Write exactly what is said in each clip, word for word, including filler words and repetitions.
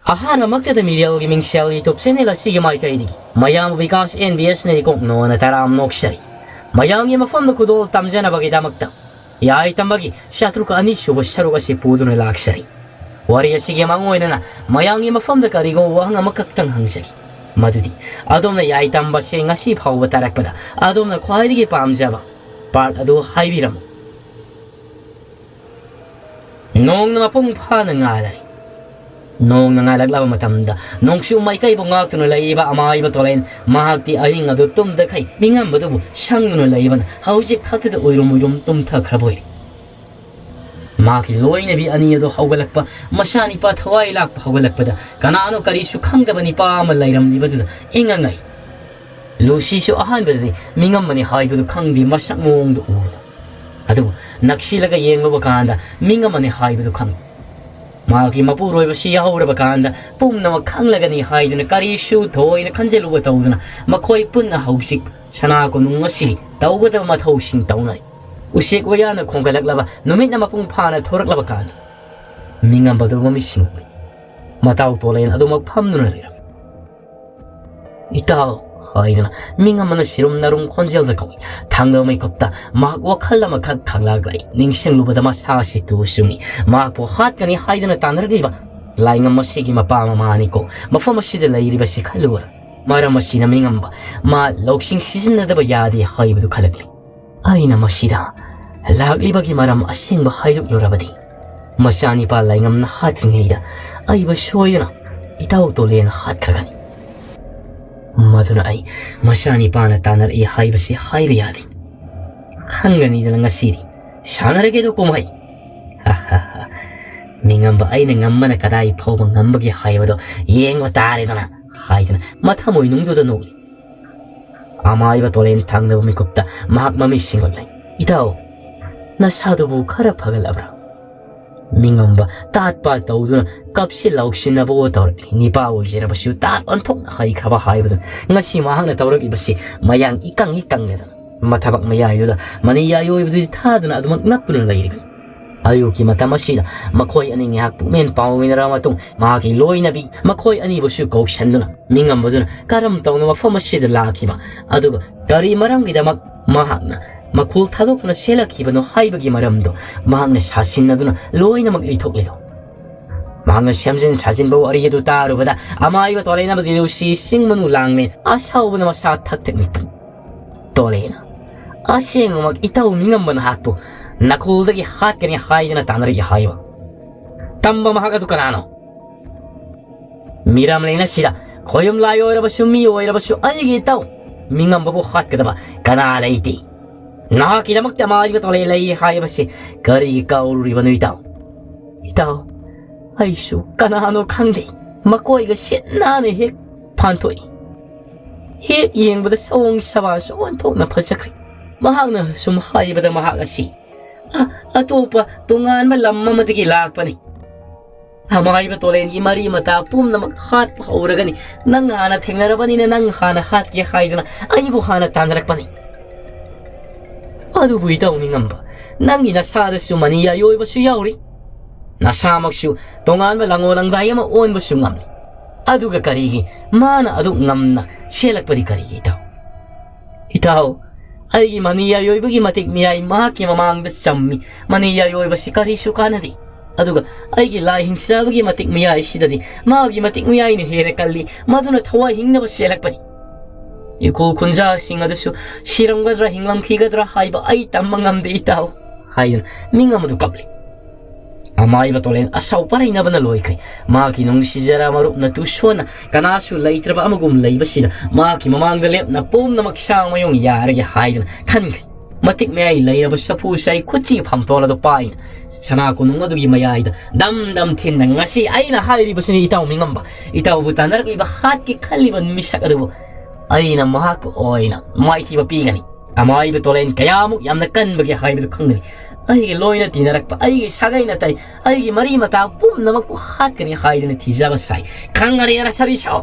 ꯑꯍꯥꯟꯕꯃꯛꯇꯗ ꯃꯤꯔꯦꯜꯒꯤ ꯃꯤꯡꯁꯦꯜ YouTube channel ꯑꯁꯤꯒꯤ ꯃꯥꯏꯀꯩꯗꯒꯤ ꯃꯌꯥꯝ ꯕꯤꯀꯥꯁ ꯑꯦꯟ ꯕꯤ ꯑꯦꯁꯅ ꯏꯀꯣꯛ ꯅꯣꯟꯅ ꯇꯔꯥꯝ ꯅꯣꯛꯆꯔꯤ꯫ ꯃꯌꯥꯝꯒꯤ ꯃꯐꯝꯗ ꯈꯨꯗꯣꯜ ꯇꯝꯖꯅꯕꯒꯤꯗꯃꯛꯇ ꯌꯥꯏ ꯇꯝꯕꯒꯤ ꯆꯥꯇ꯭ꯔꯨꯛ ꯑꯅꯤꯁꯨꯕ ꯁꯔꯨꯛ ꯑꯁꯤ ꯄꯨꯗꯨꯅ ꯂꯥꯛꯆꯔꯤ꯫ ꯋꯥꯔꯤ ꯑꯁꯤꯒꯤ ꯃꯥꯡꯑꯣꯏꯅꯅ ꯃꯌꯥꯝꯒꯤ ꯃꯐꯝꯗ ꯀꯔꯤꯒꯨꯝꯕ ꯋꯥꯍꯪ ꯑꯃꯈꯛꯇꯪ ꯍꯪꯖꯒꯦ, ꯃꯗꯨꯗꯤ ꯑꯗꯣꯝꯅ ꯌꯥꯏ ꯇꯝꯕꯁꯦ ꯉꯁꯤ ꯐꯥꯎꯕ ꯇꯥꯔꯛꯄꯗ ꯑꯗꯣꯝꯅ ꯈ꯭ꯋꯥꯏꯗꯒꯤ ꯄꯥꯝꯖꯕ part ꯑꯗꯨ ꯍꯥꯏꯕꯤꯔꯝꯃꯨ꯫ ꯅꯣꯡꯅ ꯃꯄꯨꯡ ꯐꯥꯅ ꯉꯥꯜꯂꯔꯤ꯫ ꯅꯣꯡꯅ ꯉꯥꯜꯂꯛꯂꯕ ꯃꯇꯝꯗ ꯅꯣꯡꯆꯨ ꯃꯥꯏꯀꯩꯕꯨ ꯉꯥꯛꯇꯨꯅ ꯂꯩꯔꯤꯕ ꯑꯃꯥꯏꯕ ꯇꯣꯂꯦꯟ, ꯃꯍꯥꯛꯇꯤ ꯑꯍꯤꯡ ꯑꯗꯨ ꯇꯨꯝꯗꯈꯩ ꯃꯤꯉꯝꯕꯗꯨꯕꯨ ꯁꯪꯗꯨꯅ ꯂꯩꯕꯅ ꯍꯧꯖꯤꯛ ꯈꯛꯇꯗ ꯎꯏꯔꯨꯝ ꯎꯏꯔꯨꯝ ꯇꯨꯝꯊꯈ꯭ꯔꯕ ꯑꯣꯏꯔꯦ꯫ ꯃꯍꯥꯛꯀꯤ ꯂꯣꯏꯅꯕꯤ ꯑꯅꯤ ꯑꯗꯨ ꯍꯧꯒꯠꯂꯛꯄ, ꯃꯆꯥꯅꯤꯄꯥ ꯊꯋꯥꯏ ꯂꯥꯛꯄ ꯍꯧꯒꯠꯂꯛꯄꯗ ꯀꯅꯥꯅꯣ ꯀꯔꯤꯁꯨ ꯈꯪꯗꯕ ꯅꯤꯄꯥ ꯑꯃ ꯂꯩꯔꯝꯂꯤꯕꯗꯨꯗ ꯏꯉꯛ ꯉꯛꯏ꯫ ꯂꯨꯁꯤꯁꯨ ꯑꯍꯥꯟꯕꯗꯗꯤ ꯃꯤꯉꯝꯕꯅꯤ ꯍꯥꯏꯕꯗꯨ ꯈꯪꯗꯦ, ꯃꯁꯛ ꯃꯑꯣꯡꯗꯨ ꯎꯕꯗ꯫ ꯑꯗꯨꯕꯨ ꯅꯛꯁꯤꯜꯂꯒ ꯌꯦꯡꯂꯨꯕ ꯀꯥꯟꯗ ꯃꯤꯉꯝꯕꯅꯤ ꯍꯥꯏꯕꯗꯨ ꯈꯪꯏ꯫ ꯃꯍꯥꯛꯀꯤ ꯃꯄꯨꯔꯣꯏꯕꯁꯤ ꯌꯥꯍꯧꯔꯕ ꯀꯥꯟꯗ ꯄꯨꯝꯅꯃꯛ ꯈꯪꯂꯒꯅꯤ ꯍꯥꯏꯗꯨꯅ ꯀꯔꯤꯁꯨ ꯊꯣꯏꯅ ꯈꯟꯖꯤꯜꯂꯨꯕ ꯇꯧꯗꯅ ꯃꯈꯣꯏ ꯄꯨꯟꯅ ꯍꯧꯖꯤꯛ ꯁꯅꯥ ꯀꯣꯅꯨꯡ ꯑꯁꯤꯒꯤ ꯇꯧꯒꯗꯕ ꯃꯊꯧꯁꯤꯡ ꯇꯧꯅꯔꯤ꯫ ꯎꯆꯦꯛ ꯋꯥꯌꯥꯅ ꯈꯣꯡꯒꯠꯂꯛꯂꯕ ꯅꯨꯃꯤꯠꯅ ꯃꯄꯨꯡ ꯐꯥꯅ ꯊꯣꯔꯛꯂꯕ ꯀꯥꯟꯗ ꯃꯤꯉꯝꯕꯗꯨ ꯃꯃꯤꯠꯁꯤꯡ ꯎꯏ꯫ ꯃꯇꯥꯎ ꯇꯣꯂꯦꯟ ꯑꯗꯨꯃꯛ ꯐꯝꯗꯨꯅ ꯂꯩꯔꯝꯃꯤ꯫ "ꯏꯇꯥꯎ" ꯍꯥꯏꯗꯨꯅ ꯃꯤꯉꯝꯕꯅ ꯁꯤꯔꯨꯝ ꯅꯥꯔꯨꯝ ꯈꯣꯟꯖꯦꯜꯗ ꯀꯧꯏ꯫ ꯊꯥꯡꯗꯕ ꯃꯤꯀꯨꯞꯇ ꯃꯍꯥꯛ ꯋꯥꯈꯜ ꯑꯃꯈꯛ ꯈꯪꯂꯛꯂꯦ꯫ ꯅꯤꯡꯁꯤꯡꯂꯨꯕꯗ ꯃꯁꯥꯁꯤ ꯇꯨ ꯆꯨꯡꯏ꯫ ꯃꯍꯥꯛꯄꯨ ꯍꯥꯠꯀꯅꯤ ꯍꯥꯏꯗꯨꯅ ꯇꯥꯟꯅꯔꯛꯂꯤꯕ ꯂꯥꯏꯉꯝ ꯑꯁꯤꯒꯤ ꯃꯄꯥ ꯃꯃꯥꯅꯤꯀꯣ ꯃꯐꯝ ꯑꯁꯤꯗ ꯂꯩꯔꯤꯕꯁꯤ ꯈꯜꯂꯨꯕꯗ꯫ ꯃꯔꯝ ꯑꯁꯤꯅ ꯃꯤꯉꯝꯕ ꯃꯥ ꯂꯧꯁꯤꯡ ꯁꯤꯖꯤꯟꯅꯗꯕ ꯌꯥꯗꯦ ꯍꯥꯏꯕꯗꯨ ꯈꯜꯂꯛꯂꯤ꯫ ꯑꯩꯅ ꯃꯁꯤꯗ ꯂꯥꯛꯂꯤꯕꯒꯤ ꯃꯔꯝ ꯑꯁꯦꯡꯕ ꯍꯥꯏꯗꯣꯛꯂꯨꯔꯕꯗꯤ, ꯃꯆꯥꯅꯤꯄꯥ ꯂꯥꯏꯉꯝꯅ ꯍꯥꯠꯇ꯭ꯔꯤꯉꯩꯗ ꯑꯩꯕꯨ ꯁꯣꯏꯗꯅ ꯏꯇꯥꯎ ꯇꯣꯂꯦꯅ ꯍꯥꯠꯈ꯭ꯔꯒꯅꯤ꯫ ꯃꯗꯨꯅ ꯑꯩ ꯃꯆꯥꯅꯤꯄꯥꯅ ꯇꯥꯟꯅꯔꯛꯏ ꯍꯥꯏꯕꯁꯤ ꯍꯥꯏꯕ ꯌꯥꯗꯦ꯫ ꯈꯪꯒꯅꯤꯗꯅ ꯉꯁꯤꯗꯤ꯫ ꯁꯥꯟꯅꯔꯒꯦꯗꯣ ꯀꯨꯝꯍꯩ꯫ ꯃꯤꯉꯝꯕ ꯑꯩꯅ ꯉꯝꯕꯅ ꯀꯗꯥꯏ ꯐꯥꯎꯕ ꯉꯝꯕꯒꯦ ꯍꯥꯏꯕꯗꯣ ꯌꯦꯡꯕ ꯇꯥꯔꯦꯗꯅ ꯍꯥꯏꯗꯅ ꯃꯊꯃꯣꯏꯅꯨꯡꯗꯨꯗ ꯅꯣꯛꯂꯤ꯫ ꯑꯃꯥꯏꯕ ꯇꯣꯂꯦꯟ ꯊꯥꯡꯗꯕ ꯃꯤꯀꯨꯞꯇ ꯃꯍꯥꯛ ꯃꯃꯤꯠ ꯁꯤꯡꯂꯛꯂꯦ꯫ "ꯏꯇꯥꯎ, ꯅꯁꯥꯗꯨꯕꯨ ꯈꯔ ꯐꯒꯠꯂꯕ꯭ꯔꯥ?" ꯃꯤꯉꯝꯕ ꯇꯥꯠ ꯄꯥꯠ ꯇꯧꯗꯨꯅ ꯀꯞꯁꯤ ꯂꯥꯎꯁꯤꯟꯅꯕ ꯑꯣ ꯇꯧꯔꯛꯂꯤ꯫ ꯅꯤꯄꯥ ꯑꯣꯏꯖꯔꯕꯁꯨ ꯇꯥꯠ ꯑꯣꯟꯊꯣꯛꯅ ꯍꯩꯈ꯭ꯔꯕ ꯍꯥꯏꯕꯗꯨ ꯉꯁꯤ ꯃꯍꯥꯛꯅ ꯇꯧꯔꯛꯂꯤꯕꯁꯤ ꯃꯌꯥꯡ ꯏꯀꯪ ꯍꯦꯛ ꯀꯪꯂꯦꯗꯅ ꯃꯊꯕꯛ ꯃꯌꯥꯏꯗꯨꯗ ꯃꯅꯤ ꯌꯥꯏ ꯑꯣꯏꯕꯗꯨꯗꯤ ꯊꯥꯗꯅ ꯑꯗꯨꯃꯛ ꯅꯞꯇꯨꯅ ꯂꯩꯔꯤꯕꯅꯤ꯫ ꯑꯌꯨꯛꯀꯤ ꯃꯇꯝ ꯑꯁꯤꯗ ꯃꯈꯣꯏ ꯑꯅꯤ ꯉꯥꯏꯍꯥꯛ ꯄꯨꯛꯃꯦꯟ ꯄꯥꯎꯃꯤꯟꯅꯔꯕ ꯃꯇꯨꯡ, ꯃꯍꯥꯛꯀꯤ ꯂꯣꯏꯅꯕꯤ ꯃꯈꯣꯏ ꯑꯅꯤꯕꯨꯁꯨ ꯀꯧꯁꯟꯗꯨꯅ ꯃꯤꯉꯝꯕꯗꯨꯅ ꯀꯔꯝ ꯇꯧꯅ ꯃꯐꯝ ꯑꯁꯤꯗ ꯂꯥꯛꯈꯤꯕ, ꯑꯗꯨꯒ ꯀꯔꯤ ꯃꯔꯝꯒꯤꯗꯃꯛ ꯃꯍꯥꯛꯅ ꯃꯈꯣꯜ ꯊꯥꯗꯣꯛꯇꯨꯅ ꯆꯦꯜꯂꯛꯈꯤꯕꯅꯣ ꯍꯥꯏꯕꯒꯤ ꯃꯔꯝꯗꯣ ꯃꯍꯥꯛꯅ ꯁꯥꯁꯤꯟꯅꯗꯨꯅ ꯂꯣꯏꯅꯃꯛ ꯂꯤꯊꯣꯛꯂꯦꯗꯣ꯫ ꯃꯍꯥꯛꯅ ꯁꯦꯝꯖꯤꯟ ꯁꯥꯖꯤꯟꯕ ꯋꯥꯔꯤ ꯑꯗꯨ ꯇꯥꯔꯨꯕꯗ ꯑꯃꯥꯏꯕ ꯇꯣꯂꯦꯟ ꯑꯃꯗꯤ ꯂꯨꯁꯤ ꯆꯤꯡ ꯃꯅꯨ ꯂꯥꯡꯃꯦꯟ ꯑꯁꯥꯎꯕꯅ ꯃꯁꯥ ꯊꯛ ꯊꯛ ꯅꯤꯛꯄꯅꯤ꯫ ꯇꯣꯂꯦꯟ, ꯑꯁꯦꯡꯕꯃꯛ ꯏꯇꯥꯎ ꯃꯤꯉꯝꯕ ꯅꯍꯥꯛꯄꯨ ꯅꯀꯣꯜꯗꯒꯤ ꯍꯥꯠꯀꯅꯤ ꯍꯥꯏꯗꯅ ꯇꯥꯟꯅꯔꯛꯏ ꯍꯥꯏꯕ꯫ ꯇꯝꯕ ꯃꯍꯥꯛ ꯑꯗꯨ ꯀꯅꯥꯅꯣ? ꯃꯤꯔꯝꯂꯦꯟ ꯑꯁꯤꯗ ꯈꯣꯌꯨꯝ ꯂꯥꯏ ꯑꯣꯏꯔꯕꯁꯨ ꯃꯤ ꯑꯣꯏꯔꯕꯁꯨ ꯑꯩꯒꯤ ꯏꯇꯥꯎ ꯃꯤꯉꯝꯕꯕꯨ ꯍꯥꯠꯀꯗꯕ ꯀꯅꯥ ꯂꯩꯇꯦ꯫ ꯅꯍꯥꯛꯀꯤꯗꯃꯛꯇ ꯑꯃꯥꯏꯕ ꯇꯣꯂꯦꯟ ꯂꯩ ꯍꯥꯏꯕꯁꯤ ꯀꯔꯤꯒꯤ ꯀꯥꯎꯔꯨꯔꯤꯕꯅꯣ ꯏꯇꯥꯎ? ꯏꯇꯥꯎ, ꯑꯩꯁꯨ ꯀꯅꯥꯅꯣ ꯈꯪꯗꯦ꯫ ꯃꯈꯣꯏꯒ ꯁꯤꯠ ꯅꯥꯟꯅ ꯍꯦꯛ ꯐꯥꯟꯊꯣꯛꯏ꯫ ꯍꯦꯛ ꯌꯦꯡꯕꯗ ꯁꯑꯣꯡ ꯁꯕꯥꯟꯁꯨ ꯑꯣꯟꯊꯣꯛꯅ ꯐꯖꯈ꯭ꯔꯦ꯫ ꯃꯍꯥꯛꯅ ꯁꯨꯝ ꯍꯥꯏꯕꯗ ꯃꯍꯥꯛ ꯑꯁꯤ, "ꯑ, ꯑꯇꯣꯞꯄ ꯇꯣꯉꯥꯟꯕ ꯂꯝ ꯑꯃꯗꯒꯤ ꯂꯥꯛꯄꯅꯤ꯫ ꯑꯃꯥꯏꯕ ꯇꯣꯂꯦꯟꯒꯤ ꯃꯔꯤ ꯃꯇꯥ ꯄꯨꯝꯅꯃꯛ ꯍꯥꯠꯄ ꯍꯧꯔꯒꯅꯤ꯫ ꯅꯪ ꯍꯥꯟꯅ ꯊꯦꯡꯅꯔꯕꯅꯤꯅ ꯅꯪ ꯍꯥꯟꯅ ꯍꯥꯠꯀꯦ ꯍꯥꯏꯗꯨꯅ ꯑꯩꯕꯨ ꯍꯥꯟꯅ ꯇꯥꯟꯅꯔꯛꯄꯅꯤ꯫ ꯑꯗꯨꯕꯨ ꯏꯇꯥꯎ ꯃꯤꯉꯝꯕ, ꯅꯪꯒꯤ ꯅꯁꯥꯗꯁꯨ ꯃꯅꯤ ꯌꯥꯏꯑꯣꯏꯕꯁꯨ ꯌꯥꯎꯔꯤ꯫ ꯅꯁꯥꯃꯛꯁꯨ ꯇꯣꯉꯥꯟꯕ ꯂꯪꯉꯣ ꯂꯪꯗꯥꯏ ꯑꯃ ꯑꯣꯟꯕꯁꯨ ꯉꯝꯂꯤ꯫ ꯑꯗꯨꯒ ꯀꯔꯤꯒꯤ ꯃꯥꯅ ꯑꯗꯨ ꯉꯝꯅ ꯆꯦꯜꯂꯛꯄꯗꯤ ꯀꯔꯤꯒꯤ ꯏꯇꯥꯎ?" "ꯏꯇꯥꯎ, ꯑꯩꯒꯤ ꯃꯅꯤ ꯌꯥꯏꯑꯣꯏꯕꯒꯤ ꯃꯇꯤꯛ ꯃꯌꯥꯏ ꯃꯍꯥꯛꯀꯤ ꯃꯃꯥꯡꯗ ꯆꯝꯃꯤ꯫ ꯃꯅꯤ ꯌꯥꯏꯑꯣꯏꯕꯁꯤ ꯀꯔꯤꯁꯨ ꯀꯥꯟꯅꯗꯦ꯫ ꯑꯗꯨꯒ ꯑꯩꯒꯤ ꯂꯥꯏ ꯍꯤꯡꯆꯥꯕꯒꯤ ꯃꯇꯤꯛ ꯃꯌꯥꯏꯁꯤꯗꯗꯤ ꯃꯥꯒꯤ ꯃꯇꯤꯛ ꯃꯌꯥꯏꯅ ꯍꯦꯟꯅ ꯀꯜꯂꯤ꯫ ꯃꯗꯨꯅ ꯊꯋꯥꯏ ꯍꯤꯡꯅꯕ ꯆꯦꯜꯂꯛꯄꯅꯤ꯫ ꯏꯈꯣꯜ ꯈꯨꯟꯖꯥꯁꯤꯡ ꯑꯗꯨꯁꯨ ꯁꯤꯔꯝꯒꯗ꯭ꯔꯥ ꯍꯤꯡꯂꯝꯈꯤꯒꯗ꯭ꯔꯥ ꯍꯥꯏꯕ ꯑꯩ ꯇꯝꯕ ꯉꯝꯗꯦ ꯏꯇꯥꯎ" ꯍꯥꯏꯗꯨꯅ ꯃꯤꯉꯝ ꯑꯗꯨ ꯀꯞꯂꯤ꯫ ꯑꯃꯥꯏꯕ ꯇꯣꯂꯦꯟ ꯑꯁꯥꯎ ꯄꯔꯩꯅꯕꯅ ꯂꯣꯏꯈ꯭ꯔꯦ꯫ ꯃꯍꯥꯛꯀꯤ ꯅꯨꯡꯁꯤꯖꯔ ꯃꯔꯨꯞꯅ ꯇꯨꯁꯣꯟꯅ ꯀꯅꯥꯁꯨ ꯂꯩꯇ꯭ꯔꯕ ꯑꯃꯒꯨꯝ ꯂꯩꯕꯁꯤꯗ ꯃꯍꯥꯛꯀꯤ ꯃꯃꯥꯡꯗ ꯂꯦꯞꯅ ꯄꯨꯝꯅꯃꯛ ꯁꯥꯡ ꯃꯌꯣꯡ ꯌꯥꯔꯒꯦ ꯍꯥꯏꯗꯨꯅ ꯈꯟꯈ꯭ꯔꯦ꯫ ꯃꯇꯤꯛ ꯃꯌꯥꯏ ꯂꯩꯔꯕ ꯆꯐꯨ ꯆꯥꯏ ꯈꯨꯠꯁꯤ ꯐꯝꯇꯣꯜ ꯑꯗꯨ ꯄꯥꯏꯅ ꯁꯅꯥ ꯀꯣꯅꯨꯡ ꯑꯗꯨꯒꯤ ꯃꯌꯥꯏꯗ ꯗꯝ ꯗꯝ ꯊꯤꯟꯅ, "ꯉꯁꯤ ꯑꯩꯅ ꯍꯥꯏꯔꯤꯕꯁꯤꯅꯤ ꯏꯇꯥꯎ ꯃꯤꯉꯝꯕ, ꯏꯇꯥꯎꯕꯨ ꯇꯥꯟꯅꯔꯛꯂꯤꯕ ꯍꯥꯠꯀꯦ ꯈꯜꯂꯤꯕ ꯃꯤꯁꯛ ꯑꯗꯨꯕꯨ ꯑꯩꯅ ꯃꯍꯥꯛꯄꯨ ꯑꯣꯏꯅ ꯃꯥꯏꯊꯤꯕ ꯄꯤꯒꯅꯤ꯫ ꯑꯃꯥꯏꯕ ꯇꯣꯂꯦꯟ ꯀꯌꯥꯃꯨꯛ ꯌꯥꯝꯅ ꯀꯟꯕꯒꯦ ꯍꯥꯏꯕꯗꯨ ꯈꯪꯒꯅꯤ꯫ ꯑꯩꯒꯤ ꯂꯣꯏꯅ ꯇꯤꯟꯅꯔꯛꯄ, ꯑꯩꯒꯤ ꯁꯥꯒꯩ ꯅꯥꯇꯩ, ꯑꯩꯒꯤ ꯃꯔꯤ ꯃꯇꯥ ꯄꯨꯝꯅꯃꯛꯄꯨ ꯍꯥꯠꯀꯅꯤ ꯍꯥꯏꯗꯨꯅ ꯊꯤꯖꯕ ꯁꯥꯏ꯫ ꯈꯪꯒꯅꯤ ꯅꯁꯥꯔꯤ ꯁꯥꯎ!"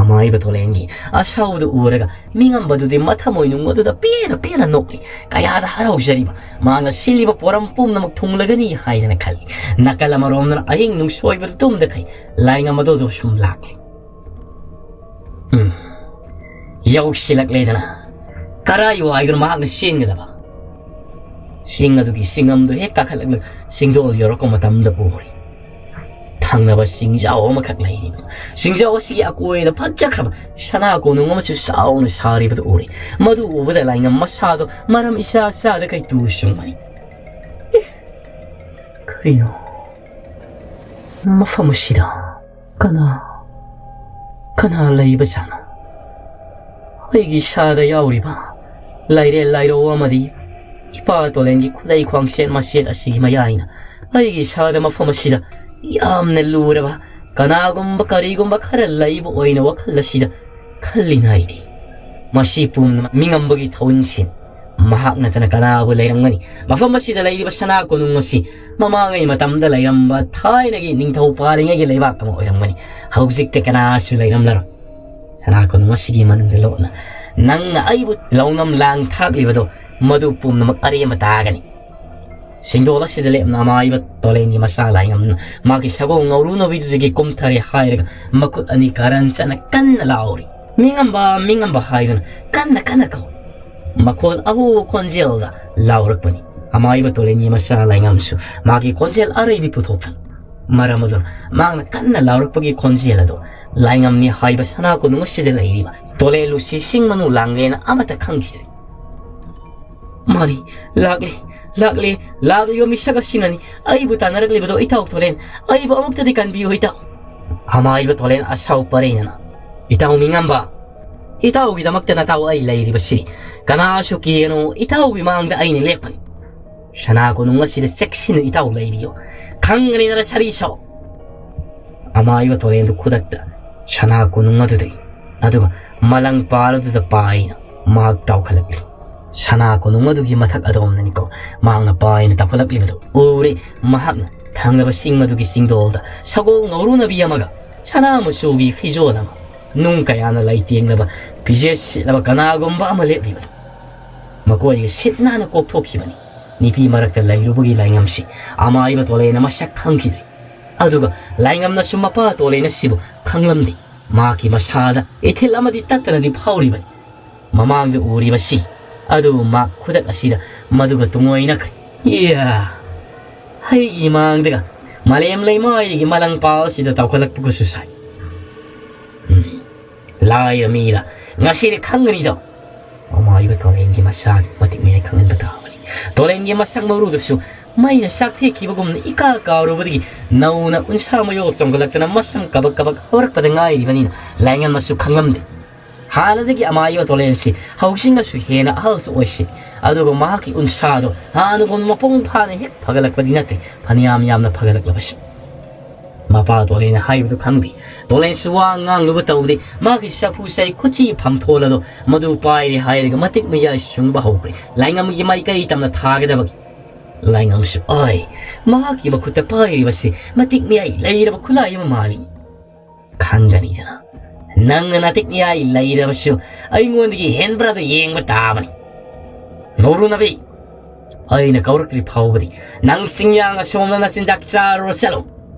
ꯑꯃꯥꯏꯕ ꯇꯣꯂꯦꯟꯒꯤ ꯑꯁꯥꯎꯕꯗꯨ ꯎꯔꯒ ꯃꯤꯉꯝꯕꯗꯨꯗꯤ ꯃꯊꯃꯣꯏ ꯅꯨꯡ ꯑꯗꯨꯗ ꯄꯦꯟꯅ ꯄꯦꯟꯅ ꯅꯣꯛꯂꯤ꯫ ꯀꯌꯥꯗ ꯍꯔꯥꯎꯖꯔꯤꯕ! ꯃꯥꯅ ꯁꯤꯜꯂꯤꯕ ꯄꯣꯔꯝ ꯄꯨꯝꯅꯃꯛ ꯊꯨꯡꯂꯒꯅꯤ ꯍꯥꯏꯗꯅ ꯈꯜꯂꯤ꯫ ꯅꯥꯀꯜ ꯑꯃꯔꯣꯝꯗꯅ ꯑꯍꯤꯡ ꯅꯨꯡꯁꯣꯏꯕꯗ ꯇꯨꯝꯗꯈꯩ ꯂꯥꯏꯉꯝ ꯑꯗꯨꯗ ꯁꯨꯝ ꯂꯥꯛꯂꯤ꯫ ꯎꯝ, ꯌꯧꯁꯤꯜꯂꯛꯂꯦꯗꯅ꯫ ꯀꯔꯥꯏ ꯋꯥꯏꯗꯅꯣ ꯃꯍꯥꯛꯅ ꯆꯦꯟꯒꯗꯕ? ꯆꯤꯡ ꯑꯗꯨꯒꯤ ꯆꯤꯡꯉꯝꯗꯨ ꯍꯦꯛ ꯀꯥꯈꯠꯂꯛꯂꯒ ꯆꯤꯡꯗꯣꯜ ꯌꯧꯔꯛꯄ ꯃꯇꯝꯗ ꯎꯔꯦ꯫ ꯊꯪꯅꯕ ꯆꯤꯡꯖꯥꯎ ꯑꯃꯈꯛ ꯂꯩꯔꯤꯕ꯫ ꯆꯤꯡꯖꯥꯎ ꯑꯁꯤꯒꯤ ꯑꯀꯣꯏꯗ ꯐꯖꯈ꯭ꯔꯕ ꯁꯅꯥ ꯀꯣꯅꯨꯡ ꯑꯃꯁꯨ ꯆꯥꯎꯅ ꯁꯥꯔꯤꯕꯗꯨ ꯎꯔꯦ꯫ ꯃꯗꯨ ꯎꯕꯗ ꯂꯥꯏꯉꯝ ꯃꯁꯥꯗꯣ ꯃꯔꯝ ꯏꯆꯥ ꯆꯥꯗꯈꯩ ꯇꯨ ꯆꯨꯡꯕꯅꯤ꯫ ꯑꯦ, ꯀꯩꯅꯣ? ꯃꯐꯝ ꯑꯁꯤꯗ ꯀꯅꯥ, ꯀꯅꯥ ꯂꯩꯕꯖꯥꯠꯅꯣ? ꯑꯩꯒꯤ ꯏꯁꯥꯗ ꯌꯥꯎꯔꯤꯕ ꯂꯥꯏꯔꯦꯜ ꯂꯥꯏꯔꯧ ꯑꯃꯗꯤ ꯏꯄꯥ ꯇꯣꯂꯦꯟꯒꯤ ꯈꯨꯗꯩ ꯈ꯭ꯋꯥꯡꯆꯦꯠ ꯃꯆꯦꯠ ꯑꯁꯤꯒꯤ ꯃꯌꯥꯏꯅ ꯑꯩꯒꯤ ꯏꯁꯥꯗ ꯃꯐꯝ ꯑꯁꯤꯗ ꯌꯥꯝꯅ ꯂꯨꯔꯕ ꯀꯅꯥꯒꯨꯝꯕ ꯀꯔꯤꯒꯨꯝꯕ ꯈꯔ ꯂꯩꯕ ꯑꯣꯏꯅ ꯋꯥꯈꯜ ꯑꯁꯤꯗ ꯈꯜꯂꯤꯉꯩꯗꯤ, ꯃꯁꯤ ꯄꯨꯝꯅꯃꯛ ꯃꯤꯉꯝꯕꯒꯤ ꯊꯧꯑꯣꯡꯁꯤꯡ꯫ ꯃꯍꯥꯛ ꯅꯠꯇꯅ ꯀꯅꯥꯕꯨ ꯂꯩꯔꯝꯒꯅꯤ? ꯃꯐꯝ ꯑꯁꯤꯗ ꯂꯩꯔꯤꯕ ꯁꯅꯥ ꯀꯣꯅꯨꯡ ꯑꯁꯤ ꯃꯃꯥꯡꯉꯩ ꯃꯇꯝꯗ ꯂꯩꯔꯝꯕ ꯊꯥꯏꯅꯒꯤ ꯅꯤꯡꯊꯧ ꯄꯥꯜꯂꯤꯉꯩꯒꯤ ꯂꯩꯕꯥꯛ ꯑꯃ ꯑꯣꯏꯔꯝꯒꯅꯤ꯫ ꯍꯧꯖꯤꯛꯇꯤ ꯀꯅꯥꯁꯨ ꯂꯩꯔꯝꯂꯔꯣꯏ꯫ ꯁꯅꯥ ꯀꯣꯅꯨꯡ ꯑꯁꯤꯒꯤ ꯃꯅꯨꯡꯗ ꯂꯣꯠꯅ ꯅꯪꯅ ꯑꯩꯕꯨ ꯂꯧꯅꯝ ꯂꯥꯡ ꯊꯥꯛꯂꯤꯕꯗꯣ, ꯃꯗꯨ ꯄꯨꯝꯅꯃꯛ ꯑꯔꯦꯝꯕ ꯇꯥꯒꯅꯤ꯫ ꯁꯤꯡꯗꯣꯜ ꯑꯁꯤꯗ ꯂꯦꯞꯅ ꯑꯃꯥꯏꯕ ꯇꯣꯂꯦꯟꯒꯤ ꯃꯆꯥ ꯂꯥꯏꯉꯝꯅ ꯃꯥꯒꯤ ꯁꯒꯣꯜ ꯉꯧꯔꯨꯅꯕꯤꯗꯨꯗꯒꯤ ꯀꯨꯝꯊꯔꯦ ꯍꯥꯏꯔꯒ ꯃꯈꯨꯠ ꯑꯅꯤ ꯀꯥꯔꯟ ꯆꯠꯅ ꯀꯟꯅ ꯂꯥꯎꯔꯤ꯫ "ꯃꯤꯉꯝꯕ, ꯃꯤꯉꯝꯕ" ꯍꯥꯏꯗꯨꯅ ꯀꯟꯅ ꯀꯟꯅ ꯀꯧꯔꯤ꯫ ꯃꯈꯣꯜ ꯑꯍꯨꯕ ꯈꯣꯟꯖꯦꯜꯗ ꯂꯥꯎꯔꯛꯄꯅꯤ꯫ ꯑꯃꯥꯏꯕ ꯇꯣꯂꯦꯟꯒꯤ ꯃꯆꯥ ꯂꯥꯏꯉꯝꯁꯨ ꯃꯥꯒꯤ ꯈꯣꯟꯖꯦꯜ ꯑꯔꯣꯏꯕꯤ ꯄꯨꯊꯣꯛꯇꯅ, ꯃꯔꯝ ꯑꯗꯨꯅ ꯃꯍꯥꯛꯅ ꯀꯟꯅ ꯂꯥꯎꯔꯛꯄꯒꯤ ꯈꯣꯟꯖꯦꯜ ꯑꯗꯨ ꯂꯥꯏꯉꯝꯅꯤ ꯍꯥꯏꯕ ꯁꯅꯥ ꯀꯣꯅꯨꯡ ꯑꯁꯤꯗ ꯂꯩꯔꯤꯕ ꯇꯣꯂꯦꯟ ꯂꯨꯁꯤ ꯁꯤꯡ ꯃꯅꯨ ꯂꯥꯡꯂꯦꯅ ꯑꯃꯠꯇ ꯈꯪꯈꯤꯗ꯭ꯔꯦ꯫ "ꯃꯥꯅꯤ, ꯂꯥꯛꯂꯤ, ꯂꯥꯛꯂꯤ, ꯂꯥꯛꯂꯤꯕ ꯃꯤꯁꯛ ꯑꯁꯤꯅꯅꯤ ꯑꯩꯕꯨ ꯇꯥꯟꯅꯔꯛꯂꯤꯕꯗꯣ, ꯏꯇꯥꯎ ꯇꯣꯂꯦꯟ꯫ ꯑꯩꯕꯨ ꯑꯃꯨꯛꯇꯗꯤ ꯀꯟꯕꯤꯌꯨ, ꯏꯇꯥꯎ꯫" ꯑꯃꯥꯏꯕ ꯇꯣꯂꯦꯟ ꯑꯁꯥꯎ ꯄꯔꯦꯡꯅꯅ, "ꯏꯇꯥꯎ ꯃꯤꯉꯝꯕ, ꯏꯇꯥꯎꯒꯤꯗꯃꯛꯇ ꯅꯇꯥꯎ ꯑꯩ ꯂꯩꯔꯤꯕꯁꯤ꯫ ꯀꯅꯥꯁꯨ ꯀꯤꯒꯅꯨ, ꯏꯇꯥꯎꯒꯤ ꯃꯥꯡꯗ ꯑꯩꯅ ꯂꯦꯞꯄꯅꯤ꯫ ꯁꯅꯥ ꯀꯣꯅꯨꯡ ꯑꯁꯤꯗ ꯆꯦꯛꯁꯤꯟꯅ ꯏꯇꯥꯎ ꯂꯩꯕꯤꯌꯨ꯫ ꯈꯪꯒꯅꯤꯗꯅ ꯁꯥꯔꯤ ꯁꯥꯎ꯫" ꯑꯃꯥꯏꯕ ꯇꯣꯂꯦꯟꯗꯨ ꯈꯨꯗꯛꯇ ꯁꯅꯥ ꯀꯣꯅꯨꯡ ꯑꯗꯨꯗꯒꯤ, ꯑꯗꯨꯒ ꯃꯂꯪ ꯄꯥꯜ ꯑꯗꯨꯗ ꯄꯥꯏꯅ ꯃꯍꯥꯛ ꯇꯥꯎꯈꯠꯂꯛꯂꯤ꯫ ꯁꯅꯥ ꯀꯣꯅꯨꯡ ꯑꯗꯨꯒꯤ ꯃꯊꯛ ꯑꯗꯣꯝꯗꯅꯤꯀꯣ ꯃꯍꯥꯛꯅ ꯄꯥꯏꯅ ꯇꯥꯎꯈꯠꯂꯛꯂꯤꯕꯗꯨ ꯎꯔꯦ꯫ ꯃꯍꯥꯛꯅ ꯊꯪꯅꯕ ꯆꯤꯡ ꯑꯗꯨꯒꯤ ꯆꯤꯡꯗꯣꯜꯗ ꯁꯒꯣꯜ ꯉꯧꯔꯨꯅꯕꯤ ꯑꯃꯒ ꯁꯅꯥ ꯃꯆꯨꯒꯤ ꯐꯤꯖꯣꯜ ꯑꯃ ꯅꯨꯡ ꯀꯌꯥꯅ ꯂꯩꯇꯦꯡꯂꯕ ꯐꯤꯖꯦꯠ ꯁꯦꯠꯂꯕ ꯀꯅꯥꯒꯨꯝꯕ ꯑꯃ ꯂꯦꯞꯂꯤꯕꯗꯨ꯫ ꯃꯈꯣꯏꯒ ꯁꯤꯠ ꯅꯥꯟꯅ ꯀꯣꯛꯊꯣꯛꯈꯤꯕꯅꯤ꯫ ꯅꯤꯄꯤ ꯃꯔꯛꯇ ꯂꯩꯔꯨꯕꯒꯤ ꯂꯥꯏꯉꯝꯁꯤ ꯑꯃꯥꯏꯕ ꯇꯣꯂꯦꯅ ꯃꯁꯛ ꯈꯪꯈꯤꯗ꯭ꯔꯦ꯫ ꯑꯗꯨꯒ ꯂꯥꯏꯉꯝꯅꯁꯨ ꯃꯄꯥ ꯇꯣꯂꯦꯅ ꯁꯤꯕꯨ ꯈꯪꯂꯝꯗꯦ꯫ ꯃꯍꯥꯛꯀꯤ ꯃꯁꯥꯗ ꯏꯊꯤꯜ ꯑꯃꯗꯤ ꯇꯠꯇꯅꯗꯤ ꯐꯥꯎꯔꯤꯕꯅꯤ꯫ ꯃꯃꯥꯡꯗ ꯎꯔꯤꯕꯁꯤ ꯑꯗꯨ ꯃꯍꯥꯛ ꯈꯨꯗꯛ ꯑꯁꯤꯗ ꯃꯗꯨꯒ ꯇꯨꯡꯑꯣꯏꯅꯈ꯭ꯔꯦ꯫ ꯏꯌꯥ! ꯑꯩꯒꯤ ꯃꯥꯡꯗꯒ ꯃꯥꯂꯦꯝ ꯂꯩꯃꯥꯏꯒꯤ ꯃꯂꯪ ꯄꯥꯜꯁꯤꯗ ꯇꯧꯈꯠꯂꯛꯄꯒꯁꯨ ꯁꯥꯏ꯫ ꯎꯝ, ꯂꯥꯏꯔ ꯃꯤꯔ ꯉꯁꯤꯗꯤ ꯈꯪꯒꯅꯤꯗꯣ꯫ ꯑꯃꯥꯏꯕ ꯇꯣꯂꯦꯟꯒꯤ ꯃꯁꯥꯒꯤ ꯃꯇꯤꯛ ꯃꯌꯥꯏ ꯈꯪꯍꯟꯕ ꯇꯥꯕꯅꯤ꯫ ꯇꯣꯂꯦꯟꯒꯤ ꯃꯁꯛ ꯃꯔꯨꯗꯨꯁꯨ ꯃꯩꯅ ꯆꯥꯛꯊꯦꯛꯈꯤꯕꯒꯨꯝꯅ ꯏꯀꯥ ꯀꯥꯔꯨꯕꯗꯒꯤ ꯅꯧꯅ ꯎꯟꯁꯥ ꯃꯌꯣꯜ ꯆꯣꯡꯈꯠꯂꯛꯇꯅ ꯃꯁꯝ ꯀꯕꯛ ꯀꯕꯛ ꯍꯧꯔꯛꯄꯗ ꯉꯥꯏꯔꯤꯕꯅꯤꯅ ꯂꯥꯏꯉꯝꯅꯁꯨ ꯈꯪꯂꯝꯗꯦ꯫ ꯍꯥꯟꯅꯗꯒꯤ ꯑꯃꯥꯏꯕ ꯇꯣꯂꯦꯟꯁꯤ ꯍꯧꯖꯤꯛꯅꯁꯨ ꯍꯦꯟꯅ ꯑꯍꯜꯁꯨ ꯑꯣꯏꯁꯤ, ꯑꯗꯨꯒ ꯃꯍꯥꯛꯀꯤ ꯎꯟꯁꯥꯗꯣ ꯍꯥꯟꯅꯒꯨꯝ ꯃꯄꯨꯡ ꯐꯥꯅ ꯍꯦꯛ ꯐꯒꯠꯂꯛꯄꯗꯤ ꯅꯠꯇꯦ, ꯐꯅꯌꯥꯝ ꯌꯥꯝꯅ ꯐꯒꯠꯂꯛꯂꯕꯁꯨ꯫ ꯃꯄꯥ ꯇꯣꯂꯦꯟꯅ ꯍꯥꯏꯕꯗꯨ ꯈꯪꯗꯦ꯫ ꯇꯣꯂꯦꯟꯁꯨ ꯋꯥ ꯉꯥꯡꯂꯨꯕ ꯇꯧꯗꯦ꯫ ꯃꯥꯒꯤ ꯆꯐꯨ ꯆꯩ ꯈꯨꯠꯆꯤ ꯐꯝꯊꯣꯜ ꯑꯗꯣ ꯃꯗꯨ ꯄꯥꯏꯔꯦ ꯍꯥꯏꯔꯒ ꯃꯇꯤꯛ ꯃꯌꯥꯏ ꯁꯨꯡꯕ ꯍꯧꯈ꯭ꯔꯦ꯫ ꯂꯥꯏꯉꯝꯒꯤ ꯃꯥꯏꯀꯩ ꯇꯝꯅ ꯊꯥꯒꯗꯕꯒꯤ꯫ ꯂꯥꯏꯉꯝꯁꯨ ꯑꯣꯏ꯫ ꯃꯍꯥꯛꯀꯤ ꯃꯈꯨꯠꯇ ꯄꯥꯏꯔꯤꯕꯁꯤ ꯃꯇꯤꯛ ꯃꯌꯥꯏ ꯂꯩꯔꯕ ꯈꯨꯠꯂꯥꯏ ꯑꯃ ꯃꯥꯜꯂꯤ꯫ ꯈꯪꯒꯅꯤꯗꯅ꯫ ꯅꯪꯅ ꯅꯇꯤꯛ ꯃꯌꯥꯏ ꯂꯩꯔꯕꯁꯨ ꯑꯩꯉꯣꯟꯗꯒꯤ ꯍꯦꯟꯕ꯭ꯔꯥꯗꯣ ꯌꯦꯡꯕ ꯇꯥꯕꯅꯤ꯫ ꯉꯧꯔꯨꯅꯕꯤ! ꯑꯩꯅ ꯀꯧꯔꯛꯇ꯭ꯔꯤ ꯐꯥꯎꯕꯗꯤ ꯅꯪ ꯆꯤꯡꯌꯥꯡ ꯑꯁꯣꯝꯗ ꯅꯆꯤꯟꯖꯥꯛ ꯆꯥꯔꯨꯔ ꯆꯠꯂꯨ꯫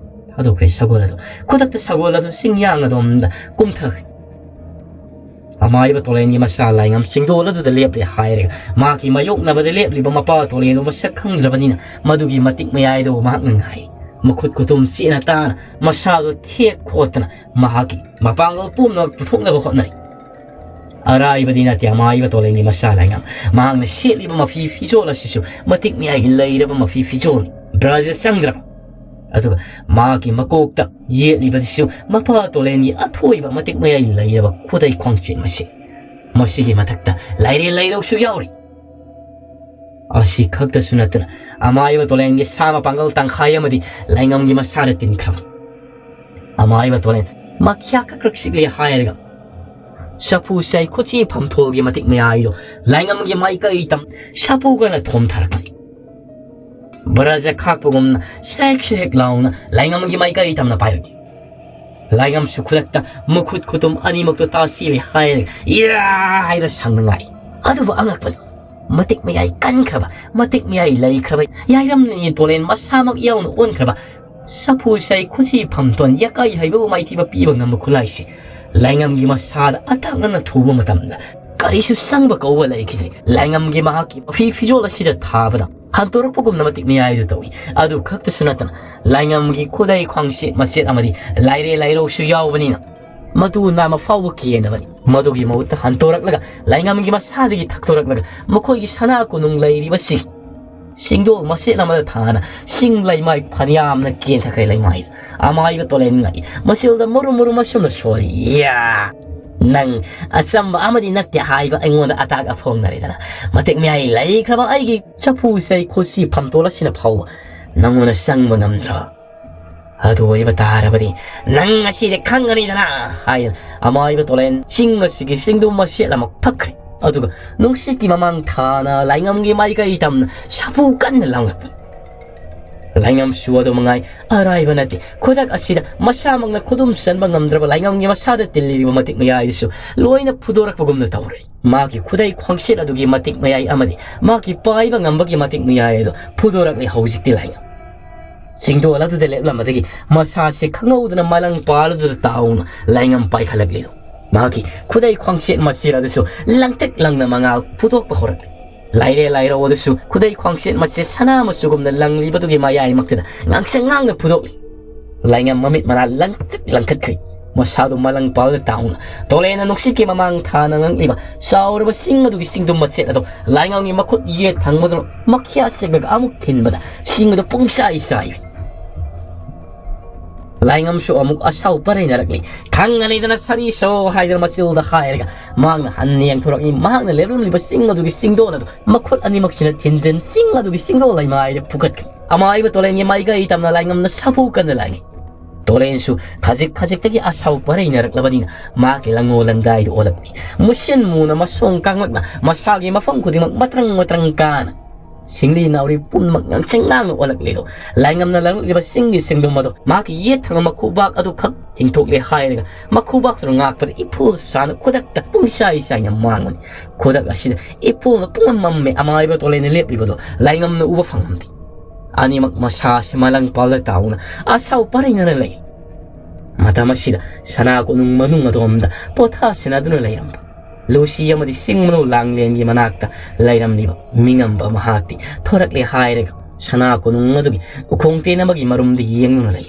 ꯊꯥꯗꯣꯛꯈ꯭ꯔꯦ ꯁꯒꯣꯜ ꯑꯗꯨ꯫ ꯈꯨꯗꯛꯇ ꯁꯒꯣꯜ ꯑꯗꯨ ꯆꯤꯡꯌꯥꯡ ꯑꯗꯣꯝꯗ ꯀꯨꯝꯊꯈ꯭ꯔꯦ꯫ ꯑꯃꯥꯏꯕ ꯇꯣꯂꯦꯟꯒꯤ ꯃꯆꯥ ꯂꯥꯏꯉꯝ ꯆꯤꯡꯗꯣꯜ ꯑꯗꯨꯗ ꯂꯦꯞꯂꯦ ꯍꯥꯏꯔꯒ ꯃꯍꯥꯛꯀꯤ ꯃꯥꯌꯣꯛꯅꯕꯗ ꯂꯦꯞꯂꯤꯕ ꯃꯄꯥ ꯇꯣꯂꯦꯟꯗꯨ ꯃꯁꯛ ꯈꯪꯗ꯭ꯔꯕꯅꯤꯅ ꯃꯗꯨꯒꯤ ꯃꯇꯤꯛ ꯃꯌꯥꯏꯗꯨ ꯃꯍꯥꯛꯅ ꯉꯥꯏ꯫ ꯃꯈꯨꯠ ꯈꯨꯇꯨꯝ ꯆꯦꯠꯅ ꯇꯥꯅ ꯃꯁꯥꯗꯨ ꯊꯦꯛ ꯈꯣꯠꯇꯅ ꯃꯍꯥꯛꯀꯤ ꯃꯄꯥꯡꯒꯜ ꯄꯨꯝꯅꯃꯛ ꯄꯨꯊꯣꯛꯅꯕ ꯍꯣꯠꯅꯔꯤ꯫ ꯑꯔꯥꯏꯕꯗꯤ ꯅꯠꯇꯦ ꯑꯃꯥꯏꯕ ꯇꯣꯂꯦꯟꯒꯤ ꯃꯆꯥ ꯂꯥꯏꯉꯝ꯫ ꯃꯍꯥꯛꯅ ꯁꯦꯠꯂꯤꯕ ꯃꯐꯤ ꯐꯤꯖꯣꯜ ꯑꯁꯤꯁꯨ ꯃꯇꯤꯛ ꯃꯌꯥꯏ ꯂꯩꯔꯕ ꯃꯐꯤ ꯐꯤꯖꯣꯜꯅꯤ꯫ ꯕ꯭ꯔꯖ ꯆꯪꯗ꯭ꯔꯕ꯫ ꯑꯗꯨꯒ ꯃꯍꯥꯛꯀꯤ ꯃꯀꯣꯛꯇ ꯌꯦꯠꯂꯤꯕꯁꯤꯁꯨ ꯃꯄꯥ ꯇꯣꯂꯦꯟꯒꯤ ꯑꯊꯣꯏꯕ ꯃꯇꯤꯛ ꯃꯌꯥꯏ ꯂꯩꯔꯕ ꯈꯨꯗꯩ ꯈꯣꯡꯆꯦꯠ ꯃꯁꯤ꯫ ꯃꯁꯤꯒꯤ ꯃꯊꯛꯇ ꯂꯥꯏꯔꯦꯜ ꯂꯩꯔꯧꯁꯨ ꯌꯥꯎꯔꯤ꯫ ꯑꯁꯤ ꯈꯛꯇꯁꯨ ꯅꯠꯇꯅ ꯑꯃꯥꯏꯕ ꯇꯣꯂꯦꯟꯒꯤ ꯁꯥ ꯃꯄꯥꯡꯒꯜ ꯇꯪꯈꯥꯏ ꯑꯃꯗꯤ ꯂꯥꯏꯉꯝꯒꯤ ꯃꯁꯥꯗ ꯇꯤꯟꯈ꯭ꯔꯕꯅꯤ꯫ ꯑꯃꯥꯏꯕ ꯇꯣꯂꯦꯟ ꯃꯈ꯭ꯌꯥ ꯀꯛ ꯀꯛ ꯆꯤꯛꯂꯤ ꯍꯥꯏꯔꯒ ꯆꯐꯨ ꯆꯩ ꯈꯨꯠꯆꯤ ꯐꯝꯊꯣꯜꯒꯤ ꯃꯇꯤꯛ ꯃꯌꯥꯏꯗꯨ ꯂꯥꯏꯉꯝꯒꯤ ꯃꯥꯏꯀꯩ ꯇꯝ ꯁꯥꯐꯨ ꯀꯟꯅ ꯊꯣꯝꯊꯔꯛꯄꯅꯤ꯫ ꯕ꯭ꯔꯖ ꯈꯥꯛꯄꯒꯨꯝꯅ ꯁ꯭ꯔꯦꯛ ꯁ꯭ꯔꯦꯛ ꯂꯥꯎꯅ ꯂꯥꯏꯉꯝꯒꯤ ꯃꯥꯏꯀꯩ ꯇꯝꯅ ꯄꯥꯏꯔꯛꯏ꯫ ꯂꯥꯏꯉꯝꯁꯨ ꯈꯨꯗꯛꯇ ꯃꯈꯨꯠ ꯈꯨꯇꯨꯝ ꯑꯅꯤꯃꯛꯇꯣ ꯇꯥꯁꯤꯜꯂꯦ ꯍꯥꯏꯔꯒ ꯏꯌꯥ ꯍꯥꯏꯔ ꯁꯪꯅ ꯉꯥꯏ꯫ ꯑꯗꯨꯕꯨ ꯑꯉꯛꯄꯅꯤ, ꯃꯇꯤꯛ ꯃꯌꯥꯏ ꯀꯟꯈ꯭ꯔꯕ, ꯃꯇꯤꯛ ꯃꯌꯥꯏ ꯂꯩꯈ꯭ꯔꯕ ꯌꯥꯏꯔꯝꯅꯤ ꯇꯣꯂꯦꯟ ꯃꯁꯥꯃꯛ ꯌꯥꯎꯅ ꯑꯣꯟꯈ꯭ꯔꯕ ꯁꯥꯐꯨ ꯁꯥꯏ ꯈꯨꯠꯁꯤ ꯐꯝꯇꯣꯟ ꯌꯥꯀꯥꯏ ꯍꯩꯕꯕꯨ ꯃꯥꯏꯊꯤꯕ ꯄꯤꯕ ꯉꯝꯕ ꯈꯨꯠꯂꯥꯏꯁꯤ ꯂꯥꯏꯉꯝꯒꯤ ꯃꯁꯥꯗ ꯑꯇꯥꯛꯅꯅ ꯊꯨꯕ ꯃꯇꯝꯗ ꯀꯔꯤꯁꯨ ꯆꯪꯕ ꯀꯧꯕ ꯂꯩꯈꯤꯗ꯭ꯔꯦ꯫ ꯂꯥꯏꯉꯝꯒꯤ ꯃꯍꯥꯛꯀꯤ ꯃꯐꯤ ꯐꯤꯖꯣꯜ ꯑꯁꯤꯗ ꯊꯥꯕꯗ ꯍꯟꯗꯣꯔꯛꯄꯒꯨꯝꯅ ꯃꯇꯤꯛ ꯃꯌꯥꯏꯗꯨ ꯇꯧꯏ꯫ ꯑꯗꯨ ꯈꯛꯇꯁꯨ ꯅꯠꯇꯅ ꯂꯥꯏꯉꯝꯒꯤ ꯈꯨꯗꯩ ꯈ꯭ꯋꯥꯡꯁꯦꯠ ꯃꯆꯦꯠ ꯑꯃꯗꯤ ꯂꯥꯏꯔꯦ ꯂꯥꯏꯔꯧꯁꯨ ꯌꯥꯎꯕꯅꯤꯅ ꯃꯗꯨ ꯅꯥꯃ ꯐꯥꯎꯕ ꯀꯦꯟꯗꯕꯅꯤ꯫ ꯃꯗꯨꯒꯤ ꯃꯍꯨꯠꯇ ꯍꯟꯗꯣꯔꯛꯂꯒ ꯂꯥꯏꯉꯝꯒꯤ ꯃꯁꯥꯗꯒꯤ ꯊꯛꯇꯣꯔꯛꯂꯒ ꯃꯈꯣꯏꯒꯤ ꯁꯅꯥ ꯀꯣꯅꯨꯡ ꯂꯩꯔꯤꯕꯁꯤ ꯁꯤꯡꯗꯣꯜ ꯃꯆꯦꯠ ꯑꯃꯗ ꯊꯥꯅ ꯁꯤꯡ ꯂꯩꯃꯥꯏ ꯐꯅꯌꯥꯝꯅ ꯀꯦꯟꯊꯈ꯭ꯔꯦ ꯂꯩꯃꯥꯏꯗ꯫ ꯑꯃꯥꯏꯕ ꯇꯣꯂꯦꯟ ꯉꯛꯏ꯫ ꯃꯆꯤꯜꯗ ꯃꯔꯨꯝ ꯃꯔꯨꯝ ꯑꯁꯨꯝꯅ ꯁꯣꯜꯂꯤ꯫ ꯌꯥ! ꯅꯪ ꯑꯆꯝꯕ ꯑꯃꯗꯤ ꯅꯠꯇꯦ ꯍꯥꯏꯕ ꯑꯩꯉꯣꯟꯗ ꯑꯇꯥꯛ ꯑꯐꯣꯡꯅꯔꯦꯗꯅ꯫ ꯃꯇꯤꯛ ꯃꯌꯥꯏ ꯂꯩꯈ꯭ꯔꯕ ꯑꯩꯒꯤ ꯆꯐꯨ ꯆꯩ ꯈꯨꯠꯁꯤ ꯐꯝꯇꯣꯜ ꯑꯁꯤꯅ ꯐꯥꯎꯕ ꯅꯪꯉꯣꯟꯗ ꯆꯪꯕ ꯉꯝꯗ꯭ꯔꯕ? ꯑꯗꯨ ꯑꯣꯏꯕ ꯇꯥꯔꯕꯗꯤ ꯅꯪ ꯉꯁꯤꯗꯤ ꯈꯪꯒꯅꯤꯗꯅ ꯍꯥꯏꯗꯅ ꯑꯃꯥꯏꯕ ꯇꯣꯂꯦꯟ ꯆꯤꯡ ꯑꯁꯤꯒꯤ ꯆꯤꯡꯗꯨ ꯃꯆꯦꯠ ꯑꯃ ꯐꯛꯈ꯭ꯔꯦ꯫ ꯑꯗꯨꯒ ꯅꯨꯡꯁꯤꯠꯀꯤ ꯃꯃꯥꯡ ꯊꯥꯅ ꯂꯥꯏꯉꯝꯒꯤ ꯃꯥꯏꯀꯩ ꯇꯝꯅ ꯁꯥꯐꯨ ꯀꯟꯅ ꯂꯥꯡꯂꯛꯄꯅꯤ꯫ ꯂꯥꯏꯉꯝꯁꯨ ꯑꯗꯨ ꯃꯉꯥꯏ ꯑꯔꯥꯏꯕ ꯅꯠꯇꯦ꯫ ꯈꯨꯗꯛ ꯑꯁꯤꯗ ꯃꯁꯥꯃꯛꯅ ꯈꯨꯗꯨꯝ ꯆꯟꯕ ꯉꯝꯗ꯭ꯔꯕ ꯂꯥꯏꯉꯝꯒꯤ ꯃꯁꯥꯗ ꯇꯤꯜꯂꯤꯔꯤꯕ ꯃꯇꯤꯛ ꯃꯌꯥꯏꯗꯨꯁꯨ ꯂꯣꯏꯅ ꯐꯨꯗꯣꯔꯛꯄꯒꯨꯝꯅ ꯇꯧꯔꯦ꯫ ꯃꯥꯒꯤ ꯈꯨꯗꯩ ꯈ꯭ꯋꯥꯡꯁꯦꯠ ꯑꯗꯨꯒꯤ ꯃꯇꯤꯛ ꯃꯌꯥꯏ ꯑꯃꯗꯤ ꯃꯥꯒꯤ ꯄꯥꯏꯕ ꯉꯝꯕꯒꯤ ꯃꯇꯤꯛ ꯃꯌꯥꯏ ꯑꯗꯨ ꯐꯨꯗꯣꯔꯛꯂꯦ ꯍꯧꯖꯤꯛꯇꯤ ꯂꯥꯏꯉꯝ꯫ ꯆꯤꯡꯗꯣꯜ ꯑꯗꯨꯗ ꯂꯦꯞꯂꯝꯕꯗꯒꯤ ꯃꯁꯥꯁꯦ ꯈꯪꯍꯧꯗꯅ ꯃꯥꯂꯪ ꯄꯥꯜ ꯑꯗꯨꯗ ꯇꯥꯎꯅ ꯂꯥꯏꯉꯝ ꯄꯥꯏꯈꯠꯂꯛꯂꯤ꯫ ꯃꯍꯥꯛꯀꯤ ꯈꯨꯗꯩ ꯈ꯭ꯋꯥꯡꯁꯦꯠ ꯃꯆꯦꯠ ꯑꯗꯨꯁꯨ ꯂꯪꯇ꯭ꯔꯤꯛ ꯂꯪꯅ ꯃꯉꯥꯜ ꯐꯨꯗꯣꯛꯄ ꯍꯧꯔꯛꯂꯤ꯫ ꯂꯥꯏꯔꯦ ꯂꯥꯏꯔꯧ ꯑꯗꯨꯁꯨ ꯈꯨꯗꯩ ꯈ꯭ꯋꯥꯡꯁꯦꯠ ꯃꯆꯦꯠ ꯁꯅꯥ ꯃꯆꯨꯒꯨꯝꯅ ꯂꯪꯂꯤꯕꯗꯨꯒꯤ ꯃꯌꯥꯏꯃꯛꯇꯨꯗ ꯉꯥꯡꯁꯪ ꯉꯥꯡꯅ ꯐꯨꯗꯣꯛꯂꯤ꯫ ꯂꯥꯏꯉꯝ ꯃꯃꯤꯠ ꯃꯅꯥ ꯂꯪꯇ꯭ꯔꯤꯛ ꯂꯪꯈꯠꯈ꯭ꯔꯦ꯫ ꯃꯁꯥꯗꯨ ꯃꯥꯂꯪ ꯄꯥꯜꯗ ꯇꯥꯎꯅ ꯇꯣꯂꯦꯟꯅ ꯅꯨꯡꯁꯤꯠꯀꯤ ꯃꯃꯥꯡ ꯊꯥꯅ ꯉꯛꯂꯤꯕ ꯆꯥꯎꯔꯕ ꯆꯤꯡ ꯑꯗꯨꯒꯤ ꯆꯤꯡꯗꯨꯝ ꯃꯆꯦꯠ ꯑꯗꯨ ꯂꯥꯏꯉꯝꯒꯤ ꯃꯈꯨꯠ ꯌꯦꯠ ꯊꯪꯕꯗꯨꯅ ꯃꯈ꯭ꯌꯥ ꯆꯤꯛꯂꯒ ꯑꯃꯨꯛ ꯊꯤꯟꯕꯗ ꯆꯤꯡ ꯑꯗꯨ ꯄꯨꯡꯆꯥꯏ ꯆꯥꯏ꯫ ꯂꯥꯏꯉꯝꯁꯨ ꯑꯃꯨꯛ ꯑꯁꯥꯎ ꯄꯔꯩꯅꯔꯛꯂꯤ꯫ "ꯈꯪꯒꯅꯤꯗꯅ ꯁꯥꯔꯤꯁꯣ" ꯍꯥꯏꯗꯅ ꯃꯆꯤꯜꯗ ꯍꯥꯏꯔꯒ ꯃꯍꯥꯛꯅ ꯍꯟꯅ ꯌꯦꯡꯊꯣꯔꯛꯏ꯫ ꯃꯍꯥꯛꯅ ꯂꯦꯞꯂꯝꯂꯤꯕ ꯆꯤꯡ ꯑꯗꯨꯒꯤ ꯆꯤꯡꯗꯣꯟ ꯑꯗꯨ ꯃꯈꯨꯠ ꯑꯅꯤꯃꯛꯁꯤꯅ ꯊꯤꯟꯖꯤꯟ ꯆꯤꯡ ꯑꯗꯨꯒꯤ ꯆꯤꯡꯗꯣꯟ ꯂꯩꯃꯥꯏꯗ ꯐꯨꯒꯠꯈ꯭ꯔꯦ꯫ ꯑꯃꯥꯏꯕ ꯇꯣꯂꯦꯟꯒꯤ ꯃꯥꯏꯀꯩ ꯇꯝꯅ ꯂꯥꯏꯉꯝꯅ ꯁꯥꯐꯨ ꯀꯟꯅ ꯂꯥꯡꯏ꯫ ꯇꯣꯂꯦꯟꯁꯨ ꯈꯖꯤꯛ ꯈꯖꯤꯛꯇꯒꯤ ꯑꯁꯥꯎ ꯄꯔꯩꯅꯔꯛꯂꯕꯅꯤꯅ ꯃꯍꯥꯛꯀꯤ ꯂꯪꯉꯣ ꯂꯪꯗꯥꯏꯗꯨ ꯑꯣꯜꯂꯛꯂꯤ꯫ ꯃꯨꯁꯤꯟ ꯃꯨꯅ ꯃꯁꯣꯡ ꯀꯥꯡꯂꯛꯅ ꯃꯁꯥꯒꯤ ꯃꯐꯝ ꯈꯨꯗꯤꯡꯃꯛ ꯃꯇ꯭ꯔꯪ ꯃꯇ꯭ꯔꯪ ꯀꯥꯅ ꯁꯤꯡꯂꯤ ꯅꯥꯎꯔꯤ ꯄꯨꯝꯅꯃꯛ ꯉꯥꯡꯁꯪ ꯉꯥꯡꯅ ꯑꯣꯜꯂꯛꯂꯤꯗꯣ ꯂꯥꯏꯉꯝꯅ ꯂꯪꯂꯛꯂꯤꯕ ꯆꯤꯡꯒꯤ ꯆꯤꯡꯗꯨꯝ ꯑꯗꯨ ꯃꯍꯥꯛꯀꯤ ꯌꯦꯠ ꯊꯪꯕ ꯃꯈꯨꯕꯥꯛ ꯑꯗꯨ ꯈꯛ ꯊꯤꯡꯊꯣꯛꯂꯦ ꯍꯥꯏꯔꯒ ꯃꯈꯨꯕꯥꯛꯇꯨꯅ ꯉꯥꯛꯄꯗ ꯏꯐꯨꯜ ꯁꯥꯅ ꯈꯨꯗꯛꯇ ꯄꯨꯡꯆꯥꯏ ꯆꯥꯏꯅ ꯃꯥꯡꯕꯅꯤ꯫ ꯈꯨꯗꯛ ꯑꯁꯤꯗ ꯏꯐꯨꯜꯅ ꯄꯨꯡꯃꯝ ꯃꯝꯃꯦ꯫ ꯑꯃꯥꯏꯕ ꯇꯣꯂꯩꯅ ꯂꯦꯞꯂꯤꯕꯗꯣ ꯂꯥꯏꯉꯝꯅ ꯎꯕ ꯐꯪꯂꯝꯗꯦ꯫ ꯑꯅꯤꯃꯛ ꯃꯁꯥꯁꯦ ꯃꯂꯪ ꯄꯥꯜꯗ ꯇꯥꯎꯅ ꯑꯁꯥꯎ ꯄꯔꯩꯅꯅ ꯂꯩ꯫ ꯃꯇꯝ ꯑꯁꯤꯗ ꯁꯅꯥ ꯀꯣꯅꯨꯡ ꯃꯅꯨꯡ ꯑꯗꯣꯝꯗ ꯄꯣꯊꯥꯁꯤꯟꯅꯗꯨꯅ ꯂꯩꯔꯝꯕ ꯂꯨꯁꯤ ꯑꯃꯗꯤ ꯆꯤꯡ ꯃꯅꯨ ꯂꯥꯡꯂꯦꯟꯒꯤ ꯃꯅꯥꯛꯇ ꯂꯩꯔꯝꯂꯤꯕ ꯃꯤꯉꯝꯕ ꯃꯍꯥꯛꯇꯤ ꯊꯣꯔꯛꯂꯦ ꯍꯥꯏꯔꯒ ꯁꯅꯥ ꯀꯣꯅꯨꯡ ꯑꯗꯨꯒꯤ ꯎꯈꯣꯡ ꯇꯦꯟ ꯑꯃꯒꯤ ꯃꯔꯨꯝꯗ ꯌꯦꯡꯗꯨꯅ ꯂꯩ꯫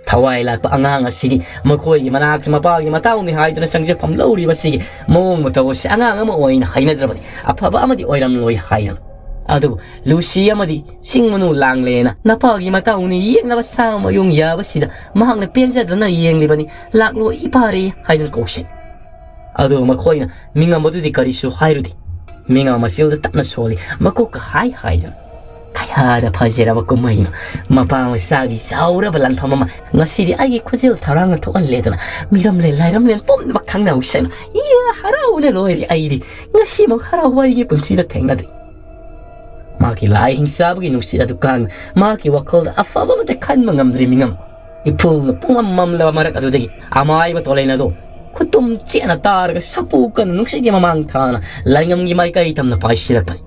ꯊꯋꯥꯏ ꯂꯥꯛꯄ ꯑꯉꯥꯡ ꯑꯁꯤꯗꯤ ꯃꯈꯣꯏꯒꯤ ꯃꯅꯥꯛꯇ ꯃꯄꯥꯒꯤ ꯃꯇꯥꯎꯅꯤ ꯍꯥꯏꯗꯨꯅ ꯆꯪꯖꯐꯝ ꯂꯧꯔꯤꯕ ꯑꯁꯤꯒꯤ ꯃꯑꯣꯡ ꯃꯇꯧ ꯑꯁꯤ ꯑꯉꯥꯡ ꯑꯃ ꯑꯣꯏꯅ ꯍꯩꯅꯗ꯭ꯔꯕꯗꯤ ꯑꯐꯕ ꯑꯃꯗꯤ ꯑꯣꯏꯔꯝꯂꯣꯏ ꯍꯥꯏꯗꯅ꯫ ꯑꯗꯨꯕꯨ ꯂꯨꯁꯤ ꯑꯃꯗꯤ ꯆꯤꯡ ꯃꯅꯨ ꯂꯥꯡꯂꯦꯅ ꯅꯄꯥꯒꯤ ꯃꯇꯥꯎꯅꯤ ꯌꯦꯡꯅꯕ ꯁꯥ ꯃꯌꯨꯡ ꯌꯥꯕꯁꯤꯗ ꯃꯍꯥꯛꯅ ꯄꯦꯟꯖꯗꯅ ꯌꯦꯡꯂꯤꯕꯅꯤ꯫ "ꯂꯥꯛꯂꯣ ꯏꯄꯥꯔꯦ" ꯍꯥꯏꯗꯨꯅ ꯀꯧꯁꯤ꯫ ꯑꯗꯨꯒ ꯃꯈꯣꯏꯅ ꯃꯤꯉꯝ ꯑꯗꯨꯗꯤ ꯀꯔꯤꯁꯨ ꯍꯥꯏꯔꯨꯗꯦ꯫ ꯃꯤꯉꯝ ꯃꯆꯤꯜꯗ ꯇꯞꯅ ꯁꯣꯜꯂꯤ, ꯃꯀꯣꯛꯀ ꯍꯥꯏ ꯍꯥꯏꯗꯨꯅ꯫ "ꯀꯌꯥꯗ ꯐꯖꯔꯕ ꯀꯨꯝꯍꯩꯅꯣ! ꯃꯄꯥ ꯃꯆꯥꯒꯤ ꯆꯥꯎꯔꯕ ꯂꯥꯟꯐꯝ ꯑꯃ ꯉꯁꯤꯗꯤ ꯑꯩꯒꯤ ꯈꯨꯖꯤꯜ ꯊꯧꯔꯥꯡꯅ ꯊꯣꯛꯍꯜꯂꯦꯗꯅ ꯃꯤꯔꯝꯂꯦꯟ ꯂꯥꯏꯔꯝꯂꯦꯟ ꯄꯨꯝꯅꯃꯛ ꯈꯪꯅꯍꯧꯁꯅꯨ꯫ ꯏꯌꯥ, ꯍꯔꯥꯎꯅ ꯂꯣꯏꯔꯦ ꯑꯩꯗꯤ꯫ ꯉꯁꯤꯃꯨꯛ ꯍꯔꯥꯎꯕ ꯑꯩꯒꯤ ꯄꯨꯟꯁꯤꯗ ꯊꯦꯡꯅꯗ꯭ꯔꯤ꯫" ꯃꯍꯥꯛꯀꯤ ꯂꯥꯏꯍꯤꯡ ꯆꯥꯕꯒꯤ ꯅꯨꯡꯁꯤꯠ ꯑꯗꯨ ꯀꯥꯡ ꯃꯍꯥꯛꯀꯤ ꯋꯥꯈꯜꯗ ꯑꯐꯕ ꯑꯃꯠꯇ ꯈꯟꯕ ꯉꯝꯗ꯭ꯔꯤ꯫ ꯃꯤꯉꯝ ꯏꯐꯨꯜꯅ ꯄꯨꯡꯃꯝ ꯃꯝꯂꯕ ꯃꯔꯛ ꯑꯗꯨꯗꯒꯤ ꯑꯃꯥꯏꯕ ꯇꯣꯂꯦꯟ ꯑꯗꯨ ꯈꯨꯇꯨꯝ ꯆꯦꯠꯅ ꯇꯥꯔꯒ ꯁꯥꯐꯨ ꯀꯟꯅ ꯅꯨꯡꯁꯤꯠꯀꯤ ꯃꯃꯥꯡ ꯊꯥꯅ ꯂꯥꯏꯉꯝꯒꯤ ꯃꯥꯏꯀꯩ ꯇꯝꯅ ꯄꯥꯏꯁꯤꯜꯂꯛꯄꯅꯤ꯫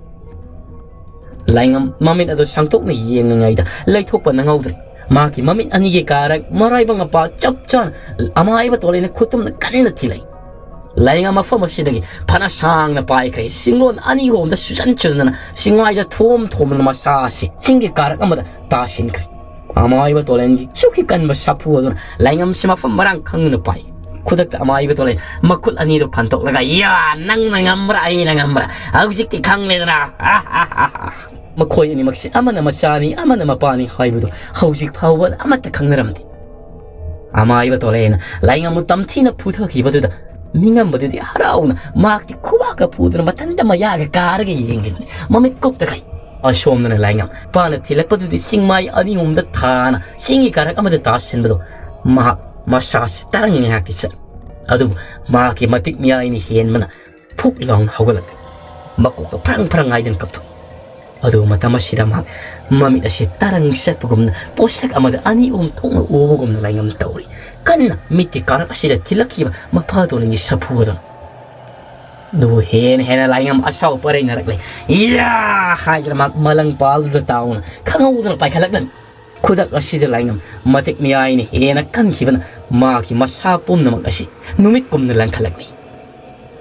ꯂꯥꯏꯉꯝ ꯃꯃꯤꯠ ꯑꯗꯨ ꯁꯥꯡꯗꯣꯛꯅ ꯌꯦꯡꯂꯤꯉꯩꯗ ꯂꯩꯊꯣꯛꯄ ꯅꯪꯍꯧꯗ꯭ꯔꯦ꯫ ꯃꯍꯥꯛꯀꯤ ꯃꯃꯤꯠ ꯑꯅꯤꯒꯤ ꯀꯥꯔꯛ ꯃꯔꯥꯏꯕꯛ ꯃꯄꯥ ꯆꯞ ꯆꯥꯅ ꯑꯃꯥꯏꯕ ꯇꯣꯂꯦꯟꯅ ꯈꯨꯇꯨꯝꯅ ꯀꯟꯅ ꯊꯤꯜꯂꯛꯏ꯫ ꯂꯥꯏꯉꯝ ꯃꯐꯝ ꯑꯁꯤꯗꯒꯤ ꯐꯅ ꯁꯥꯡꯅ ꯄꯥꯏꯈ꯭ꯔꯦ꯫ ꯆꯤꯡꯂꯣꯟ ꯑꯅꯤꯔꯣꯝꯗ ꯁꯨꯖꯟ ꯁꯨꯖꯟꯗꯅ ꯆꯤꯡꯃꯥꯏꯗ ꯊꯣꯝ ꯊꯣꯝꯗꯅ ꯃꯁꯥ ꯑꯁꯤ ꯆꯤꯡꯒꯤ ꯀꯥꯔꯛ ꯑꯃꯗ ꯇꯥꯁꯤꯟꯈ꯭ꯔꯦ꯫ ꯑꯃꯥꯏꯕ ꯇꯣꯂꯦꯟꯒꯤ ꯁꯨꯛꯀꯤ ꯀꯟꯕ ꯁꯥꯐꯨ ꯑꯗꯨꯅ ꯂꯥꯏꯉꯝꯁꯤ ꯃꯐꯝ ꯃꯔꯥꯡ ꯈꯪꯗꯅ ꯄꯥꯏ꯫ ꯈꯨꯗꯛꯇ ꯑꯃꯥꯏꯕ ꯇꯣꯂꯦꯟ ꯃꯈꯨꯠ ꯑꯅꯤꯗꯨ ꯐꯟꯗꯣꯛꯂꯒ, "ꯌꯥ, ꯅꯪꯅ ꯉꯝꯕ꯭ꯔꯥ, ꯑꯩꯅ ꯉꯝꯕ꯭ꯔꯥ? ꯍꯧꯖꯤꯛꯇꯤ ꯈꯪꯂꯦꯗꯅ!" ꯃꯈꯣꯏ ꯑꯅꯤꯃꯛꯁꯤ ꯑꯃꯅ ꯃꯆꯥꯅꯤ, ꯑꯃꯅ ꯃꯄꯥꯅꯤ ꯍꯥꯏꯕꯗꯨ ꯍꯧꯖꯤꯛ ꯐꯥꯎꯕ ꯑꯃꯠꯇ ꯈꯪꯅꯔꯝꯗꯦ꯫ ꯑꯃꯥꯏꯕ ꯇꯣꯂꯦꯟꯅ ꯂꯥꯏꯉꯝꯕꯨ ꯇꯝꯊꯤꯅ ꯐꯨꯊꯈꯤꯕꯗꯨꯗ ꯃꯤꯉꯝꯕꯗꯨꯗꯤ ꯍꯔꯥꯎꯅ ꯃꯍꯥꯛꯇꯤ ꯈꯨꯕꯥꯛꯀ ꯐꯨꯗꯨꯅ ꯃꯊꯟꯇ ꯃꯌꯥꯒ ꯀꯥꯔꯒ ꯌꯦꯡꯂꯤꯕꯅꯤ꯫ ꯃꯃꯤꯠ ꯀꯨꯞꯇꯈꯩ꯫ ꯑꯁꯣꯝꯗꯅ ꯂꯥꯏꯉꯝ ꯄꯥꯅ ꯊꯤꯜꯂꯛꯄꯗꯨꯗꯤ ꯆꯤꯡꯃꯥꯏ ꯑꯅꯤ ꯑꯍꯨꯝꯗ ꯊꯥꯅ ꯆꯤꯡꯒꯤ ꯀꯥꯔꯛ ꯑꯃꯗ ꯇꯥꯁꯤꯟꯕꯗꯣ ꯃꯍꯥꯛ ꯃꯁꯥꯁꯤ ꯇꯔꯪ ꯉꯥꯏꯍꯥꯛꯇꯤ ꯆꯠꯂꯤ꯫ ꯑꯗꯨꯕꯨ ꯃꯍꯥꯛꯀꯤ ꯃꯇꯤꯛ ꯃꯌꯥꯏꯅ ꯍꯦꯟꯕꯅ ꯐꯨꯛ ꯂꯥꯎꯅ ꯍꯧꯒꯠꯂꯛꯂꯦ꯫ ꯃꯀꯣꯛꯇ ꯐ꯭ꯔꯪ ꯐ꯭ꯔꯪ ꯍꯥꯏꯗꯅ ꯀꯞꯊꯣꯛꯏ꯫ ꯑꯗꯨ ꯃꯇꯝ ꯑꯁꯤꯗ ꯃꯍꯥꯛ ꯃꯃꯤꯠ ꯑꯁꯤ ꯇꯔꯪ ꯆꯠꯄꯒꯨꯝꯅ, ꯄꯣꯠꯁꯛ ꯑꯃꯗ ꯑꯅꯤ ꯑꯍꯨꯝ ꯊꯣꯛꯅ ꯎꯕꯒꯨꯝꯅ ꯂꯥꯏꯉꯝ ꯇꯧꯔꯤ꯫ ꯀꯟꯅ ꯃꯤꯠꯀꯤ ꯀꯥꯔꯛ ꯑꯁꯤꯗ ꯊꯤꯜꯂꯛꯈꯤꯕ ꯃꯄꯥ ꯇꯣꯂꯦꯟꯒꯤ ꯁꯥꯐꯨ ꯑꯗꯨꯅ꯫ ꯑꯗꯨꯕꯨ ꯍꯦꯟꯅ ꯍꯦꯟꯅ ꯂꯥꯏꯉꯝ ꯑꯁꯥꯎ ꯄꯔꯩꯅꯔꯛꯂꯦ꯫ "ꯏꯌꯥ!" ꯍꯥꯏꯗꯨꯅ ꯃꯍꯥꯛ ꯃꯂꯪ ꯄꯥꯜꯗꯨꯗ ꯇꯥꯎꯅ ꯈꯪꯍꯧꯗꯅ ꯄꯥꯏꯈꯠꯂꯛꯂꯝꯃꯤ꯫ ꯈꯨꯗꯛ ꯑꯁꯤꯗ ꯂꯥꯏꯉꯝ ꯃꯇꯤꯛ ꯃꯌꯥꯏꯅ ꯍꯦꯟꯅ ꯀꯟꯈꯤꯕꯅ ꯃꯍꯥꯛꯀꯤ ꯃꯁꯥ ꯄꯨꯝꯅꯃꯛ ꯑꯁꯤ ꯅꯨꯃꯤꯠ ꯀꯨꯝꯅ ꯂꯪꯈꯠꯂꯛꯂꯤ꯫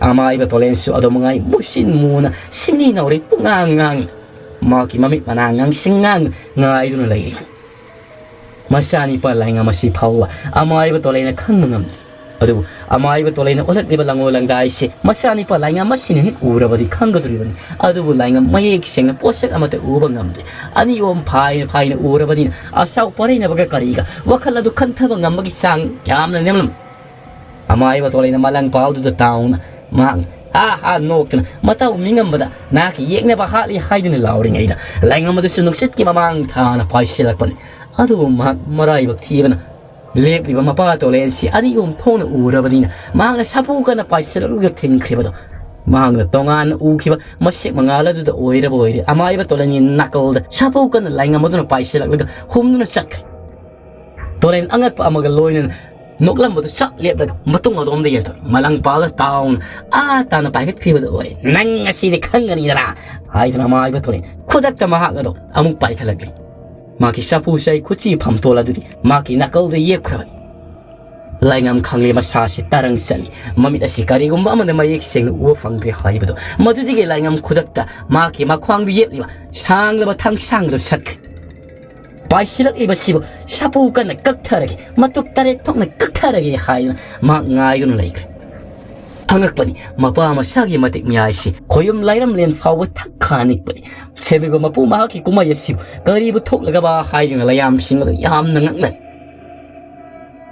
ꯑꯃꯥꯏꯕ ꯇꯣꯂꯦꯟꯁꯨ ꯑꯗꯨ ꯃꯉꯥꯏ ꯃꯨꯁꯤꯟ ꯃꯨꯅ ꯁꯤꯡꯂꯤ ꯅꯥꯎꯔꯤ ꯄꯨꯡꯉꯥꯡ ꯉꯥꯡꯅ ꯃꯍꯥꯛꯀꯤ ꯃꯃꯤꯠ ꯃꯅꯥ ꯉꯥꯡꯁꯤꯡ ꯉꯥꯡ ꯉꯥꯏꯗꯨꯅ ꯂꯩꯔꯤ꯫ ꯃꯆꯥꯅꯤꯄꯥ ꯂꯥꯏꯉꯝ ꯑꯁꯤ ꯐꯥꯎꯕ ꯑꯃꯥꯏꯕ ꯇꯣꯂꯦꯟꯅ ꯈꯪꯕ ꯉꯝꯗꯦ꯫ ꯑꯗꯨꯕꯨ ꯑꯃꯥꯏꯕ ꯇꯣꯂꯦꯟꯅ ꯎꯠꯂꯛꯂꯤꯕ ꯂꯪꯉꯣ ꯂꯪꯗꯥꯏꯁꯤ ꯃꯆꯥꯅꯤꯄꯥ ꯂꯥꯏꯉꯝ ꯑꯁꯤꯅ ꯍꯦꯛ ꯎꯔꯕꯗꯤ ꯈꯪꯒꯗꯧꯔꯤꯕꯅꯤ꯫ ꯑꯗꯨꯕꯨ ꯂꯥꯏꯉꯝ ꯃꯌꯦꯛ ꯁꯦꯡꯅ ꯄꯣꯠꯁꯛ ꯑꯃꯠꯇ ꯎꯕ ꯉꯝꯗꯦ꯫ ꯑꯅꯤ ꯑꯍꯨꯝ ꯐꯥꯏꯅ ꯐꯥꯏꯅ ꯎꯔꯕꯅꯤꯅ ꯑꯁꯥꯎ ꯄꯔꯩꯅꯕꯒ ꯀꯔꯤꯒ ꯋꯥꯈꯜ ꯑꯗꯨ ꯈꯟꯊꯕ ꯉꯝꯕꯒꯤ ꯆꯥꯡ ꯌꯥꯝꯅ ꯅꯦꯝꯂꯝꯃꯤ꯫ ꯑꯃꯥꯏꯕ ꯇꯣꯂꯦꯟꯅ ꯃꯂꯪ ꯄꯥꯎꯗꯨꯗ ꯇꯥꯎꯅ ꯃꯍꯥꯛ ꯍꯥ ꯍꯥ ꯅꯣꯛꯇꯨꯅ ꯃꯇꯧ ꯃꯤꯉꯝꯕꯗ ꯅꯍꯥꯛꯀꯤ ꯌꯦꯛꯅꯕ ꯍꯥꯠꯂꯤ ꯍꯥꯏꯗꯨꯅ ꯂꯥꯎꯔꯤꯉꯩꯗ ꯂꯥꯏꯉꯝ ꯑꯗꯨꯁꯨ ꯅꯨꯡꯁꯤꯠꯀꯤ ꯃꯃꯥꯡ ꯊꯥꯅ ꯄꯥꯏꯁꯤꯜꯂꯛꯄꯅꯤ꯫ ꯑꯗꯨꯕꯨ ꯃꯍꯥꯛ ꯃꯔꯥꯏꯕꯛ ꯊꯤꯕꯅ ꯂꯦꯞꯂꯤꯕ ꯃꯄꯥ ꯇꯣꯂꯦꯟꯁꯤ ꯑꯅꯤ ꯑꯍꯨꯝ ꯊꯣꯛꯅ ꯎꯔꯕꯅꯤꯅ ꯃꯍꯥꯛꯅ ꯁꯥꯐꯨ ꯀꯟꯅ ꯄꯥꯏꯁꯤꯜꯂꯛꯂꯒ ꯊꯤꯡꯈ꯭ꯔꯤꯕꯗꯣ ꯃꯍꯥꯛꯅ ꯇꯣꯉꯥꯟꯅ ꯎꯈꯤꯕ ꯃꯁꯦꯛ ꯃꯉꯥꯜ ꯑꯗꯨꯗ ꯑꯣꯏꯔꯕ ꯑꯣꯏꯔꯦ꯫ ꯑꯃꯥꯏꯕ ꯇꯣꯂꯦꯟꯒꯤ ꯅꯥꯀꯜꯗ ꯁꯥꯐꯨ ꯀꯟꯅ ꯂꯥꯏꯉꯝ ꯑꯗꯨꯅ ꯄꯥꯏꯁꯤꯜꯂꯛꯂꯒ ꯍꯨꯝꯗꯨꯅ ꯆꯠꯈ꯭ꯔꯦ꯫ ꯇꯣꯔꯦꯟ ꯑꯉꯛꯄ ꯑꯃꯒ ꯂꯣꯏꯅꯅ ꯅꯣꯛꯂꯝꯕꯗꯨ ꯆꯞ ꯂꯦꯞꯂꯒ ꯃꯇꯨꯡ ꯑꯗꯣꯝꯗ ꯌꯦꯡꯊꯣꯔꯛꯏ꯫ ꯃꯂꯪ ꯄꯥꯜꯂ ꯇꯥꯎꯅ ꯑꯥ ꯇꯥꯅ ꯄꯥꯏꯈꯠꯈ꯭ꯔꯤꯕꯗꯨ ꯑꯣꯏ꯫ "ꯅꯪ ꯉꯁꯤꯗꯤ ꯈꯪꯒꯅꯤꯗꯅ" ꯍꯥꯏꯗꯨꯅ ꯑꯃꯥꯏꯕ ꯇꯣꯔꯦꯟ ꯈꯨꯗꯛꯇ ꯃꯍꯥꯛ ꯑꯗꯣ ꯑꯃꯨꯛ ꯄꯥꯏꯈꯠꯂꯛꯂꯤ꯫ ꯃꯍꯥꯛꯀꯤ ꯆꯐꯨ ꯆꯩ ꯈꯨꯠꯆꯤ ꯐꯝꯇꯣꯜ ꯑꯗꯨꯗꯤ ꯃꯍꯥꯛꯀꯤ ꯅꯥꯀꯜꯗ ꯌꯦꯞꯈ꯭ꯔꯕꯅꯤ꯫ ꯂꯥꯏꯉꯝ ꯈꯪꯂꯦ ꯃꯁꯥꯁꯤ ꯇꯔꯪ ꯆꯠꯂꯤ꯫ ꯃꯃꯤꯠ ꯑꯁꯤ ꯀꯔꯤꯒꯨꯝꯕ ꯑꯃꯅ ꯃꯌꯦꯛ ꯁꯦꯡꯅ ꯎꯕ ꯐꯪꯗ꯭ꯔꯦ ꯍꯥꯏꯕꯗꯨ꯫ ꯃꯗꯨꯗꯒꯤ ꯂꯥꯏꯉꯝ ꯈꯨꯗꯛꯇ ꯃꯍꯥꯛꯀꯤ ꯃꯈ꯭ꯋꯥꯡꯗ ꯌꯦꯞꯂꯤꯕ ꯁꯥꯡꯂꯕ ꯊꯥꯡꯁꯥꯡꯗꯨ ꯁꯠꯈ꯭ꯔꯦ꯫ ꯄꯥꯏꯁꯤꯜꯂꯛꯂꯤꯕꯁꯤꯕꯨ ꯁꯥꯐꯨ ꯀꯟꯅ ꯀꯛꯊꯔꯒꯦ, ꯃꯇꯨꯞ ꯇꯔꯦꯠ ꯊꯣꯛꯅ ꯀꯛꯊꯔꯒꯦ ꯍꯥꯏꯗꯨꯅ ꯃꯍꯥꯛ ꯉꯥꯏꯗꯨꯅ ꯂꯩꯈ꯭ꯔꯦ꯫ ꯑꯉꯛꯄꯅꯤ, ꯃꯄꯥ ꯃꯆꯥꯒꯤ ꯃꯇꯤꯛ ꯃꯌꯥꯏꯁꯤ ꯈꯣꯌꯨꯝ ꯂꯥꯏꯔꯝꯂꯦꯟ ꯐꯥꯎꯕ ꯊꯛ ꯈꯥ ꯅꯤꯛꯄꯅꯤ꯫ ꯁꯦꯝꯕꯤꯕ ꯃꯄꯨ ꯃꯍꯥꯛꯀꯤ ꯀꯨꯝꯍꯩ ꯑꯁꯤꯕꯨ ꯀꯔꯤꯕꯨ ꯊꯣꯛꯂꯒꯕ ꯍꯥꯏꯗꯨꯅ ꯂꯌꯥꯝꯁꯤꯡ ꯑꯗꯨ ꯌꯥꯝꯅ ꯉꯛꯅꯔꯦ꯫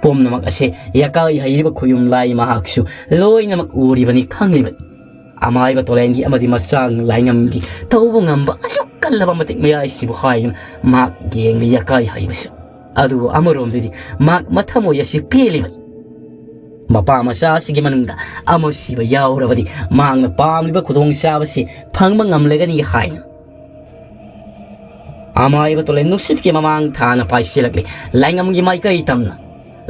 ꯄꯨꯝꯅꯃꯛ ꯑꯁꯦ ꯌꯥꯀꯥꯏ ꯍꯩꯔꯤꯕ ꯈꯣꯌꯨꯝ ꯂꯥꯏ ꯃꯍꯥꯛꯁꯨ ꯂꯣꯏꯅꯃꯛ ꯎꯔꯤꯕꯅꯤ, ꯈꯪꯂꯤꯕꯅꯤ꯫ ꯑꯃꯥꯏꯕ ꯇꯣꯂꯦꯟꯒꯤ ꯑꯃꯗꯤ ꯃꯆꯥꯡ ꯂꯥꯏꯉꯝꯒꯤ ꯇꯧꯕ ꯉꯝꯕ ꯑꯁꯨꯛ ꯀꯜꯂꯕ ꯃꯇꯤꯛ ꯃꯌꯥꯏꯁꯤꯕꯨ ꯍꯥꯏꯗꯨꯅ ꯃꯍꯥꯛ ꯌꯦꯡꯂꯤ ꯌꯥꯀꯥꯏ ꯍꯩꯕꯁꯨ꯫ ꯑꯗꯨꯕꯨ ꯑꯃꯔꯣꯝꯗꯗꯤ ꯃꯍꯥꯛ ꯃꯊꯃꯣꯏ ꯑꯁꯤ ꯄꯦꯜꯂꯤꯕꯅꯤ꯫ ꯃꯄꯥ ꯃꯆꯥ ꯑꯁꯤꯒꯤ ꯃꯅꯨꯡꯗ ꯑꯃ ꯁꯤꯕ ꯌꯥꯎꯔꯕꯗꯤ ꯃꯍꯥꯛꯅ ꯄꯥꯝꯂꯤꯕ ꯈꯨꯗꯣꯡꯆꯥꯕꯁꯤ ꯐꯪꯕ ꯉꯝꯂꯒꯅꯤ ꯍꯥꯏꯅ꯫ ꯑꯃꯥꯏꯕ ꯇꯣꯂꯦꯟ ꯅꯨꯡꯁꯤꯠꯀꯤ ꯃꯃꯥꯡ ꯊꯥꯅ ꯄꯥꯏꯁꯤꯜꯂꯛꯂꯤ꯫ ꯂꯥꯏꯉꯝꯒꯤ ꯃꯥꯏꯀꯩ ꯇꯝꯅ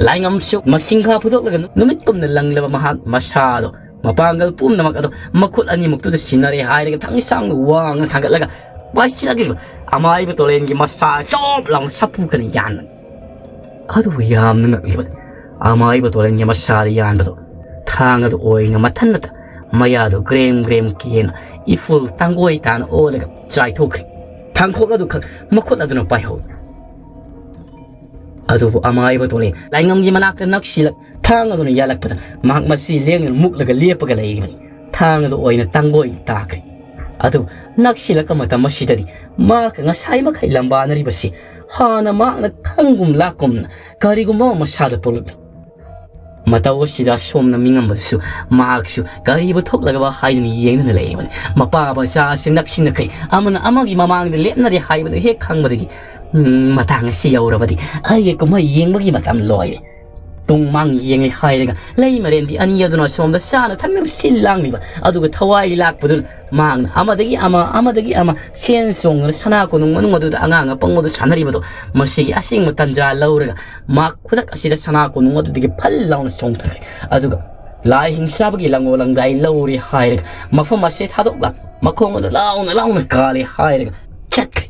ꯂꯥꯏꯉꯝꯁꯨ ꯃꯁꯤꯡꯈꯥ ꯐꯨꯗꯣꯛꯂꯒ ꯅꯨꯃꯤꯠ ꯀꯨꯝꯅ ꯂꯪꯂꯕ ꯃꯍꯥꯛ ꯃꯁꯥꯗꯣ, ꯃꯄꯥꯡꯒꯜ ꯄꯨꯝꯅꯃꯛ ꯑꯗꯣ ꯃꯈꯨꯠ ꯑꯅꯤꯃꯛꯇꯨꯗ ꯁꯤꯟꯅꯔꯦ ꯍꯥꯏꯔꯒ ꯊꯪꯁꯥꯡꯅ ꯋꯥꯡꯅ ꯊꯥꯡꯒꯠꯂꯒ ꯄꯥꯏꯁꯤꯜꯂꯛꯂꯤꯕ ꯑꯃꯥꯏꯕ ꯇꯣꯂꯦꯟꯒꯤ ꯃꯁꯥ ꯆꯣꯞ ꯂꯥꯎꯅ ꯁꯥꯐꯨ ꯀꯟꯅ ꯌꯥꯟꯕꯅꯤ꯫ ꯑꯗꯨꯕꯨ ꯌꯥꯝꯅ ꯉꯛꯂꯤꯕꯗꯤ, ꯑꯃꯥꯏꯕ ꯇꯣꯂꯦꯟꯒꯤ ꯃꯁꯥꯗ ꯌꯥꯟꯕꯗꯣ ꯊꯥꯡ ꯑꯗꯨ ꯑꯣꯏꯅ ꯃꯊꯟꯅꯇ ꯃꯌꯥꯗꯨ ꯒ꯭ꯔꯦꯝ ꯒ꯭ꯔꯦꯝ ꯀꯦꯅ ꯏꯐꯨꯜ ꯇꯥꯡꯒꯣꯏ ꯇꯥꯅ ꯑꯣꯜꯂꯒ ꯆꯥꯏꯊꯣꯛꯈ꯭ꯔꯦ꯫ ꯊꯥꯡꯈꯣꯛ ꯑꯗꯨ ꯈꯛ ꯃꯈꯨꯠ ꯑꯗꯨꯅ ꯄꯥꯏꯍꯧꯏ꯫ ꯑꯗꯨꯕꯨ ꯑꯃꯥꯏꯕ ꯇꯣꯂꯦꯟ ꯂꯥꯏꯉꯝꯒꯤ ꯃꯅꯥꯛꯇ ꯅꯛꯁꯤꯜꯂꯛ ꯊꯥꯡ ꯑꯗꯨꯅ ꯌꯥꯜꯂꯛꯄꯗ ꯃꯍꯥꯛ ꯃꯁꯤ ꯂꯦꯡꯗꯅ ꯃꯨꯛꯂꯒ ꯂꯦꯞꯄꯒ ꯂꯩꯔꯤꯕꯅꯤ꯫ ꯊꯥꯡ ꯑꯗꯨ ꯑꯣꯏꯅ ꯇꯥꯡꯒꯣꯏ ꯇꯥꯈ꯭ꯔꯦ꯫ ꯑꯗꯨ ꯅꯛꯁꯤꯜꯂꯛꯄ ꯃꯇꯝ ꯑꯁꯤꯗꯗꯤ ꯃꯍꯥꯛꯀ ꯉꯁꯥꯏ ꯃꯈꯩ ꯂꯝꯕꯥꯅꯔꯤꯕꯁꯤ ꯍꯥꯟꯅ ꯃꯍꯥꯛꯅ ꯈꯪꯒꯨꯝ ꯂꯥꯛꯀꯨꯝꯅ ꯀꯔꯤꯒꯨꯝꯕ ꯑꯃ ꯃꯁꯥꯗ ꯄꯣꯛꯂꯛꯂꯤ꯫ ꯃꯇꯧ ꯑꯁꯤꯗ ꯑꯁꯣꯝꯅ ꯃꯤꯉꯝꯕꯗꯨꯁꯨ ꯃꯍꯥꯛꯁꯨ ꯀꯔꯤꯕꯨ ꯊꯣꯛꯂꯒꯕ ꯍꯥꯏꯗꯨꯅ ꯌꯦꯡꯗꯨꯅ ꯂꯩꯔꯤꯕꯅꯤ꯫ ꯃꯄꯥ ꯃꯆꯥ ꯑꯁꯤ ꯅꯛꯁꯤꯟꯅꯈ꯭ꯔꯦ, ꯑꯃꯅ ꯑꯃꯒꯤ ꯃꯃꯥꯡꯗ ꯂꯦꯞꯅꯔꯦ ꯍꯥꯏꯕꯗꯨ ꯍꯦꯛ ꯈꯪꯕꯗꯒꯤ, "ꯎꯝ, ꯃꯇꯥꯡ ꯑꯁꯤ ꯌꯧꯔꯕꯗꯤ ꯑꯩꯒꯤ ꯀꯨꯝꯍꯩ ꯌꯦꯡꯕꯒꯤ ꯃꯇꯝ ꯂꯣꯏꯔꯦ꯫ ꯇꯨꯡ ꯃꯥꯡ ꯌꯦꯡꯂꯦ" ꯍꯥꯏꯔꯒ ꯂꯩꯃꯔꯦꯟꯕꯤ ꯑꯅꯤ ꯑꯗꯨꯅ ꯑꯁꯣꯝꯗ ꯆꯥꯅ ꯊꯛꯅꯕ ꯁꯤꯜ ꯂꯥꯡꯂꯤꯕ ꯑꯗꯨꯒ ꯊꯋꯥꯏ ꯂꯥꯛꯄꯗꯨꯅ ꯃꯍꯥꯛꯅ ꯑꯃꯗꯒꯤ ꯑꯃ, ꯑꯃꯗꯒꯤ ꯑꯃ ꯁꯦꯟ ꯆꯣꯡꯗꯨꯅ ꯁꯅꯥ ꯀꯣꯅꯨꯡ ꯃꯅꯨꯡ ꯑꯗꯨꯗ ꯑꯉꯥꯡ ꯑꯄꯪꯕꯗꯨ ꯁꯥꯟꯅꯔꯤꯕꯗꯣ, ꯃꯁꯤꯒꯤ ꯑꯁꯦꯡꯕ ꯇꯟꯖꯥ ꯂꯧꯔꯒ ꯃꯍꯥꯛ ꯈꯨꯗꯛ ꯑꯁꯤꯗ ꯁꯅꯥ ꯀꯣꯅꯨꯡ ꯑꯗꯨꯗꯒꯤ ꯐꯜ ꯂꯥꯎꯅ ꯆꯣꯡꯊꯈ꯭ꯔꯦ꯫ ꯑꯗꯨꯒ ꯂꯥꯏ ꯍꯤꯡꯁꯥꯕꯒꯤ ꯂꯪꯉꯣ ꯂꯪꯗꯥꯏ ꯂꯧꯔꯦ ꯍꯥꯏꯔꯒ ꯃꯐꯝ ꯑꯁꯤ ꯊꯥꯗꯣꯛꯂꯒ ꯃꯈꯣꯡ ꯑꯗꯨ ꯂꯥꯎꯅ ꯂꯥꯎꯅ ꯀꯥꯜꯂꯦ ꯍꯥꯏꯔꯒ ꯆꯠꯈ꯭ꯔꯦ꯫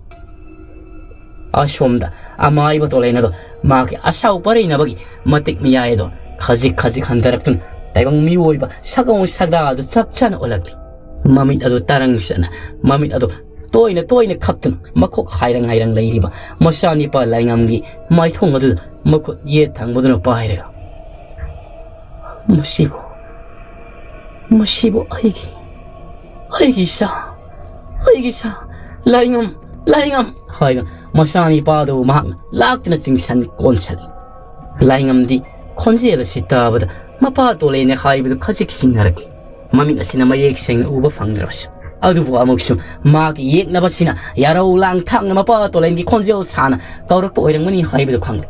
ꯑꯁꯣꯝꯗ ꯑꯃꯥꯏꯕ ꯇꯣꯂꯦꯟ ꯑꯗꯣ ꯃꯥꯒꯤ ꯑꯁꯥꯎ ꯄꯔꯩꯅꯕꯒꯤ ꯃꯇꯤꯛ ꯃꯌꯥꯏ ꯑꯗꯣ ꯈꯖꯤꯛ ꯈꯖꯤꯛ ꯍꯟꯊꯔꯛꯇꯨꯅ ꯇꯥꯏꯕꯪ ꯃꯤꯑꯣꯏꯕ ꯁꯛꯑꯣꯡ ꯁꯛꯗꯥ ꯑꯗꯨ ꯆꯞ ꯆꯥꯅ ꯎꯠꯂꯛꯂꯤ꯫ ꯃꯃꯤꯠ ꯑꯗꯨ ꯇꯔꯪ ꯆꯠꯅ, ꯃꯃꯤꯠ ꯑꯗꯨ ꯇꯣꯏꯅ ꯇꯣꯏꯅ ꯈꯞꯇꯨꯅ ꯃꯈꯣꯛ ꯍꯥꯏꯔꯪ ꯍꯥꯏꯔꯪ ꯂꯩꯔꯤꯕ ꯃꯆꯥꯅꯤꯄꯥ ꯂꯥꯏꯉꯝꯒꯤ ꯃꯥꯏꯊꯣꯡ ꯑꯗꯨꯗ ꯃꯈꯨꯠ ꯌꯦꯠ ꯊꯪꯕꯗꯨꯅ ꯄꯥꯏꯔꯒ, "ꯃꯁꯤꯕꯨ, ꯃꯁꯤꯕꯨ ꯑꯩꯒꯤ, ꯑꯩꯒꯤ ꯏꯆꯥ, ꯑꯩꯒꯤ ꯏꯆꯥ, ꯂꯥꯏꯉꯝ, ꯂꯥꯏꯉꯝ" ꯍꯥꯏꯅ ꯃꯆꯥꯅꯤꯄꯥꯗꯨ ꯃꯍꯥꯛꯅ ꯂꯥꯛꯇꯨꯅ ꯆꯤꯡꯁꯟ ꯀꯣꯟꯁꯜꯂꯤ꯫ ꯂꯥꯏꯉꯝꯗꯤ ꯈꯣꯟꯖꯦꯜ ꯑꯁꯤ ꯇꯥꯕꯗ ꯃꯄꯥ ꯇꯣꯂꯦꯅꯦ ꯍꯥꯏꯕꯗꯨ ꯈꯖꯤꯛ ꯆꯤꯡꯅꯔꯛꯂꯤ꯫ ꯃꯃꯤꯠ ꯑꯁꯤꯅ ꯃꯌꯦꯛ ꯁꯦꯡꯅ ꯎꯕ ꯐꯪꯗ꯭ꯔꯕꯁꯨ, ꯑꯗꯨꯕꯨ ꯑꯃꯨꯛꯁꯨ ꯃꯍꯥꯛꯀꯤ ꯌꯦꯛꯅꯕꯁꯤꯅ ꯌꯥꯔꯧ ꯂꯥꯡ ꯊꯥꯡꯅ ꯃꯄꯥ ꯇꯣꯂꯦꯟꯒꯤ ꯈꯣꯟꯖꯦꯜ ꯁꯥꯅ ꯀꯧꯔꯛꯄ ꯑꯣꯏꯔꯝꯒꯅꯤ ꯍꯥꯏꯕꯗꯨ ꯈꯪꯂꯦ꯫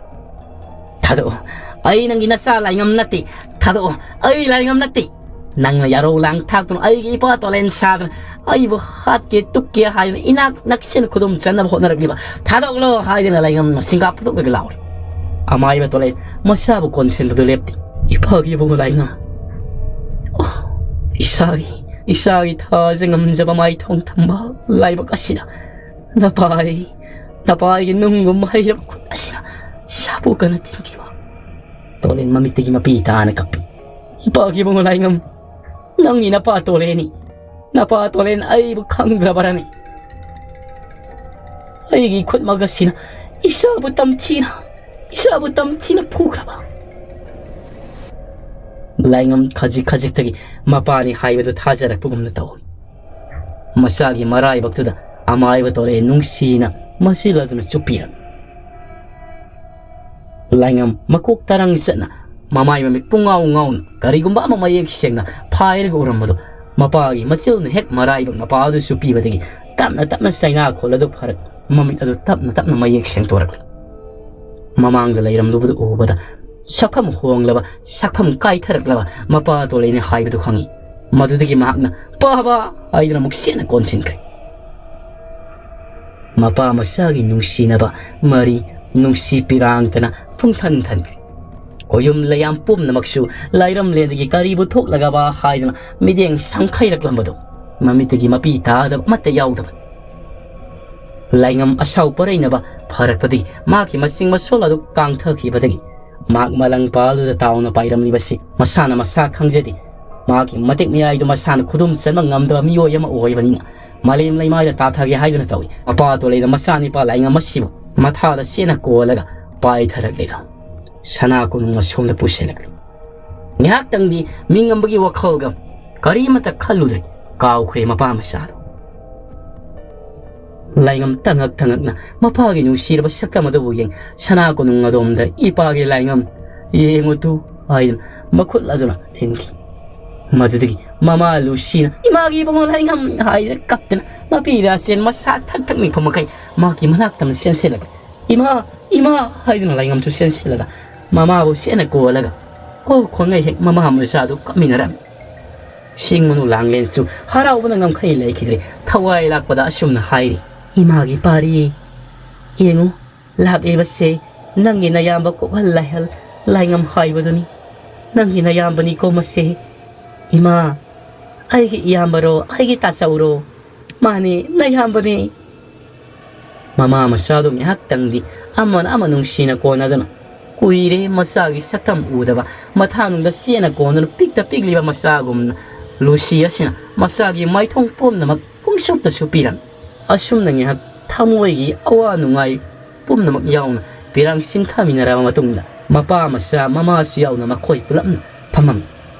"ꯊꯥꯗꯣꯛꯑꯣ, ꯑꯩ ꯅꯪꯒꯤ ꯅꯆꯥ ꯂꯥꯏꯉꯝ ꯅꯠꯇꯦ꯫ ꯊꯥꯗꯣꯛꯑꯣ, ꯑꯩ ꯂꯥꯏꯉꯝ ꯅꯠꯇꯦ"꯫ ꯅꯪꯅ ꯌꯥꯔꯧ ꯂꯥꯡ ꯊꯥꯛꯇꯨꯅ ꯑꯩꯒꯤ ꯏꯄꯥ ꯇꯣꯂꯦꯟ ꯁꯥꯗꯅ ꯑꯩꯕꯨ ꯍꯥꯠꯀꯦ ꯇꯨꯞꯀꯦ ꯍꯥꯏꯗꯨꯅ ꯏꯅꯥꯛ ꯅꯛꯁꯤꯟꯅ ꯈꯨꯗꯨꯝ ꯆꯟꯅꯕ ꯍꯣꯠꯅꯔꯛꯂꯤꯕ꯫ ꯊꯥꯗꯣꯛꯂꯣ ꯍꯥꯏꯗꯨꯅ ꯂꯩꯉꯝꯅ ꯁꯤꯡꯒꯥ ꯄꯨꯊꯣꯛꯂꯒ ꯂꯥꯎꯔꯤ꯫ ꯑꯃꯥꯏꯕ ꯇꯣꯂꯦꯟ ꯃꯁꯥꯕꯨ ꯀꯣꯟꯁꯤꯟꯕꯗꯨ ꯂꯦꯞꯇꯦ꯫ ꯏꯄꯥꯒꯤ ꯏꯕꯨꯡꯉꯣ ꯂꯥꯏꯉꯝ, ꯑꯣ, ꯏꯁꯥꯒꯤ, ꯏꯁꯥꯒꯤ ꯊꯥꯖ ꯉꯝꯖꯕ ꯃꯥꯏꯊꯣꯡ ꯊꯝꯕ ꯂꯥꯏꯕꯛ ꯑꯁꯤꯗ ꯅꯄꯥꯏ, ꯅꯄꯥꯏꯒꯤ ꯅꯨꯡꯒꯨꯝ ꯍꯩꯔꯕ ꯈꯨꯠ ꯑꯁꯤꯅ ꯏꯁꯥꯕꯨ ꯀꯟꯅ ꯊꯤꯡꯈꯤꯕ꯫ ꯇꯣꯂꯦꯟ ꯃꯃꯤꯠꯇꯒꯤ ꯃꯄꯤ ꯇꯥꯅ ꯀꯞꯄꯤ꯫ ꯏꯄꯥꯒꯤ ꯏꯕꯨꯡꯉꯣ ꯂꯥꯏꯉꯝ, ꯅꯪꯒꯤ ꯅꯄꯥ ꯇꯣꯂꯦꯟꯅꯤ꯫ ꯅꯄꯥ ꯇꯣꯂꯦꯟ ꯑꯩꯕꯨ ꯈꯪꯗ꯭ꯔꯕꯔꯅꯤ? ꯑꯩꯒꯤ ꯈꯨꯠꯃꯛ ꯑꯁꯤꯅ ꯏꯁꯥꯕꯨ ꯇꯝꯊꯤꯅ, ꯏꯁꯥꯕꯨ ꯇꯝꯊꯤꯅ ꯐꯨꯈ꯭ꯔꯕ꯫ ꯂꯥꯏꯉꯝ ꯈꯖꯤꯛ ꯈꯖꯤꯛꯇꯒꯤ ꯃꯄꯥꯅꯤ ꯍꯥꯏꯕꯗꯨ ꯊꯥꯖꯔꯛꯄꯒꯨꯝꯅ ꯇꯧꯏ꯫ ꯃꯆꯥꯒꯤ ꯃꯔꯥꯏꯕꯛꯇꯨꯗ ꯑꯃꯥꯏꯕ ꯇꯣꯂꯦꯟ ꯅꯨꯡꯁꯤꯅ ꯃꯁꯤꯜꯂꯗꯨꯅ ꯆꯨꯞꯄꯤꯔꯝꯃꯤ꯫ ꯂꯥꯏꯉꯝ ꯃꯀꯣꯛ ꯇꯔꯪ ꯆꯠꯅ ꯃꯃꯥꯏ ꯃꯃꯤꯠ ꯄꯨꯡꯉꯥꯎ ꯉꯥꯎꯅ ꯀꯔꯤꯒꯨꯝꯕ ꯑꯃ ꯃꯌꯦꯛ ꯁꯦꯡꯅ ꯐꯥꯏꯔꯒ ꯎꯔꯝꯕꯗꯨ ꯃꯄꯥꯒꯤ ꯃꯆꯤꯜꯅ ꯍꯦꯛ ꯃꯔꯥꯏꯕꯛ ꯃꯄꯥ ꯑꯗꯨꯁꯨ ꯄꯤꯕꯗꯒꯤ ꯇꯞꯅ ꯇꯞꯅ ꯆꯩꯅꯥ ꯈꯣꯜꯂꯗꯨ ꯐꯔꯛ ꯃꯃꯤꯠ ꯑꯗꯨ ꯇꯞꯅ ꯇꯞꯅ ꯃꯌꯦꯛ ꯁꯦꯡꯗꯣꯔꯛꯂꯤ꯫ ꯃꯃꯥꯡꯗ ꯂꯩꯔꯝꯂꯨꯕꯗꯨ ꯎꯕꯗ ꯁꯛꯐꯝ ꯍꯣꯡꯂꯕ, ꯁꯛꯐꯝ ꯀꯥꯏꯊꯔꯛꯂꯕ ꯃꯄꯥ ꯇꯣꯂꯦꯟꯅꯤ ꯍꯥꯏꯕꯗꯨ ꯈꯪꯏ꯫ ꯃꯗꯨꯗꯒꯤ ꯃꯍꯥꯛꯅ "ꯄꯥꯕ" ꯍꯥꯏꯗꯨꯅ ꯑꯃꯨꯛ ꯆꯦꯠꯅ ꯀꯣꯟꯁꯤꯟꯈ꯭ꯔꯦ꯫ ꯃꯄꯥ ꯃꯆꯥꯒꯤ ꯅꯨꯡꯁꯤꯅꯕ ꯃꯔꯤ ꯅꯨꯡꯁꯤ ꯄꯤꯔꯥꯡꯇꯅ ꯄꯨꯡꯊꯟ ꯊꯟꯈ꯭ꯔꯦ꯫ ꯈꯣꯌꯨꯝ ꯂꯩꯌꯥꯝ ꯄꯨꯝꯅꯃꯛꯁꯨ ꯂꯥꯏꯔꯝꯂꯦꯟꯗꯒꯤ ꯀꯔꯤꯕꯨ ꯊꯣꯛꯂꯒꯕ ꯍꯥꯏꯗꯨꯅ ꯃꯤꯠꯌꯦꯡ ꯁꯪꯈꯩꯔꯛꯂꯝꯕꯗꯨ ꯃꯃꯤꯠꯇꯒꯤ ꯃꯄꯤ ꯇꯥꯗꯕ ꯑꯃꯠꯇ ꯌꯥꯎꯗꯕꯅꯤ꯫ ꯂꯥꯏꯉꯝ ꯑꯁꯥꯎ ꯄꯔꯩꯅꯕ ꯐꯔꯛꯄꯗꯒꯤ ꯃꯍꯥꯛꯀꯤ ꯃꯆꯤꯡ ꯃꯁꯣꯜ ꯑꯗꯨ ꯀꯥꯡꯊꯈꯤꯕꯗꯒꯤ ꯃꯍꯥꯛ ꯃꯂꯪ ꯄꯥꯜꯗꯨꯗ ꯇꯥꯎꯅ ꯄꯥꯏꯔꯝꯂꯤꯕꯁꯤ ꯃꯁꯥꯅ ꯃꯁꯥ ꯈꯪꯖꯗꯦ꯫ ꯃꯍꯥꯛꯀꯤ ꯃꯇꯤꯛ ꯃꯌꯥꯏꯗꯨ ꯃꯁꯥꯅ ꯈꯨꯗꯨꯝ ꯆꯟꯕ ꯉꯝꯗꯕ ꯃꯤꯑꯣꯏ ꯑꯃ ꯑꯣꯏꯕꯅꯤꯅ ꯃꯥꯂꯦꯝ ꯂꯩꯃꯥꯏꯗ ꯇꯥꯊꯒꯦ ꯍꯥꯏꯗꯨꯅ ꯇꯧꯏ꯫ ꯃꯄꯥ ꯇꯣꯂꯦꯟꯅ ꯃꯆꯥꯅꯤꯄꯥ ꯂꯥꯏꯉꯝ ꯑꯁꯤꯕꯨ ꯃꯊꯥꯗ ꯆꯦꯠꯅ ꯀꯣꯜꯂꯒ ꯄꯥꯏꯊꯔꯛꯂꯤꯗꯣ꯫ ꯁꯅꯥ ꯀꯣꯅꯨꯡ ꯑꯁꯣꯝꯗ ꯄꯨꯁꯤꯜꯂꯛꯂꯤ꯫ ꯉꯥꯏꯍꯥꯛꯇꯪꯗꯤ ꯃꯤꯉꯝꯕꯒꯤ ꯋꯥꯈꯜꯒ ꯀꯔꯤꯃꯠꯇ ꯈꯜꯂꯨꯗ꯭ꯔꯦ꯫ ꯀꯥꯎꯈ꯭ꯔꯦ ꯃꯄꯥ ꯃꯆꯥꯗꯣ꯫ ꯂꯥꯏꯉꯝ ꯇꯉꯛ ꯇꯉꯛꯅ ꯃꯄꯥꯒꯤ ꯅꯨꯡꯁꯤꯔꯕ ꯁꯛꯇꯝ ꯑꯗꯨꯕꯨ ꯌꯦꯡ ꯁꯅꯥ ꯀꯣꯅꯨꯡ ꯑꯗꯣꯝꯗ "ꯏꯄꯥꯒꯤ ꯂꯥꯏꯉꯝ, ꯌꯦꯡꯉꯨ ꯇꯨ" ꯍꯥꯏꯗꯨꯅ ꯃꯈꯨꯠ ꯑꯗꯨꯅ ꯊꯤꯟꯈꯤ꯫ ꯃꯗꯨꯗꯒꯤ ꯃꯃꯥ ꯂꯨꯁꯤꯅ "ꯏꯃꯥꯒꯤ ꯏꯕꯨꯡꯉꯣ ꯂꯥꯏꯉꯝ" ꯍꯥꯏꯗꯨꯅ ꯀꯞꯇꯅ ꯃꯄꯤ ꯔꯥꯁꯦꯟ ꯃꯁꯥ ꯊꯛ ꯊꯛ ꯅꯤꯛꯄ ꯃꯈꯩ ꯃꯍꯥꯛꯀꯤ ꯃꯅꯥꯛꯇ ꯆꯦꯟꯁꯤꯜꯂꯒ "ꯏꯃꯥ, ꯏꯃꯥ" ꯍꯥꯏꯗꯨꯅ ꯂꯥꯏꯉꯝꯁꯨ ꯆꯦꯟꯁꯤꯜꯂꯒ ꯃꯃꯥꯕꯨ ꯆꯦꯠꯅ ꯀꯣꯜꯂꯒ ꯀꯣ ꯈꯣꯡꯉꯩ ꯍꯦꯛ ꯃꯃꯥ ꯃꯆꯥꯗꯨ ꯀꯞꯃꯤꯟꯅꯔꯝꯃꯤ꯫ ꯆꯤꯡ ꯃꯅꯨ ꯂꯥꯡꯂꯦꯟꯁꯨ ꯍꯔꯥꯎꯕꯅ ꯉꯝꯈꯩ ꯂꯩꯈꯤꯗ꯭ꯔꯦ꯫ ꯊꯋꯥꯏ ꯂꯥꯛꯄꯗ ꯑꯁꯨꯝꯅ ꯍꯥꯏꯔꯤ, "ꯏꯃꯥꯒꯤ ꯄꯥꯔꯤ, ꯌꯦꯡꯉꯨ, ꯂꯥꯛꯂꯤꯕꯁꯦ ꯅꯪꯒꯤ ꯅꯌꯥꯝꯕ ꯀꯣꯛꯍꯜ ꯂꯥꯏꯍꯜ ꯂꯥꯏꯉꯝ ꯍꯥꯏꯕꯗꯨꯅꯤ꯫ ꯅꯪꯒꯤ ꯅꯌꯥꯝꯕꯅꯤꯀꯣ ꯃꯁꯦ꯫ ꯏꯃꯥ, ꯑꯩꯒꯤ ꯏꯌꯥꯝꯕꯔꯣ, ꯑꯩꯒꯤ ꯇꯥꯆꯧꯔꯣ? ꯃꯥꯅꯤ, ꯅꯌꯥꯝꯕꯅꯤ꯫" ꯃꯃꯥ ꯃꯆꯥꯗꯨ ꯉꯥꯏꯍꯥꯛꯇꯪꯗꯤ ꯑꯃꯅ ꯑꯃ ꯅꯨꯡꯁꯤꯅ ꯀꯣꯟꯅꯗꯨꯅ, ꯀꯨꯏꯔꯦ ꯃꯆꯥꯒꯤ ꯁꯛꯇꯝ ꯎꯗꯕ, ꯃꯊꯥꯅꯨꯡꯗ ꯆꯦꯠꯅ ꯀꯣꯟꯗꯨꯅ ꯄꯤꯛꯇ ꯄꯤꯛꯂꯤꯕ ꯃꯆꯥꯒꯨꯝꯅ ꯂꯨꯁꯤ ꯑꯁꯤꯅ ꯃꯆꯥꯒꯤ ꯃꯥꯏꯊꯣꯡ ꯄꯨꯝꯅꯃꯛ ꯄꯨꯡꯁꯨꯞꯇ ꯁꯨꯞꯄꯤꯔꯝꯃꯤ꯫ ꯑꯁꯨꯝꯅ ꯉꯥꯏꯍꯥꯛ ꯊꯃꯣꯏꯒꯤ ꯑꯋꯥ ꯅꯨꯡꯉꯥꯏ ꯄꯨꯝꯅꯃꯛ ꯌꯥꯎꯅ ꯄꯤꯔꯥꯡ ꯁꯤꯟꯊꯃꯤꯟꯅꯔꯕ ꯃꯇꯨꯡꯗ, ꯃꯄꯥ ꯃꯆꯥ ꯃꯃꯥꯁꯨ ꯌꯥꯎꯅ ꯃꯈꯣꯏ ꯄꯨꯂꯞꯅ ꯐꯝꯃꯝꯃꯤ꯫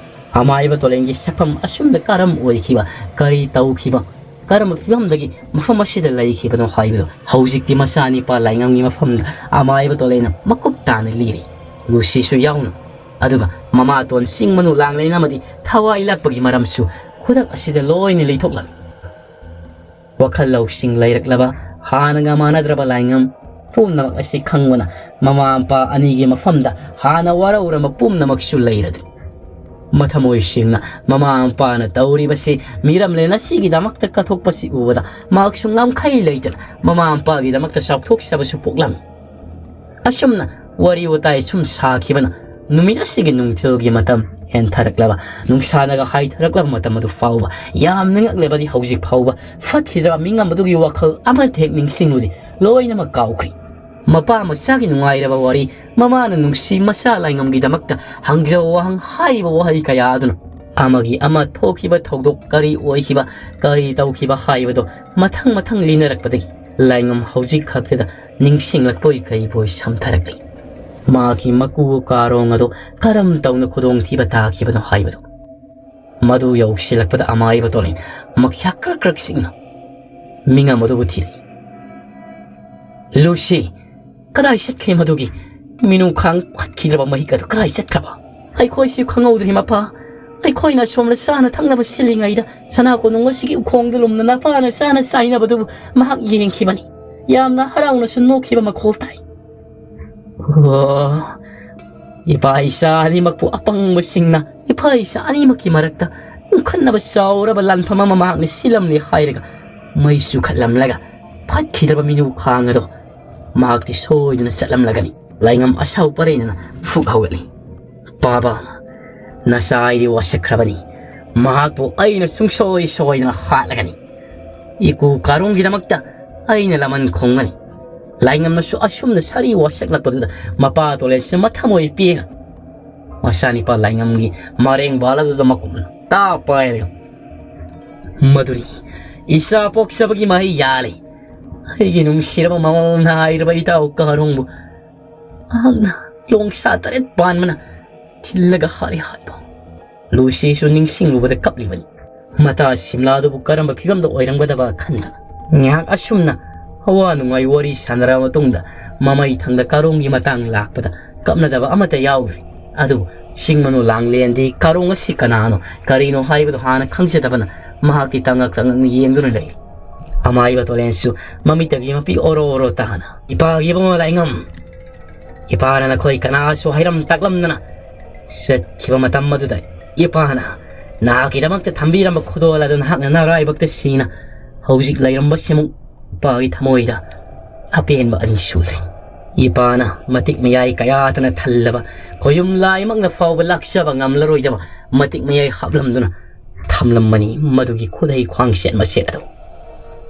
ꯑꯃꯥꯏꯕ ꯇꯣꯂꯦꯟꯒꯤ ꯁꯛꯐꯝ ꯑꯁꯨꯝꯅ ꯀꯔꯝ ꯑꯣꯏꯈꯤꯕ, ꯀꯔꯤ ꯇꯧꯈꯤꯕ, ꯀꯔꯝꯕ ꯐꯤꯕꯝꯗꯒꯤ ꯃꯐꯝ ꯑꯁꯤꯗ ꯂꯩꯈꯤꯕꯅꯣ ꯍꯥꯏꯕꯗꯨ ꯍꯧꯖꯤꯛꯇꯤ ꯃꯆꯥꯅꯤꯄꯥ ꯂꯥꯏꯉꯝꯒꯤ ꯃꯐꯝꯗ ꯑꯃꯥꯏꯕ ꯇꯣꯂꯦꯟꯅ ꯃꯀꯨꯞ ꯇꯥꯅ ꯂꯤꯔꯤ, ꯂꯨꯁꯤꯁꯨ ꯌꯥꯎꯅ꯫ ꯑꯗꯨꯒ ꯃꯃꯥꯇꯣꯟ ꯆꯤꯡ ꯃꯅꯨ ꯂꯥꯡꯂꯦꯟ ꯑꯃꯗꯤ ꯊꯋꯥꯏ ꯂꯥꯛꯄꯒꯤ ꯃꯔꯝꯁꯨ ꯈꯨꯗꯛ ꯑꯁꯤꯗ ꯂꯣꯏꯅ ꯂꯩꯊꯣꯛꯂꯝꯃꯤ꯫ ꯋꯥꯈꯜ ꯂꯧꯁꯤꯡ ꯂꯩꯔꯛꯂꯕ, ꯍꯥꯟꯅꯒ ꯃꯥꯟꯅꯗ꯭ꯔꯕ ꯂꯥꯏꯉꯝ ꯄꯨꯝꯅꯃꯛ ꯑꯁꯤ ꯈꯪꯕꯅ ꯃꯃꯥ ꯃꯄꯥ ꯑꯅꯤꯒꯤ ꯃꯐꯝꯗ ꯍꯥꯟꯅ ꯋꯥꯔꯧꯔꯝꯕ ꯄꯨꯝꯅꯃꯛꯁꯨ ꯂꯩꯔꯗ꯭ꯔꯤ꯫ ꯃꯊꯃꯣꯏ ꯁꯦꯡꯅ ꯃꯃꯥ ꯃꯄꯥꯅ ꯇꯧꯔꯤꯕꯁꯤ ꯃꯤꯔꯝꯂꯦꯟ ꯑꯁꯤꯒꯤꯗꯃꯛꯇ ꯀꯠꯊꯣꯛꯄꯁꯤ ꯎꯕꯗ ꯃꯍꯥꯛꯁꯨ ꯉꯝꯈꯩ ꯂꯩꯇꯅ ꯃꯃꯥ ꯃꯄꯥꯒꯤꯗꯃꯛꯇ ꯆꯥꯎꯊꯣꯛꯆꯕꯁꯨ ꯄꯣꯛꯂꯝꯃꯤ꯫ ꯑꯁꯨꯝꯅ ꯋꯥꯔꯤ ꯋꯥꯇꯥꯏ ꯁꯨꯝ ꯁꯥꯈꯤꯕꯅ ꯅꯨꯃꯤꯠ ꯑꯁꯤꯒꯤ ꯅꯨꯡꯊꯤꯜꯒꯤ ꯃꯇꯝ ꯍꯦꯟꯊꯔꯛꯂꯕ, ꯅꯨꯡꯁꯥꯅꯒ ꯍꯥꯏꯊꯔꯛꯂꯕ ꯃꯇꯝ ꯑꯗꯨ ꯐꯥꯎꯕ ꯌꯥꯝꯅ ꯉꯛꯂꯕꯗꯤ ꯍꯧꯖꯤꯛ ꯐꯥꯎꯕ ꯐꯠꯈꯤꯗ꯭ꯔꯕ ꯃꯤꯉꯝ ꯑꯗꯨꯒꯤ ꯋꯥꯈꯜ ꯑꯃꯠꯇ ꯍꯦꯛ ꯅꯤꯡꯁꯤꯡꯂꯨꯗꯦ꯫ ꯂꯣꯏꯅꯃꯛ ꯀꯥꯎꯈ꯭ꯔꯤ꯫ ꯃꯄꯥ ꯃꯆꯥꯒꯤ ꯅꯨꯡꯉꯥꯏꯔꯕ ꯋꯥꯔꯤ, ꯃꯃꯥꯅ ꯅꯨꯡꯁꯤ ꯃꯆꯥ ꯂꯥꯏꯉꯝꯒꯤꯗꯃꯛꯇ ꯍꯪꯖꯕ ꯋꯥꯍꯪ ꯍꯥꯏꯔꯤꯕ ꯋꯥꯍꯩ ꯀꯌꯥ ꯑꯗꯨꯅ ꯑꯃꯒꯤ ꯑꯃ ꯊꯣꯛꯈꯤꯕ ꯊꯧꯗꯣꯛ ꯀꯔꯤ ꯑꯣꯏꯈꯤꯕ, ꯀꯔꯤ ꯇꯧꯈꯤꯕ ꯍꯥꯏꯕꯗꯨ ꯃꯊꯪ ꯃꯊꯪ ꯂꯤꯅꯔꯛꯄꯗꯒꯤ ꯂꯥꯏꯉꯝ ꯍꯧꯖꯤꯛ ꯈꯛꯇꯗ ꯅꯤꯡꯁꯤꯡꯂꯛꯄꯣꯏ ꯀꯩꯕꯣꯏ ꯁꯝꯊꯔꯛꯂꯤ꯫ ꯃꯥꯒꯤ ꯃꯀꯨ ꯀꯥꯔꯣꯡ ꯑꯗꯨ ꯀꯔꯝ ꯇꯧꯅ ꯈꯨꯗꯣꯡꯊꯤꯕ ꯇꯥꯈꯤꯕꯅꯣ ꯍꯥꯏꯕꯗꯨ꯫ ꯃꯗꯨ ꯌꯧꯁꯤꯜꯂꯛꯄꯗ ꯑꯃꯥꯏꯕ ꯇꯣꯂꯤꯟ ꯃꯈ꯭ꯌꯥ ꯀ꯭ꯔꯛ ꯀ꯭ꯔꯛ ꯁꯤꯡꯅ ꯃꯤꯉꯝ ꯑꯗꯨꯕꯨ ꯊꯤꯔꯛꯏ꯫ "ꯂꯨꯁꯤ, ꯀꯗꯥꯏ ꯆꯠꯈ꯭ꯔꯦ ꯃꯗꯨꯒꯤ ꯃꯤꯅꯨꯡꯈꯥꯡ ꯐꯠꯈꯤꯗ꯭ꯔꯕ ꯃꯍꯤꯛ ꯑꯗꯨ ꯀꯗꯥꯏ ꯆꯠꯈ꯭ꯔꯕ?" "ꯑꯩꯈꯣꯏꯁꯨ ꯈꯪꯍꯧꯗ꯭ꯔꯤ ꯃꯄꯥ꯫ ꯑꯩꯈꯣꯏꯅ ꯑꯁꯣꯝꯗ ꯆꯥꯅ ꯊꯛꯅꯕ ꯁꯤꯜꯂꯤꯉꯩꯗ ꯁꯅꯥ ꯀꯣꯅꯨꯡ ꯑꯁꯤꯒꯤ ꯎꯈꯣꯡꯗ ꯂꯨꯝꯅ ꯅꯄꯥꯅ ꯆꯥꯅ ꯆꯥꯏꯅꯕꯗꯨꯕꯨ ꯃꯍꯥꯛ ꯌꯦꯡꯈꯤꯕꯅꯤ꯫ ꯌꯥꯝꯅ ꯍꯔꯥꯎꯅꯁꯨ ꯅꯣꯛꯈꯤꯕ ꯃꯈꯣꯜ ꯇꯥꯏ꯫" ꯑꯣ, ꯏꯄꯥ ꯏꯆꯥ ꯑꯅꯤꯃꯛꯄꯨ ꯑꯄꯪꯕꯁꯤꯡꯅ ꯏꯄꯥ ꯏꯆꯥ ꯑꯅꯤꯃꯛꯀꯤ ꯃꯔꯛꯇ ꯈꯟꯅꯕ ꯆꯥꯎꯔꯕ ꯂꯥꯟꯐꯝ ꯑꯃ ꯃꯍꯥꯛꯅ ꯁꯤꯜꯂꯝꯂꯦ ꯍꯥꯏꯔꯒ ꯃꯩ ꯆꯨꯈꯠꯂꯝꯂꯒ ꯐꯠꯈꯤꯗ꯭ꯔꯕ ꯃꯤꯅꯨ ꯈꯥꯡ ꯑꯗꯣ ꯃꯍꯥꯛꯇꯤ ꯁꯣꯏꯗꯅ ꯆꯠꯂꯝꯂꯒꯅꯤ꯫ ꯂꯥꯏꯉꯝ ꯑꯁꯥꯎ ꯄꯔꯦꯡꯅꯅ ꯐꯨꯛ ꯍꯧꯒꯠꯂꯤ꯫ "ꯄꯥꯕ, ꯅꯆꯥ ꯑꯩꯗꯤ ꯋꯥꯁꯛꯈ꯭ꯔꯕꯅꯤ꯫ ꯃꯍꯥꯛꯄꯨ ꯑꯩꯅ ꯁꯨꯡꯁꯣꯏ ꯁꯣꯏꯗꯅ ꯍꯥꯠꯂꯒꯅꯤ꯫ ꯏꯀꯨ ꯀꯥꯔꯣꯡꯒꯤꯗꯃꯛꯇ ꯑꯩꯅ ꯂꯃꯟ ꯈꯣꯡꯒꯅꯤ꯫" ꯂꯥꯏꯉꯝꯅꯁꯨ ꯑꯁꯨꯝꯅ ꯁꯥꯔꯤ ꯋꯥꯁꯛꯂꯛꯄꯗꯨꯗ ꯃꯄꯥ ꯇꯣꯂꯦꯟꯁꯨ ꯃꯊꯃꯣꯏ ꯄꯦꯟꯅ ꯃꯆꯥꯅꯤꯄꯥ ꯂꯥꯏꯉꯝꯒꯤ ꯃꯔꯦꯡꯕꯥꯜ ꯑꯗꯨꯗ ꯃꯀꯨꯞꯅ ꯇꯥ ꯄꯥꯏꯔꯒ, "ꯃꯗꯨꯅꯤ ꯏꯆꯥ ꯄꯣꯛꯆꯕꯒꯤ ꯃꯍꯩ ꯌꯥꯜꯂꯤ꯫ ꯑꯩꯒꯤ ꯅꯨꯡꯁꯤꯔꯕ ꯃꯃꯜ ꯅꯥꯏꯔꯕ ꯏꯇꯥꯎ ꯀꯥꯔꯣꯡꯕꯨ ꯃꯍꯥꯛꯅ ꯂꯣꯡꯁꯥ ꯇꯔꯦꯠ ꯄꯥꯟꯕꯅ ꯊꯤꯜꯂꯒ ꯍꯥꯠꯂꯤ" ꯍꯥꯏꯕ꯫ ꯂꯨꯁꯤꯁꯨ ꯅꯤꯡꯁꯤꯡꯂꯨꯕꯗ ꯀꯞꯂꯤꯕꯅꯤ꯫ ꯃꯇꯥ ꯁꯤꯝꯂꯥꯗꯨꯕꯨ ꯀꯔꯝꯕ ꯐꯤꯕꯝꯗ ꯑꯣꯏꯔꯝꯒꯗꯕ ꯈꯟꯗꯅ꯫ ꯉꯥꯏꯍꯥꯛ ꯑꯁꯨꯝꯅ ꯑꯋꯥ ꯅꯨꯡꯉꯥꯏ ꯋꯥꯔꯤ ꯁꯥꯟꯅꯔꯕ ꯃꯇꯨꯡꯗ ꯃꯃꯩ ꯊꯪꯗ ꯀꯥꯔꯣꯡꯒꯤ ꯃꯇꯥꯡ ꯂꯥꯛꯄꯗ ꯀꯞꯅꯗꯕ ꯑꯃꯠꯇ ꯌꯥꯎꯗ꯭ꯔꯤ꯫ ꯑꯗꯨꯕꯨ ꯆꯤꯡ ꯃꯅꯨ ꯂꯥꯡꯂꯦꯟꯗꯤ ꯀꯥꯔꯣꯡ ꯑꯁꯤ ꯀꯅꯥꯅꯣ, ꯀꯔꯤꯅꯣ ꯍꯥꯏꯕꯗꯨ ꯍꯥꯟꯅ ꯈꯪꯖꯗꯕꯅ ꯃꯍꯥꯛꯇꯤ ꯇꯉꯛ ꯇꯉꯛꯅ ꯌꯦꯡꯗꯨꯅ ꯂꯩ꯫ ꯑꯃꯥꯏꯕ ꯇꯣꯂꯦꯟꯁꯨ ꯃꯃꯤꯠꯇꯒꯤ ꯃꯄꯤ ꯑꯣꯔꯣ ꯑꯣꯔꯣ ꯇꯥꯅ, "ꯏꯄꯥꯒꯤ ꯏꯕꯨꯡꯉꯣ ꯂꯥꯏꯉꯝ, ꯏꯄꯥꯅ ꯅꯈꯣꯏ ꯀꯅꯥꯁꯨ ꯍꯥꯏꯔꯝ ꯇꯥꯛꯂꯝꯗꯅ ꯆꯠꯈꯤꯕ ꯃꯇꯝ ꯑꯗꯨꯗ ꯏꯄꯥꯅ ꯅꯍꯥꯛꯀꯤꯗꯃꯛꯇ ꯊꯝꯕꯤꯔꯝꯕ ꯈꯨꯗꯣꯜ ꯑꯗꯨ ꯅꯍꯥꯛꯅ ꯅꯔꯥꯏꯕꯛꯇ ꯁꯤꯅ ꯍꯧꯖꯤꯛ ꯂꯩꯔꯝꯕꯁꯤꯃꯨꯛ ꯏꯄꯥꯒꯤ ꯊꯃꯣꯏꯗ ꯑꯄꯦꯟꯕ ꯑꯅꯤ ꯁꯨꯗ꯭ꯔꯤ꯫ ꯏꯄꯥꯅ ꯃꯇꯤꯛ ꯃꯌꯥꯏ ꯀꯌꯥꯇꯅ ꯊꯜꯂꯕ ꯈꯣꯌꯨꯝ ꯂꯥꯏꯃꯛꯅ ꯐꯥꯎꯕ ꯂꯥꯛꯆꯕ ꯉꯝꯂꯔꯣꯏꯗꯕ ꯃꯇꯤꯛ ꯃꯌꯥꯏ ꯍꯥꯞꯂꯝꯗꯨꯅ ꯊꯝꯂꯝꯕꯅꯤ ꯃꯗꯨꯒꯤ ꯈꯨꯗꯩ ꯈ꯭ꯋꯥꯡꯁꯦꯠ ꯃꯁꯦꯠ ꯑꯗꯨ꯫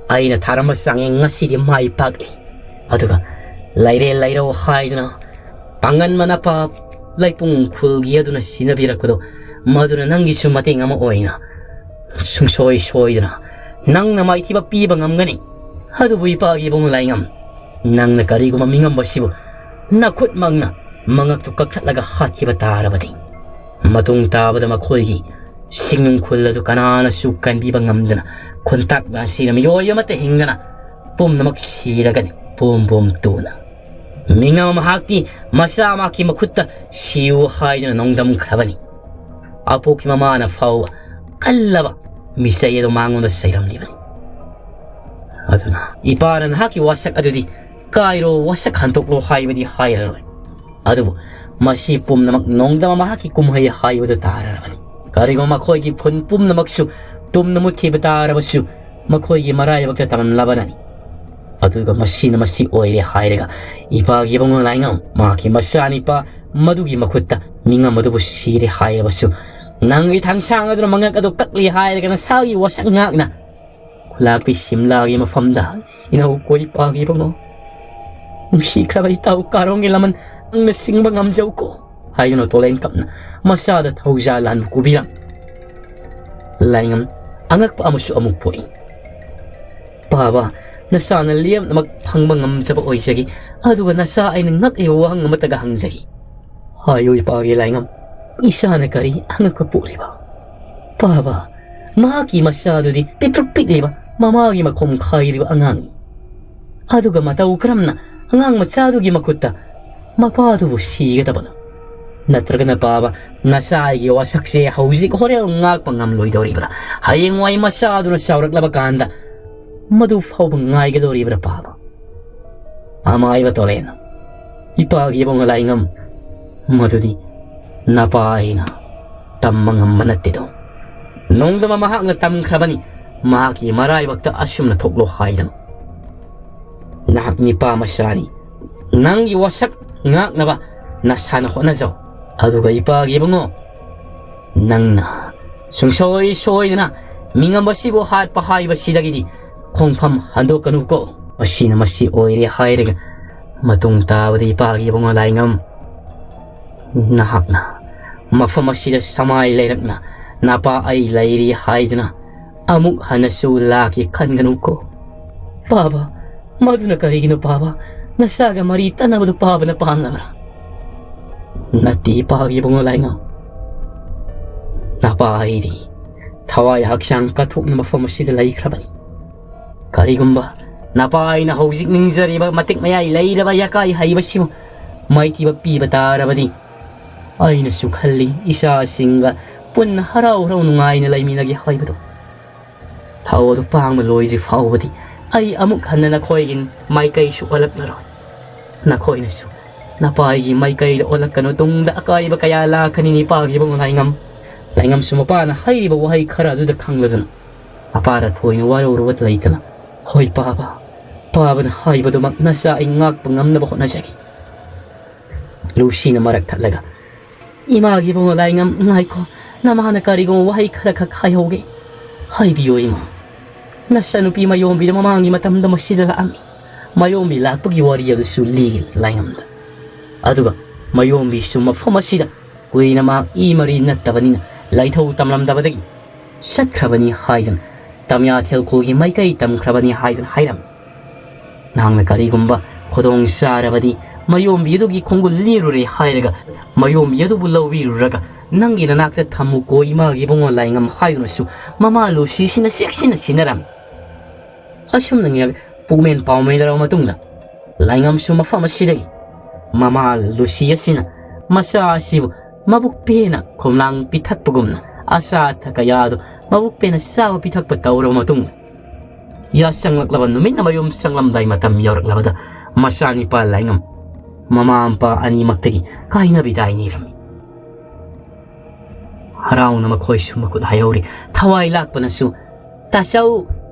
ꯑꯩꯅ ꯊꯥꯔꯝꯕ ꯆꯥꯡꯌꯦꯡ ꯉꯁꯤꯗꯤ ꯃꯥꯏ ꯄꯥꯛꯂꯤ꯫ ꯑꯗꯨꯒ ꯂꯩꯔꯦ ꯂꯩꯔꯧ ꯍꯥꯏꯗꯨꯅ ꯄꯥꯡꯒꯟ ꯃꯅꯥꯄꯥ ꯂꯩꯄꯨꯡ ꯈꯨꯜꯒꯤ ꯑꯗꯨꯅ ꯁꯤꯟꯅꯕꯤꯔꯛꯄꯗꯣ ꯃꯗꯨꯅ ꯅꯪꯒꯤꯁꯨ ꯃꯇꯦꯡ ꯑꯃ ꯑꯣꯏꯅ ꯁꯨꯡꯁꯣꯏ ꯁꯣꯏꯗꯅ ꯅꯪꯅ ꯃꯥꯏꯊꯤꯕ ꯄꯤꯕ ꯉꯝꯒꯅꯤ꯫ ꯑꯗꯨꯕꯨ ꯏꯄꯥꯒꯤ ꯏꯕꯨꯡ ꯂꯥꯏꯉꯝ, ꯅꯪꯅ ꯀꯔꯤꯒꯨꯝꯕ ꯃꯤꯉꯝꯕꯁꯤꯕꯨ ꯅꯈꯨꯠꯃꯛꯅ ꯃꯉꯛꯇꯨ ꯀꯛꯊꯠꯂꯒ ꯍꯥꯠꯈꯤꯕ ꯇꯥꯔꯕꯗꯤ ꯃꯇꯨꯡ ꯇꯥꯕꯗ ꯃꯈꯣꯏꯒꯤ ꯁꯤꯡꯅꯨꯡ ꯈꯨꯜ ꯑꯗꯨ ꯀꯅꯥꯅꯁꯨ ꯀꯟꯕꯤꯕ ꯉꯝꯗꯅ ꯈꯨꯟꯇꯥꯛ ꯂꯥꯟꯁꯤꯅ ꯃꯤꯑꯣꯏ ꯑꯃꯠꯇ ꯍꯤꯡꯗꯅ ꯄꯨꯝꯅꯃꯛ ꯁꯤꯔꯒꯅꯤ ꯄꯨꯝ ꯄꯨꯝ ꯇꯨꯅ꯫ ꯃꯤꯉꯝ ꯃꯍꯥꯛꯇꯤ ꯃꯆꯥ ꯃꯍꯥꯛꯀꯤ ꯃꯈꯨꯠꯇ ꯁꯤꯌꯨ ꯍꯥꯏꯗꯨꯅ ꯅꯣꯡꯗꯝꯈ꯭ꯔꯕꯅꯤ꯫ ꯑꯄꯣꯛꯀꯤ ꯃꯃꯥꯅ ꯐꯥꯎꯕ ꯀꯜꯂꯕ ꯃꯤꯆꯩ ꯑꯗꯨ ꯃꯉꯣꯟꯗ ꯆꯩꯔꯝꯂꯤꯕꯅꯤ꯫ ꯑꯗꯨꯅ ꯏꯄꯥꯅ ꯅꯍꯥꯛꯀꯤ ꯋꯥꯁꯛ ꯑꯗꯨꯗꯤ ꯀꯥꯏꯔꯣ, ꯋꯥꯁꯛ ꯍꯟꯗꯣꯛꯂꯣ ꯍꯥꯏꯕꯗꯤ ꯍꯥꯏꯔꯔꯣꯏ꯫ ꯑꯗꯨꯕꯨ ꯃꯁꯤ ꯄꯨꯝꯅꯃꯛ ꯅꯣꯡꯗꯝ ꯃꯍꯥꯛꯀꯤ ꯀꯨꯝꯍꯩ ꯍꯥꯏꯕꯗꯨ ꯇꯥꯔꯔꯕꯅꯤ꯫ ꯀꯔꯤꯒꯨꯝꯕ ꯃꯈꯣꯏꯒꯤ ꯐꯨꯟ ꯄꯨꯝꯅꯃꯛꯁꯨ ꯇꯨꯝꯅ ꯃꯨꯠꯈꯤꯕ ꯇꯥꯔꯕꯁꯨ, ꯃꯈꯣꯏꯒꯤ ꯃꯔꯥꯏꯕꯛꯇ ꯇꯝꯂꯕꯅꯅꯤ꯫ ꯑꯗꯨꯒ ꯃꯁꯤꯅ ꯃꯁꯤ ꯑꯣꯏꯔꯦ ꯍꯥꯏꯔꯒ, ꯏꯄꯥꯒꯤ ꯏꯕꯨꯡꯉꯣ ꯂꯥꯏꯉꯝ, ꯃꯍꯥꯛꯀꯤ ꯃꯆꯥꯅꯤꯄꯥ ꯃꯗꯨꯒꯤ ꯃꯈꯨꯠꯇ ꯃꯤꯉꯝ ꯑꯗꯨꯕꯨ ꯁꯤꯔꯦ ꯍꯥꯏꯔꯕꯁꯨ, ꯅꯪꯒꯤ ꯊꯥꯡꯁꯥꯡ ꯑꯗꯨꯅ ꯃꯉꯛ ꯑꯗꯨ ꯀꯛꯂꯤ ꯍꯥꯏꯔꯒ ꯅꯁꯥꯒꯤ ꯋꯥꯁꯛ ꯉꯥꯛꯅ ꯈꯨꯂꯥꯛꯄꯤ ꯁꯤꯝꯂꯥꯒꯤ ꯃꯐꯝꯗ ꯏꯅꯧ ꯀꯣꯏ ꯄꯥꯈꯤꯕꯉꯣ꯫ ꯅꯨꯡꯁꯤꯈ꯭ꯔꯕ ꯏꯇꯥꯎ ꯀꯥꯔꯣꯡꯒꯤ ꯂꯃꯟ ꯅꯪꯅ ꯁꯤꯡꯕ ꯉꯝꯖꯧꯀꯣ ꯍꯥꯏꯗꯨꯅ ꯇꯣꯂꯦꯟ ꯀꯞꯅ ꯃꯆꯥꯗ ꯊꯧꯖꯥꯜ ꯂꯥꯟꯕ ꯀꯨꯕꯤꯔꯝ꯫ ꯂꯥꯏꯉꯝ ꯑꯉꯛꯄ ꯑꯃꯁꯨ ꯑꯃꯨꯛ ꯄꯣꯛꯏ꯫ ꯄꯥꯕ, ꯅꯆꯥꯅ ꯂꯦꯝꯅꯃꯛ ꯐꯪꯕ ꯉꯝꯖꯕ ꯑꯣꯏꯖꯒꯦ, ꯑꯗꯨꯒ ꯅꯆꯥ ꯑꯩꯅ ꯉꯛꯂꯤꯕ ꯋꯥꯍꯪ ꯑꯃꯠꯇꯒ ꯍꯪꯖꯒꯦ꯫ ꯍꯥꯏꯌꯨ ꯏꯄꯥꯒꯤ ꯂꯥꯏꯉꯝ, ꯏꯆꯥꯅ ꯀꯔꯤ ꯑꯉꯛꯄ ꯄꯣꯛꯂꯤꯕ? ꯄꯥꯕ, ꯃꯍꯥꯛꯀꯤ ꯃꯆꯥꯗꯨꯗꯤ ꯄꯤꯛꯇ꯭ꯔꯨꯛ ꯄꯤꯛꯂꯤꯕ ꯃꯃꯥꯒꯤ ꯃꯈꯣꯡ ꯈꯥꯏꯔꯤꯕ ꯑꯉꯥꯡꯅꯤ꯫ ꯑꯗꯨꯒ ꯃꯇꯧ ꯀꯔꯝꯅ ꯑꯉꯥꯡ ꯃꯆꯥꯗꯨꯒꯤ ꯃꯈꯨꯠꯇ ꯃꯄꯥꯗꯨꯕꯨ ꯁꯤꯒꯗꯕꯅꯣ? ꯅꯠꯇ꯭ꯔꯒꯅ ꯄꯥꯕ, ꯅꯆꯥ ꯑꯩꯒꯤ ꯋꯥꯁꯛꯁꯦ ꯍꯧꯖꯤꯛ ꯍꯣꯔꯦꯟ ꯉꯥꯛꯄ ꯉꯝꯂꯣꯏꯗꯧꯔꯤꯕ꯭ꯔꯥ? ꯍꯌꯦꯡꯋꯥꯏ ꯃꯆꯥꯗꯨꯅ ꯆꯥꯎꯔꯛꯂꯕ ꯀꯥꯟꯗ ꯃꯗꯨ ꯐꯥꯎꯕ ꯉꯥꯏꯒꯗꯧꯔꯤꯕ꯭ꯔꯥ ꯄꯥꯕ? ꯑꯃꯥꯏꯕ ꯇꯣꯂꯦꯟ, ꯏꯄꯥꯒꯤ ꯏꯕꯨꯡꯉꯣ ꯂꯥꯏꯉꯝ, ꯃꯗꯨꯗꯤ ꯅꯄꯥ ꯑꯩꯅ ꯇꯝꯕ ꯉꯝꯕ ꯅꯠꯇꯦꯗꯣ꯫ ꯅꯣꯡꯗꯝꯕ ꯃꯍꯥꯛꯅ ꯇꯝꯈ꯭ꯔꯕꯅꯤ, ꯃꯍꯥꯛꯀꯤ ꯃꯔꯥꯏꯕꯛꯇ ꯑꯁꯨꯝꯅ ꯊꯣꯛꯂꯣ ꯍꯥꯏꯗꯅ꯫ ꯅꯍꯥꯛ ꯅꯤꯄꯥ ꯃꯆꯥꯅꯤ, ꯅꯪꯒꯤ ꯋꯥꯁꯛ ꯉꯥꯛꯅꯕ ꯅꯁꯥꯅ ꯍꯣꯠꯅꯖꯧ꯫ ꯑꯗꯨꯒ ꯏꯄꯥꯒꯤ ꯏꯕꯨꯡꯉꯣ, ꯅꯪꯅ ꯁꯨꯡꯁꯣꯏ ꯁꯣꯏꯗꯅ ꯃꯤꯉꯝꯕꯁꯤꯕꯨ ꯍꯥꯠꯄ ꯍꯥꯏꯕꯁꯤꯗꯒꯤꯗꯤ ꯈꯣꯡꯐꯝ ꯍꯟꯗꯣꯛꯀꯅꯨꯀꯣ꯫ ꯃꯁꯤꯅ ꯃꯁꯤ ꯑꯣꯏꯔꯦ ꯍꯥꯏꯔꯒ ꯃꯇꯨꯡ ꯇꯥꯕꯗ ꯏꯄꯥꯒꯤ ꯏꯕꯨꯡꯉꯣ ꯂꯥꯏꯉꯝ, ꯅꯍꯥꯛꯅ ꯃꯐꯝ ꯑꯁꯤꯗ ꯁꯃꯥꯏ ꯂꯩꯔꯛꯅ ꯅꯄꯥ ꯑꯩ ꯂꯩꯔꯤ ꯍꯥꯏꯗꯨꯅ ꯑꯃꯨꯛ ꯍꯟꯅꯁꯨ ꯂꯥꯛꯀꯦ ꯈꯟꯒꯅꯨꯀꯣ꯫ ꯄꯥꯕ, ꯃꯗꯨꯅ ꯀꯔꯤꯒꯤꯅꯣ ꯄꯥꯕ? ꯅꯆꯥꯒ ꯃꯔꯤ ꯇꯠꯅꯕꯗꯨ ꯄꯥꯕꯅ ꯄꯥꯝꯂꯕ꯭ꯔꯥ? ꯅꯠꯇꯦ ꯏꯄꯥꯒꯤ ꯏꯕꯨꯡꯉꯣ ꯂꯥꯏꯉꯝ꯫ ꯅꯄꯥ ꯑꯩꯗꯤ ꯊꯋꯥꯏ ꯍꯛꯆꯥꯡ ꯀꯠꯊꯣꯛꯅ ꯃꯐꯝ ꯑꯁꯤꯗ ꯂꯩꯈ꯭ꯔꯕꯅꯤ꯫ ꯀꯔꯤꯒꯨꯝꯕ ꯅꯄꯥ ꯑꯩꯅ ꯍꯧꯖꯤꯛ ꯅꯤꯡꯖꯔꯤꯕ ꯃꯇꯤꯛ ꯃꯌꯥꯏ ꯂꯩꯔꯕ ꯌꯥꯀꯥꯏ ꯍꯩꯕꯁꯤꯕꯨ ꯃꯥꯏꯊꯤꯕ ꯄꯤꯕ ꯇꯥꯔꯕꯗꯤ, ꯑꯩꯅꯁꯨ ꯈꯜꯂꯤ ꯏꯆꯥꯁꯤꯡꯒ ꯄꯨꯟꯅ ꯍꯔꯥꯎ ꯍꯔꯥꯎ ꯅꯨꯡꯉꯥꯏꯅ ꯂꯩꯃꯤꯟꯅꯒꯦ ꯍꯥꯏꯕꯗꯨ꯫ ꯊꯧ ꯑꯗꯨ ꯄꯥꯡꯕ ꯂꯣꯏꯗ꯭ꯔꯤ ꯐꯥꯎꯕꯗꯤ ꯑꯩ ꯑꯃꯨꯛ ꯍꯟꯅ ꯅꯈꯣꯏꯒꯤ ꯃꯥꯏꯀꯩꯁꯨ ꯑꯣꯜꯂꯛꯂꯔꯣꯏ꯫ ꯅꯈꯣꯏꯅꯁꯨ ꯅꯄꯥꯒꯤ ꯃꯥꯏꯀꯩꯗ ꯑꯣꯜꯂꯛꯀꯅꯨ, ꯇꯨꯡꯗ ꯑꯀꯥꯏꯕ ꯀꯌꯥ ꯂꯥꯛꯀꯅꯤ ꯏꯄꯥꯒꯤ ꯏꯕꯨꯡꯉꯣ ꯂꯥꯏꯉꯝ꯫ ꯂꯥꯏꯉꯝꯁꯨ ꯃꯄꯥꯅ ꯍꯥꯏꯔꯤꯕ ꯋꯥꯍꯩ ꯈꯔ ꯑꯗꯨꯗ ꯈꯪꯂꯗꯨꯅ ꯃꯄꯥꯗ ꯊꯣꯏꯅ ꯋꯥꯔꯧꯔꯨꯕ ꯂꯩꯇꯅ, "ꯍꯣꯏ ꯄꯥꯕ, ꯄꯥꯕꯅ ꯍꯥꯏꯕꯗꯨꯃꯛ ꯅꯆꯥ ꯑꯩ ꯉꯥꯛꯄ ꯉꯝꯅꯕ ꯍꯣꯠꯅꯖꯒꯦ"꯫ ꯂꯨꯁꯤꯅ ꯃꯔꯛ ꯊꯠꯂꯒ, "ꯏꯃꯥꯒꯤ ꯏꯕꯨꯡꯉꯣ ꯂꯥꯏꯉꯝ, ꯉꯥꯏꯈꯣ, ꯅꯃꯥꯅ ꯀꯔꯤꯒꯨꯝꯕ ꯋꯥꯍꯩ ꯈꯔ ꯈꯛ ꯍꯥꯏꯍꯧꯒꯦ꯫ ꯍꯥꯏꯕꯤꯌꯨ ꯏꯃꯥ꯫ ꯅꯆꯥꯅꯨꯄꯤ ꯃꯌꯣꯝꯕꯤꯗ ꯃꯃꯥꯡꯒꯤ ꯃꯇꯝꯗ ꯃꯁꯤꯗ ꯂꯥꯛꯑꯝꯃꯤ꯫ ꯃꯌꯣꯝꯕꯤ ꯂꯥꯛꯄꯒꯤ ꯋꯥꯔꯤ ꯑꯗꯨꯁꯨ ꯂꯤꯒꯦ ꯂꯥꯏꯉꯝꯗ꯫ ꯑꯗꯨꯒ ꯃꯌꯣꯝꯕꯤꯁꯨ ꯃꯐꯝ ꯑꯁꯤꯗ ꯀꯨꯏꯅ ꯃꯍꯥꯛ ꯏ ꯃꯔꯤ ꯅꯠꯇꯕꯅꯤꯅ ꯂꯥꯏꯊꯧ ꯇꯝꯂꯝꯗꯕꯗꯒꯤ ꯆꯠꯈ꯭ꯔꯕꯅꯤ ꯍꯥꯏꯗꯨꯅ, ꯇꯝꯌꯥꯊꯦꯜ ꯈꯨꯜꯒꯤ ꯃꯥꯏꯀꯩ ꯇꯝꯈ꯭ꯔꯕꯅꯤ ꯍꯥꯏꯗꯨꯅ ꯍꯥꯏꯔꯝꯃꯤ꯫ ꯅꯍꯥꯛꯅ ꯀꯔꯤꯒꯨꯝꯕ ꯈꯨꯗꯣꯡ ꯆꯥꯔꯕꯗꯤ ꯃꯌꯣꯝꯕꯤ ꯑꯗꯨꯒꯤ ꯈꯣꯡꯒꯨꯜ ꯂꯤꯔꯨꯔꯦ ꯍꯥꯏꯔꯒ ꯃꯌꯣꯝꯕꯤ ꯑꯗꯨꯕꯨ ꯂꯧꯕꯤꯔꯨꯔꯒ ꯅꯪꯒꯤ ꯅꯅꯥꯛꯇ ꯊꯝꯃꯨꯀꯣ ꯏꯃꯥꯒꯤ ꯏꯕꯨꯡꯉꯣ ꯂꯥꯏꯉꯝ" ꯍꯥꯏꯗꯨꯅꯁꯨ ꯃꯃꯥ ꯂꯨꯁꯤꯁꯤꯅ ꯆꯦꯛꯁꯤꯟꯅ ꯁꯤꯟꯅꯔꯝꯃꯤ꯫ ꯑꯁꯨꯝꯅ ꯉꯥꯏꯍꯥꯛ ꯄꯨꯛꯃꯦꯟ ꯄꯥꯎꯃꯦꯟꯅꯔꯕ ꯃꯇꯨꯡꯗ, ꯂꯥꯏꯉꯝꯁꯨ ꯃꯐꯝ ꯑꯁꯤꯗꯒꯤ ꯃꯃꯥ ꯂꯨꯁꯤ ꯑꯁꯤꯅ ꯃꯆꯥ ꯑꯁꯤꯕꯨ ꯃꯕꯨꯛ ꯄꯦꯟꯅ ꯈꯣꯝꯂꯥꯡ ꯄꯤꯊꯛꯄꯒꯨꯝꯅ ꯑꯆꯥ ꯑꯊꯛ ꯀꯌꯥ ꯑꯗꯨ ꯃꯕꯨꯛ ꯄꯦꯟꯅ ꯆꯥꯕ ꯄꯤꯊꯛꯄ ꯇꯧꯔꯕ ꯃꯇꯨꯡꯗ, ꯌꯥꯆꯪꯂꯛꯂꯕ ꯅꯨꯃꯤꯠꯅ ꯃꯌꯨꯝ ꯆꯪꯂꯝꯗꯥꯏ ꯃꯇꯝ ꯌꯧꯔꯛꯂꯕꯗ, ꯃꯆꯥꯅꯤꯄꯥ ꯂꯥꯏꯉꯝ ꯃꯃꯥ ꯃꯄꯥ ꯑꯅꯤꯃꯛꯇꯒꯤ ꯀꯥꯏꯅ ꯕꯤꯗꯥꯏ ꯅꯤꯔꯝꯃꯤ꯫ ꯍꯔꯥꯎꯅ ꯃꯈꯣꯏꯁꯨ ꯃꯈꯨꯠ ꯍꯥꯏꯍꯧꯔꯤ꯫ ꯊꯋꯥꯏ ꯂꯥꯛꯄꯅꯁꯨ, "ꯇꯥꯆꯧ,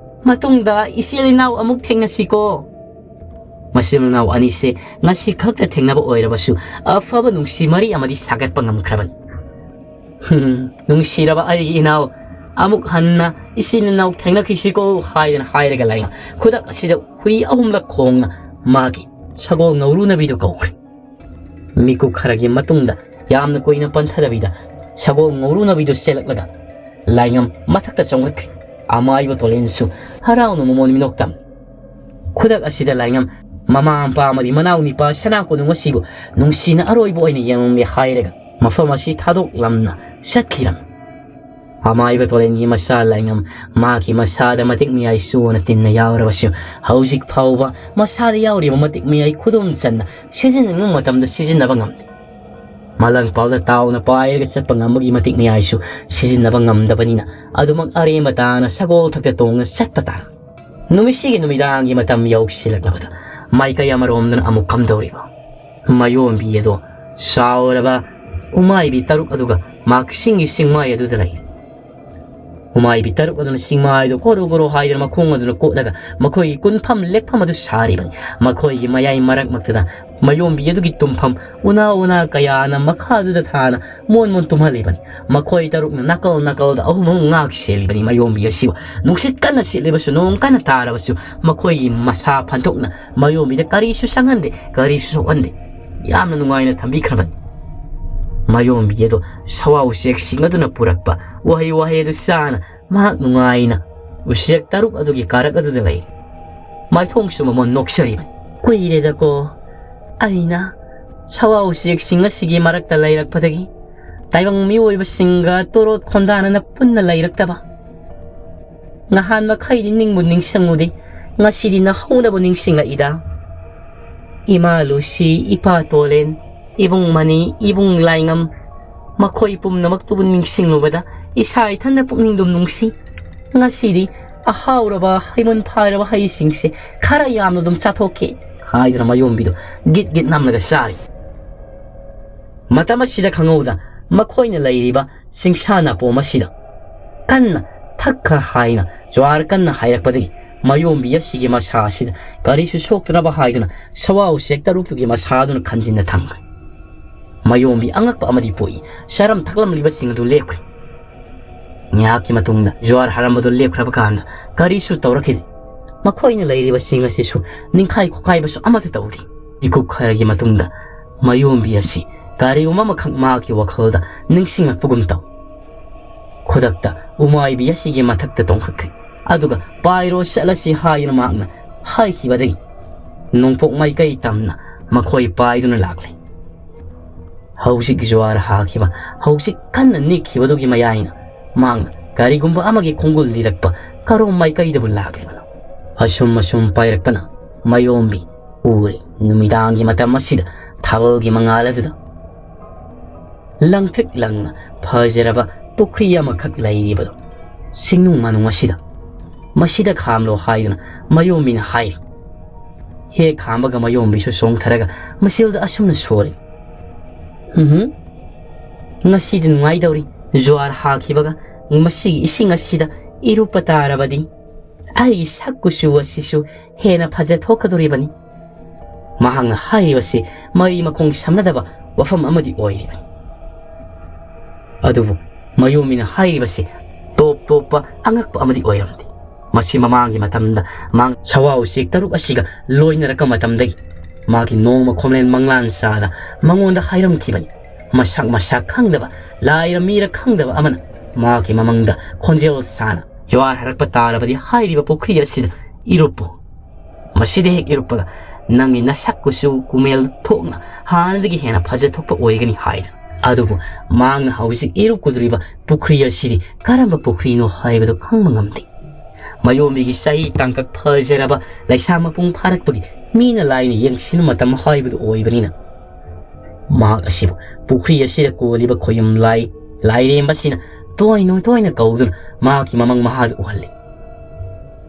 ꯃꯇꯨꯡꯗ ꯏꯆꯤꯜ ꯏꯅꯥꯎ ꯑꯃꯨꯛ ꯊꯦꯡꯅꯁꯤꯀꯣ"꯫ ꯃꯆꯤꯟ ꯃꯅꯥꯎ ꯑꯅꯤꯁꯦ ꯉꯁꯤ ꯈꯛꯇ ꯊꯦꯡꯅꯕ ꯑꯣꯏꯔꯕꯁꯨ ꯑꯐꯕ ꯅꯨꯡꯁꯤ ꯃꯔꯤ ꯑꯃꯗꯤ ꯁꯥꯒꯠꯄ ꯉꯝꯈ꯭ꯔꯕꯅꯤ꯫ "ꯍꯨꯝ, ꯅꯨꯡꯁꯤꯔꯕ ꯑꯩꯒꯤ ꯏꯅꯥꯎ, ꯑꯃꯨꯛ ꯍꯟꯅ ꯏꯆꯤꯟ ꯏꯅꯥꯎ ꯊꯦꯡꯅꯈꯤꯁꯤꯀꯣ" ꯍꯥꯏꯗꯅ ꯍꯥꯏꯔꯒ ꯂꯥꯏꯉꯝ ꯈꯨꯗꯛ ꯑꯁꯤꯗ ꯍꯨꯏ ꯑꯍꯨꯝꯂꯛ ꯈꯣꯡꯅ ꯃꯥꯒꯤ ꯁꯒꯣꯜ ꯉꯧꯔꯨꯅꯕꯤꯗꯨ ꯀꯧꯈ꯭ꯔꯦ꯫ ꯃꯤꯀꯨꯞ ꯈꯔꯒꯤ ꯃꯇꯨꯡꯗ ꯌꯥꯝꯅ ꯀꯨꯏꯅ ꯄꯟꯊꯗꯕꯤꯗ ꯁꯒꯣꯜ ꯉꯧꯔꯨꯅꯕꯤꯗꯨ ꯆꯦꯜꯂꯛꯂꯒ ꯂꯥꯏꯉꯝ ꯃꯊꯛꯇ ꯆꯣꯡꯈꯠꯈ꯭ꯔꯦ꯫ ꯑꯃꯥꯏꯕ ꯇꯣꯂꯦꯟꯁꯨ ꯍꯔꯥꯎꯅ ꯃꯃꯣꯟ ꯃꯤꯅꯣꯛ ꯇꯝꯃꯤ꯫ ꯈꯨꯗꯛ ꯑꯁꯤꯗ ꯂꯥꯏꯉꯝ ꯃꯃꯥ ꯃꯄꯥ ꯑꯃꯗꯤ ꯃꯅꯥꯎ ꯅꯤꯄꯥ ꯁꯅꯥ ꯀꯣꯅꯨꯡ ꯑꯁꯤꯕꯨ ꯅꯨꯡꯁꯤꯅ ꯑꯔꯣꯏꯕ ꯑꯣꯏꯅ ꯌꯦꯡꯂꯝꯒꯦ ꯍꯥꯏꯔꯒ ꯃꯐꯝ ꯑꯁꯤ ꯊꯥꯗꯣꯛꯂꯝꯅ ꯆꯠꯈꯤꯔꯝꯃꯤ꯫ ꯑꯃꯥꯏꯕ ꯇꯣꯂꯦꯟꯒꯤ ꯃꯆꯥ ꯂꯥꯏꯉꯝ ꯃꯥꯒꯤ ꯃꯁꯥꯗ ꯃꯇꯤꯛ ꯃꯌꯥꯏ ꯆꯨꯅ ꯇꯤꯟꯅ ꯌꯥꯎꯔꯕꯁꯨ, ꯍꯧꯖꯤꯛ ꯐꯥꯎꯕ ꯃꯁꯥꯗ ꯌꯥꯎꯔꯤꯕ ꯃꯇꯤꯛ ꯃꯌꯥꯏ ꯈꯨꯗꯨꯝ ꯆꯟꯅ ꯁꯤꯖꯤꯟꯅꯅꯤꯡꯕ ꯃꯇꯝꯗ ꯁꯤꯖꯤꯟꯅꯕ ꯉꯝꯗꯦ꯫ ꯃꯂꯪ ꯄꯥꯎꯗ ꯇꯥꯎꯅ ꯄꯥꯏꯔꯒ ꯆꯠꯄ ꯉꯝꯕꯒꯤ ꯃꯇꯤꯛ ꯃꯌꯥꯏꯁꯨ ꯁꯤꯖꯤꯟꯅꯕ ꯉꯝꯗꯕꯅꯤꯅ, ꯑꯗꯨꯃꯛ ꯑꯔꯦꯝꯕ ꯇꯥꯅ ꯁꯒꯣꯜ ꯊꯛꯇ ꯇꯣꯡꯅ ꯆꯠꯄ ꯇꯥꯔꯦ꯫ ꯅꯨꯃꯤꯠꯁꯤꯒꯤ ꯅꯨꯃꯤꯗꯥꯡꯒꯤ ꯃꯇꯝ ꯌꯧꯁꯤꯜꯂꯛꯂꯕꯗ, ꯃꯥꯏꯀꯩ ꯑꯃꯔꯣꯝꯗꯅ ꯑꯃꯨꯛ ꯀꯝꯗꯧꯔꯤꯕ? ꯃꯌꯣꯟꯕꯤ ꯑꯗꯣ ꯆꯥꯎꯔꯕ ꯎꯃꯥꯏꯕꯤ ꯇꯔꯨꯛ ꯑꯗꯨꯒ ꯃꯍꯥꯛ ꯁꯤꯡꯒꯤ ꯆꯤꯡꯃꯥꯏ ꯑꯗꯨꯗ ꯂꯩ꯫ ꯎꯃꯥꯏꯕꯤ ꯇꯔꯨꯛ ꯑꯗꯨꯅ ꯆꯤꯡꯃꯥꯏꯗꯨ ꯒꯣꯔꯣ ꯒꯣꯔꯣ ꯍꯥꯏꯗꯨꯅ ꯃꯈꯣꯡ ꯑꯗꯨꯅ ꯀꯣꯠꯂꯒ ꯃꯈꯣꯏꯒꯤ ꯀꯨꯟꯐꯝ ꯂꯦꯛꯐꯝ ꯑꯗꯨ ꯁꯥꯔꯤꯕꯅꯤ꯫ ꯃꯈꯣꯏꯒꯤ ꯃꯌꯥꯏ ꯃꯔꯛꯃꯛꯇꯗ ꯃꯌꯣꯝꯕꯤ ꯑꯗꯨꯒꯤ ꯇꯨꯝꯐꯝ ꯎꯅꯥ ꯎꯅꯥ ꯀꯌꯥꯅ ꯃꯈꯥꯗꯨꯗ ꯊꯥꯅ ꯃꯣꯟ ꯃꯣꯟ ꯇꯨꯝꯍꯜꯂꯤꯕꯅꯤ꯫ ꯃꯈꯣꯏ ꯇꯔꯨꯛꯅ ꯅꯥꯀꯜ ꯅꯥꯀꯜꯗ ꯑꯍꯨꯝ ꯑꯍꯨꯝ ꯉꯥꯛ ꯁꯦꯜꯂꯤꯕꯅꯤ꯫ ꯃꯌꯣꯝꯕꯤ ꯑꯁꯤꯕꯨ ꯅꯨꯡꯁꯤꯠ ꯀꯟꯅ ꯁꯤꯠꯂꯕꯁꯨ, ꯅꯣꯡ ꯀꯟꯅ ꯇꯥꯔꯕꯁꯨ, ꯃꯈꯣꯏꯒꯤ ꯃꯁꯥ ꯐꯟꯊꯣꯛꯅ ꯃꯌꯣꯝꯕꯤꯗ ꯀꯔꯤꯁꯨ ꯆꯪꯍꯟꯗꯦ, ꯀꯔꯤꯁꯨ ꯁꯣꯛꯍꯟꯗꯦ꯫ ꯌꯥꯝꯅ ꯅꯨꯡꯉꯥꯏꯅ ꯊꯝꯕꯤꯈ꯭ꯔꯕꯅꯤ꯫ ꯃꯌꯣꯝꯕꯤ ꯑꯗꯨ ꯁꯋꯥ ꯎꯆꯦꯛꯁꯤꯡ ꯑꯗꯨꯅ ꯄꯨꯔꯛꯄ ꯎꯍꯩ ꯋꯥꯍꯩ ꯑꯗꯨ ꯆꯥꯅ ꯃꯍꯥꯛ ꯅꯨꯡꯉꯥꯏꯅ ꯎꯆꯦꯛ ꯇꯔꯨꯛ ꯑꯗꯨꯒꯤ ꯀꯥꯔꯛ ꯑꯗꯨꯗ ꯂꯩ꯫ ꯃꯥꯏꯊꯣꯡꯁꯨ ꯃꯃꯣꯟ ꯅꯣꯛꯆꯔꯤꯕꯅꯤ꯫ ꯀꯨꯏꯔꯦꯗꯀꯣ, ꯑꯩꯅ ꯁꯋꯥ ꯎꯆꯦꯛꯁꯤꯡ ꯑꯁꯤꯒꯤ ꯃꯔꯛꯇ ꯂꯩꯔꯛꯄꯗꯒꯤ ꯇꯥꯏꯕꯪ ꯃꯤꯑꯣꯏꯕꯁꯤꯡꯒ ꯇꯣꯔꯣꯠ ꯈꯣꯟꯗꯥꯅꯅ ꯄꯨꯟꯅ ꯂꯩꯔꯛꯇꯕ꯫ ꯅꯍꯥꯟ ꯃꯈꯩꯗꯤ ꯅꯤꯡꯕꯨ ꯅꯤꯡꯁꯤꯡꯂꯨꯗꯦ, ꯉꯁꯤꯗꯤ ꯅꯍꯧꯅꯕꯨ ꯅꯤꯡꯁꯤꯡꯂꯛꯏꯗ꯫ ꯏꯃꯥ ꯂꯨꯁꯤ, ꯏꯄꯥ ꯇꯣꯂꯦꯟ, ꯏꯕꯨꯡ ꯃꯅꯤ, ꯏꯕꯨꯡ ꯂꯥꯏꯉꯝ, ꯃꯈꯣꯏ ꯄꯨꯝꯅꯃꯛꯇꯨꯕꯨ ꯅꯤꯡꯁꯤꯡꯂꯨꯕꯗ ꯏꯁꯥ ꯏꯊꯟꯗ ꯄꯨꯛꯅꯤꯡꯗꯨꯝ ꯅꯨꯡꯁꯤ꯫ ꯉꯁꯤꯗꯤ ꯑꯍꯥꯎꯔꯕ ꯍꯩꯃꯟ ꯐꯥꯏꯔꯕ ꯍꯩꯁꯤꯡꯁꯦ ꯈꯔ ꯌꯥꯝꯅ ꯑꯗꯨꯝ ꯆꯥꯊꯣꯛꯀꯦ ꯍꯥꯏꯗꯨꯅ ꯃꯌꯣꯝꯕꯤꯗꯨ ꯒꯤꯠ ꯒꯤꯠ ꯅꯝꯂꯒ ꯆꯥꯔꯤ꯫ ꯃꯇꯝ ꯑꯁꯤꯗ ꯈꯪꯍꯧꯗ ꯃꯈꯣꯏꯅ ꯂꯩꯔꯤꯕ ꯆꯤꯡꯁꯥ ꯅꯥꯄꯣꯝ ꯑꯁꯤꯗ ꯀꯟꯅ ꯊꯛꯈ ꯍꯥꯏꯅ ꯖ꯭ꯋꯥꯔ ꯀꯟꯅ ꯍꯥꯏꯔꯛꯄꯗꯒꯤ ꯃꯌꯣꯝꯕꯤ ꯑꯁꯤꯒꯤ ꯃꯁꯥ ꯑꯁꯤꯗ ꯀꯔꯤꯁꯨ ꯁꯣꯛꯇꯅꯕ ꯍꯥꯏꯗꯨꯅ ꯁꯋꯥ ꯎꯆꯦꯛ ꯇꯔꯨꯛꯇꯨꯒꯤ ꯃꯁꯥꯗꯨꯅ ꯈꯟꯖꯤꯟꯅ ꯊꯝꯈ꯭ꯔꯦ꯫ ꯃꯌꯣꯝꯕꯤ ꯑꯉꯛꯄ ꯑꯃꯗꯤ ꯄꯣꯛꯏ꯫ ꯆꯔꯝ ꯊꯛꯂꯝꯂꯤꯕꯁꯤꯡ ꯑꯗꯨ ꯂꯦꯞꯈ꯭ꯔꯦ꯫ ꯉꯥꯏꯍꯥꯛꯀꯤ ꯃꯇꯨꯡꯗ ꯖ꯭ꯋꯥꯔ ꯍꯥꯔꯝꯕꯗꯨ ꯂꯦꯞꯈ꯭ꯔꯕ ꯀꯥꯟꯗ ꯀꯔꯤꯁꯨ ꯇꯧꯔꯛꯈꯤꯗꯦ꯫ ꯃꯈꯣꯏꯅ ꯂꯩꯔꯤꯕꯁꯤꯡ ꯑꯁꯤꯁꯨ ꯅꯤꯡꯈꯥꯏ ꯈꯣꯈꯥꯏꯕꯁꯨ ꯑꯃꯠꯇ ꯇꯧꯗꯦ꯫ ꯃꯤꯀꯨꯞ ꯈꯔꯒꯤ ꯃꯇꯨꯡꯗ ꯃꯌꯣꯝꯕꯤ ꯑꯁꯤ ꯀꯔꯤꯒꯨꯝꯕ ꯑꯃꯈꯛ ꯃꯍꯥꯛꯀꯤ ꯋꯥꯈꯜꯗ ꯅꯤꯡꯁꯤꯡꯂꯛꯄꯒꯨꯝ ꯇꯧ꯫ ꯈꯨꯗꯛꯇ ꯎꯃꯥꯏꯕꯤ ꯑꯁꯤꯒꯤ ꯃꯊꯛꯇ ꯇꯣꯡꯈꯠꯈ꯭ꯔꯦ꯫ ꯑꯗꯨꯒ "ꯄꯥꯏꯔꯣ ꯆꯠꯂꯁꯤ" ꯍꯥꯏꯗꯨꯅ ꯃꯍꯥꯛꯅ ꯍꯥꯏꯈꯤꯕꯗꯒꯤ ꯅꯣꯡꯄꯣꯛ ꯃꯥꯏꯀꯩ ꯇꯝꯅ ꯃꯈꯣꯏ ꯄꯥꯏꯗꯨꯅ ꯂꯥꯛꯂꯦ꯫ ꯍꯧꯖꯤꯛ ꯖ꯭ꯋꯥꯔ ꯍꯥꯈꯤꯕ, ꯍꯧꯖꯤꯛ ꯀꯟꯅ ꯅꯤꯛꯈꯤꯕꯗꯨꯒꯤ ꯃꯌꯥꯏꯅ ꯃꯍꯥꯛꯅ ꯀꯔꯤꯒꯨꯝꯕ ꯑꯃꯒꯤ ꯈꯣꯡꯒꯨꯜ ꯂꯤꯔꯛꯄ ꯀꯔꯣꯝ ꯃꯥꯏꯀꯩꯗꯕꯨ ꯂꯥꯛꯂꯤꯕꯅꯣ? ꯑꯁꯨꯝ ꯑꯁꯨꯝ ꯄꯥꯏꯔꯛꯄꯅ ꯃꯌꯣꯝꯕꯤ ꯎꯔꯦ꯫ ꯅꯨꯃꯤꯗꯥꯡꯒꯤ ꯃꯇꯝ ꯑꯁꯤꯗ ꯊꯥꯕꯜꯒꯤ ꯃꯉꯥꯜ ꯑꯗꯨꯗ ꯂꯪꯇ꯭ꯔꯤꯛ ꯂꯪꯅ ꯐꯖꯔꯕ ꯄꯨꯈ꯭ꯔꯤ ꯑꯃꯈꯛ ꯂꯩꯔꯤꯕꯗꯣ ꯆꯤꯡꯅꯨꯡ ꯃꯅꯨꯡ ꯑꯁꯤꯗ꯫ "ꯃꯁꯤꯗ ꯈꯥꯝꯂꯣ" ꯍꯥꯏꯗꯨꯅ ꯃꯌꯣꯝꯕꯤꯅ ꯍꯥꯏꯔꯤ꯫ ꯍꯦꯛ ꯈꯥꯝꯕꯒ ꯃꯌꯣꯝꯕꯤꯁꯨ ꯆꯣꯡꯊꯔꯒ ꯃꯆꯤꯜꯗ ꯑꯁꯨꯝꯅ ꯁꯣꯜꯂꯤ꯫ "ꯎꯝꯍꯨꯝ, "ꯉꯁꯤꯗꯤ ꯅꯨꯡꯉꯥꯏꯗꯧꯔꯤ꯫ ꯖ꯭ꯋꯥꯔ ꯍꯥꯈꯤꯕꯒ ꯃꯁꯤꯒꯤ ꯏꯁꯤꯡ ꯑꯁꯤꯗ ꯏꯔꯨꯞꯄ ꯇꯥꯔꯕꯗꯤ ꯑꯩꯒꯤ ꯁꯛ ꯀꯨꯆꯨ ꯑꯁꯤꯁꯨ ꯍꯦꯟꯅ ꯐꯖꯊꯣꯛꯀꯗꯧꯔꯤꯕꯅꯤ"꯫ ꯃꯍꯥꯛꯅ ꯍꯥꯏꯔꯤꯕꯁꯤ ꯃꯔꯤ ꯃꯈꯣꯡ ꯁꯝꯅꯗꯕ ꯋꯥꯐꯝ ꯑꯃꯗꯤ ꯑꯣꯏꯔꯤꯕꯅꯤ꯫ ꯑꯗꯨꯕꯨ ꯃꯌꯣꯝꯕꯤꯅ ꯍꯥꯏꯔꯤꯕꯁꯤ ꯇꯣꯞ ꯇꯣꯞꯄ ꯑꯉꯛꯄ ꯑꯃꯗꯤ ꯑꯣꯏꯔꯝꯗꯦ꯫ ꯃꯁꯤ ꯃꯃꯥꯡꯒꯤ ꯃꯇꯝꯗ ꯃꯍꯥꯛ ꯁꯋꯥ ꯎꯆꯦꯛ ꯇꯔꯨꯛ ꯑꯁꯤꯒ ꯂꯣꯏꯅꯔꯛꯄ ꯃꯇꯝꯗꯒꯤ ꯃꯍꯥꯛꯀꯤ ꯅꯣꯡꯃ ꯈꯣꯝꯂꯦꯟ ꯃꯪꯂꯥꯟ ꯆꯥꯗ ꯃꯉꯣꯟꯗ ꯍꯥꯏꯔꯝꯈꯤꯕꯅꯤ꯫ ꯃꯁꯛ ꯃꯁꯥ ꯈꯪꯗꯕ, ꯂꯥꯏꯔ ꯃꯤꯔ ꯈꯪꯗꯕ ꯑꯃꯅ ꯃꯍꯥꯛꯀꯤ ꯃꯃꯪꯗ ꯈꯣꯟꯖꯦꯜ ꯁꯥꯅ, "ꯖ꯭ꯋꯥꯔ ꯍꯥꯏꯔꯛꯄ ꯇꯥꯔꯕꯗꯤ ꯍꯥꯏꯔꯤꯕ ꯄꯨꯈ꯭ꯔꯤ ꯑꯁꯤꯗ ꯏꯔꯨꯞꯄꯨ꯫ ꯃꯁꯤꯗ ꯍꯦꯛ ꯏꯔꯨꯞꯄꯒ ꯅꯪꯒꯤ ꯅꯁꯛ ꯀꯨꯆꯨ ꯀꯨꯃꯦꯜ ꯊꯣꯛꯅ ꯍꯥꯟꯅꯗꯒꯤ ꯍꯦꯟꯅ ꯐꯖꯊꯣꯛꯄ ꯑꯣꯏꯒꯅꯤ" ꯍꯥꯏꯗꯅ꯫ ꯑꯗꯨꯕꯨ ꯃꯍꯥꯛꯅ ꯍꯧꯖꯤꯛ ꯏꯔꯨꯞꯀꯗꯧꯔꯤꯕ ꯄꯨꯈ꯭ꯔꯤ ꯑꯁꯤꯗꯤ ꯀꯔꯝꯕ ꯄꯨꯈ꯭ꯔꯤꯅꯣ ꯍꯥꯏꯕꯗꯨ ꯈꯪꯕ ꯉꯝꯗꯦ꯫ ꯃꯌꯣꯝꯕꯤꯒꯤ ꯆꯍꯤ ꯇꯥꯡꯀꯛ ꯐꯖꯔꯕ ꯂꯩꯁꯥ ꯃꯄꯨꯡ ꯐꯥꯔꯛꯄꯒꯤ ꯃꯤꯅ ꯂꯥꯏꯅ ꯌꯦꯡꯁꯤꯟꯕ ꯃꯇꯝ ꯍꯥꯏꯕꯗꯨ ꯑꯣꯏꯕꯅꯤꯅ, ꯃꯍꯥꯛ ꯑꯁꯤꯕꯨ ꯄꯨꯈ꯭ꯔꯤ ꯑꯁꯤꯗ ꯀꯣꯜꯂꯤꯕ ꯈꯣꯌꯨꯝ ꯂꯥꯏ, ꯂꯥꯏꯔꯦꯝꯕꯁꯤꯅ ꯇꯣꯏꯅ ꯇꯣꯏꯅ ꯀꯧꯗꯨꯅ ꯃꯍꯥꯛꯀꯤ ꯃꯃꯪ ꯃꯍꯥꯗꯨ ꯎꯍꯜꯂꯤ꯫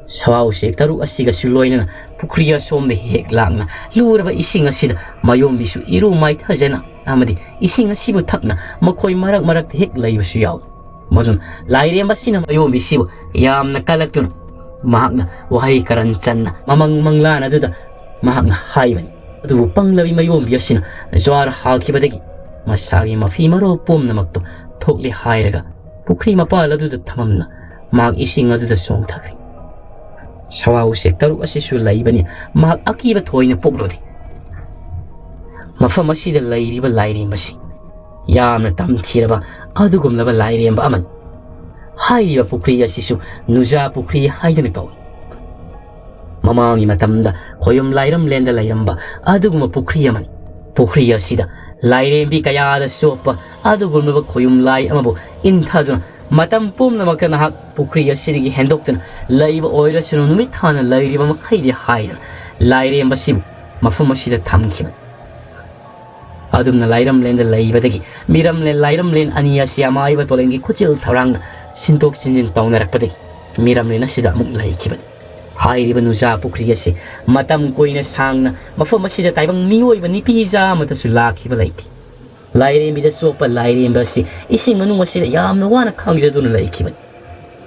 ꯁꯋꯥ ꯎꯆꯦꯛ ꯇꯔꯨꯛ ꯑꯁꯤꯒꯁꯨ ꯂꯣꯏꯅꯅ ꯄꯨꯈ꯭ꯔꯤ ꯑꯁꯣꯝꯗ ꯍꯦꯛ ꯂꯥꯛꯅ ꯂꯨꯔꯕ ꯏꯁꯤꯡ ꯑꯁꯤꯗ ꯃꯌꯣꯝꯕꯤꯁꯨ ꯏꯔꯨ ꯃꯥꯏꯊꯖꯅ ꯑꯃꯗꯤ ꯏꯁꯤꯡ ꯑꯁꯤꯕꯨ ꯊꯛꯅ ꯃꯈꯣꯏ ꯃꯔꯛ ꯃꯔꯛꯇ ꯍꯦꯛ ꯂꯩꯕꯁꯨ ꯌꯥꯎꯏ꯫ ꯃꯗꯨꯅ ꯂꯥꯏꯔꯦꯝꯕꯁꯤꯅ ꯃꯌꯣꯝꯕꯤꯁꯤꯕꯨ ꯌꯥꯝꯅ ꯀꯜꯂꯛꯇꯨꯅ ꯃꯍꯥꯛꯅ ꯋꯥꯍꯩ ꯀꯔꯟ ꯆꯟꯅ ꯃꯃꯪ ꯃꯪꯂꯥꯟ ꯑꯗꯨꯗ ꯃꯍꯥꯛꯅ ꯍꯥꯏꯕꯅꯤ꯫ ꯑꯗꯨꯕꯨ ꯄꯪꯂꯕꯤ ꯃꯌꯣꯝꯕꯤ ꯑꯁꯤꯅ ꯖ꯭ꯋꯥꯔ ꯍꯥꯈꯤꯕꯗꯒꯤ ꯃꯁꯥꯒꯤ ꯃꯐꯤ ꯃꯔꯣꯜ ꯄꯨꯝꯅꯃꯛꯇꯨ ꯊꯣꯛꯂꯦ ꯍꯥꯏꯔꯒ ꯄꯨꯈ꯭ꯔꯤ ꯃꯄꯥꯜ ꯑꯗꯨꯗ ꯊꯝꯃꯝꯅ ꯃꯍꯥꯛ ꯏꯁꯤꯡ ꯑꯗꯨꯗ ꯆꯣꯡꯊꯈ꯭ꯔꯦ꯫ ꯁꯋꯥ ꯎꯆꯦꯛ ꯇꯔꯨꯛ ꯑꯁꯤꯁꯨ ꯂꯩꯕꯅꯤ, ꯃꯍꯥꯛ ꯑꯀꯤꯕ ꯊꯣꯏꯅ ꯄꯣꯛꯂꯨꯗꯦ꯫ ꯃꯐꯝ ꯑꯁꯤꯗ ꯂꯩꯔꯤꯕ ꯂꯥꯏꯔꯦꯝꯕꯁꯤ ꯌꯥꯝꯅ ꯇꯝꯊꯤꯔꯕ ꯑꯗꯨꯒꯨꯝꯂꯕ ꯂꯥꯏꯔꯦꯝꯕ ꯑꯃꯅꯤ꯫ ꯍꯥꯏꯔꯤꯕ ꯄꯨꯈ꯭ꯔꯤ ꯑꯁꯤꯁꯨ ꯅꯨꯖꯥ ꯄꯨꯈ꯭ꯔꯤ ꯍꯥꯏꯗꯨꯅ ꯀꯧꯏ꯫ ꯃꯃꯥꯡꯒꯤ ꯃꯇꯝꯗ ꯈꯣꯌꯨꯝ ꯂꯥꯏꯔꯝꯂꯦꯟꯗ ꯂꯩꯔꯝꯕ ꯑꯗꯨꯒꯨꯝꯕ ꯄꯨꯈ꯭ꯔꯤ ꯑꯃꯅꯤ꯫ ꯄꯨꯈ꯭ꯔꯤ ꯑꯁꯤꯗ ꯂꯥꯏꯔꯦꯝꯕꯤ ꯀꯌꯥꯗ ꯆꯣꯞꯄ ꯑꯗꯨꯒꯨꯝꯂꯕ ꯈꯣꯌꯨꯝ ꯂꯥꯏ ꯑꯃꯕꯨ ꯏꯟꯊꯗꯨꯅ ꯃꯇꯝ ꯄꯨꯝꯅꯃꯛꯇ ꯅꯍꯥꯛ ꯄꯨꯈ꯭ꯔꯤ ꯑꯁꯤꯗꯒꯤ ꯍꯦꯟꯗꯣꯛꯇꯨꯅ ꯂꯩꯕ ꯑꯣꯏꯔꯁꯅꯨ, ꯅꯨꯃꯤꯠ ꯊꯥꯅ ꯂꯩꯔꯤꯕ ꯃꯈꯩꯗꯤ ꯍꯥꯏꯗꯅ ꯂꯥꯏꯔꯦꯝꯕꯁꯤꯕꯨ ꯃꯐꯝ ꯑꯁꯤꯗ ꯊꯝꯈꯤꯕꯅꯤ꯫ ꯑꯗꯨꯝꯅ ꯂꯥꯏꯔꯝꯂꯦꯟꯗ ꯂꯩꯕꯗꯒꯤ ꯃꯤꯔꯝꯂꯦꯟ ꯂꯥꯏꯔꯝꯂꯦꯟ ꯑꯅꯤ ꯑꯁꯤ ꯑꯃꯥꯏꯕ ꯇꯣꯂꯦꯟꯒꯤ ꯈꯨꯠꯆꯤꯜ ꯊꯧꯔꯥꯡꯅ ꯁꯤꯟꯗꯣꯛ ꯁꯤꯟꯖꯤꯟ ꯇꯧꯅꯔꯛꯄꯗꯒꯤ ꯃꯤꯔꯝꯂꯦꯟ ꯑꯁꯤꯗ ꯑꯃꯨꯛ ꯂꯩꯈꯤꯕꯅꯤ꯫ ꯍꯥꯏꯔꯤꯕ ꯅꯨꯖꯥ ꯄꯨꯈ꯭ꯔꯤ ꯑꯁꯤ ꯃꯇꯝ ꯀꯨꯏꯅ ꯁꯥꯡꯅ ꯃꯐꯝ ꯑꯁꯤꯗ ꯇꯥꯏꯕꯪ ꯃꯤꯑꯣꯏꯕ ꯅꯤꯄꯤꯖꯥ ꯑꯃꯠꯇꯁꯨ ꯂꯥꯛꯈꯤꯕ ꯂꯩꯇꯦ꯫ ꯂꯥꯏꯔꯦꯝꯕꯤꯗ ꯆꯣꯞꯄ ꯂꯥꯏꯔꯦꯝꯕ ꯑꯁꯤ ꯏꯁꯤꯡ ꯃꯅꯨꯡ ꯑꯁꯤꯗ ꯌꯥꯝꯅ ꯋꯥꯅ ꯈꯥꯡꯖꯗꯨꯅ ꯂꯩꯈꯤꯕꯅꯤ꯫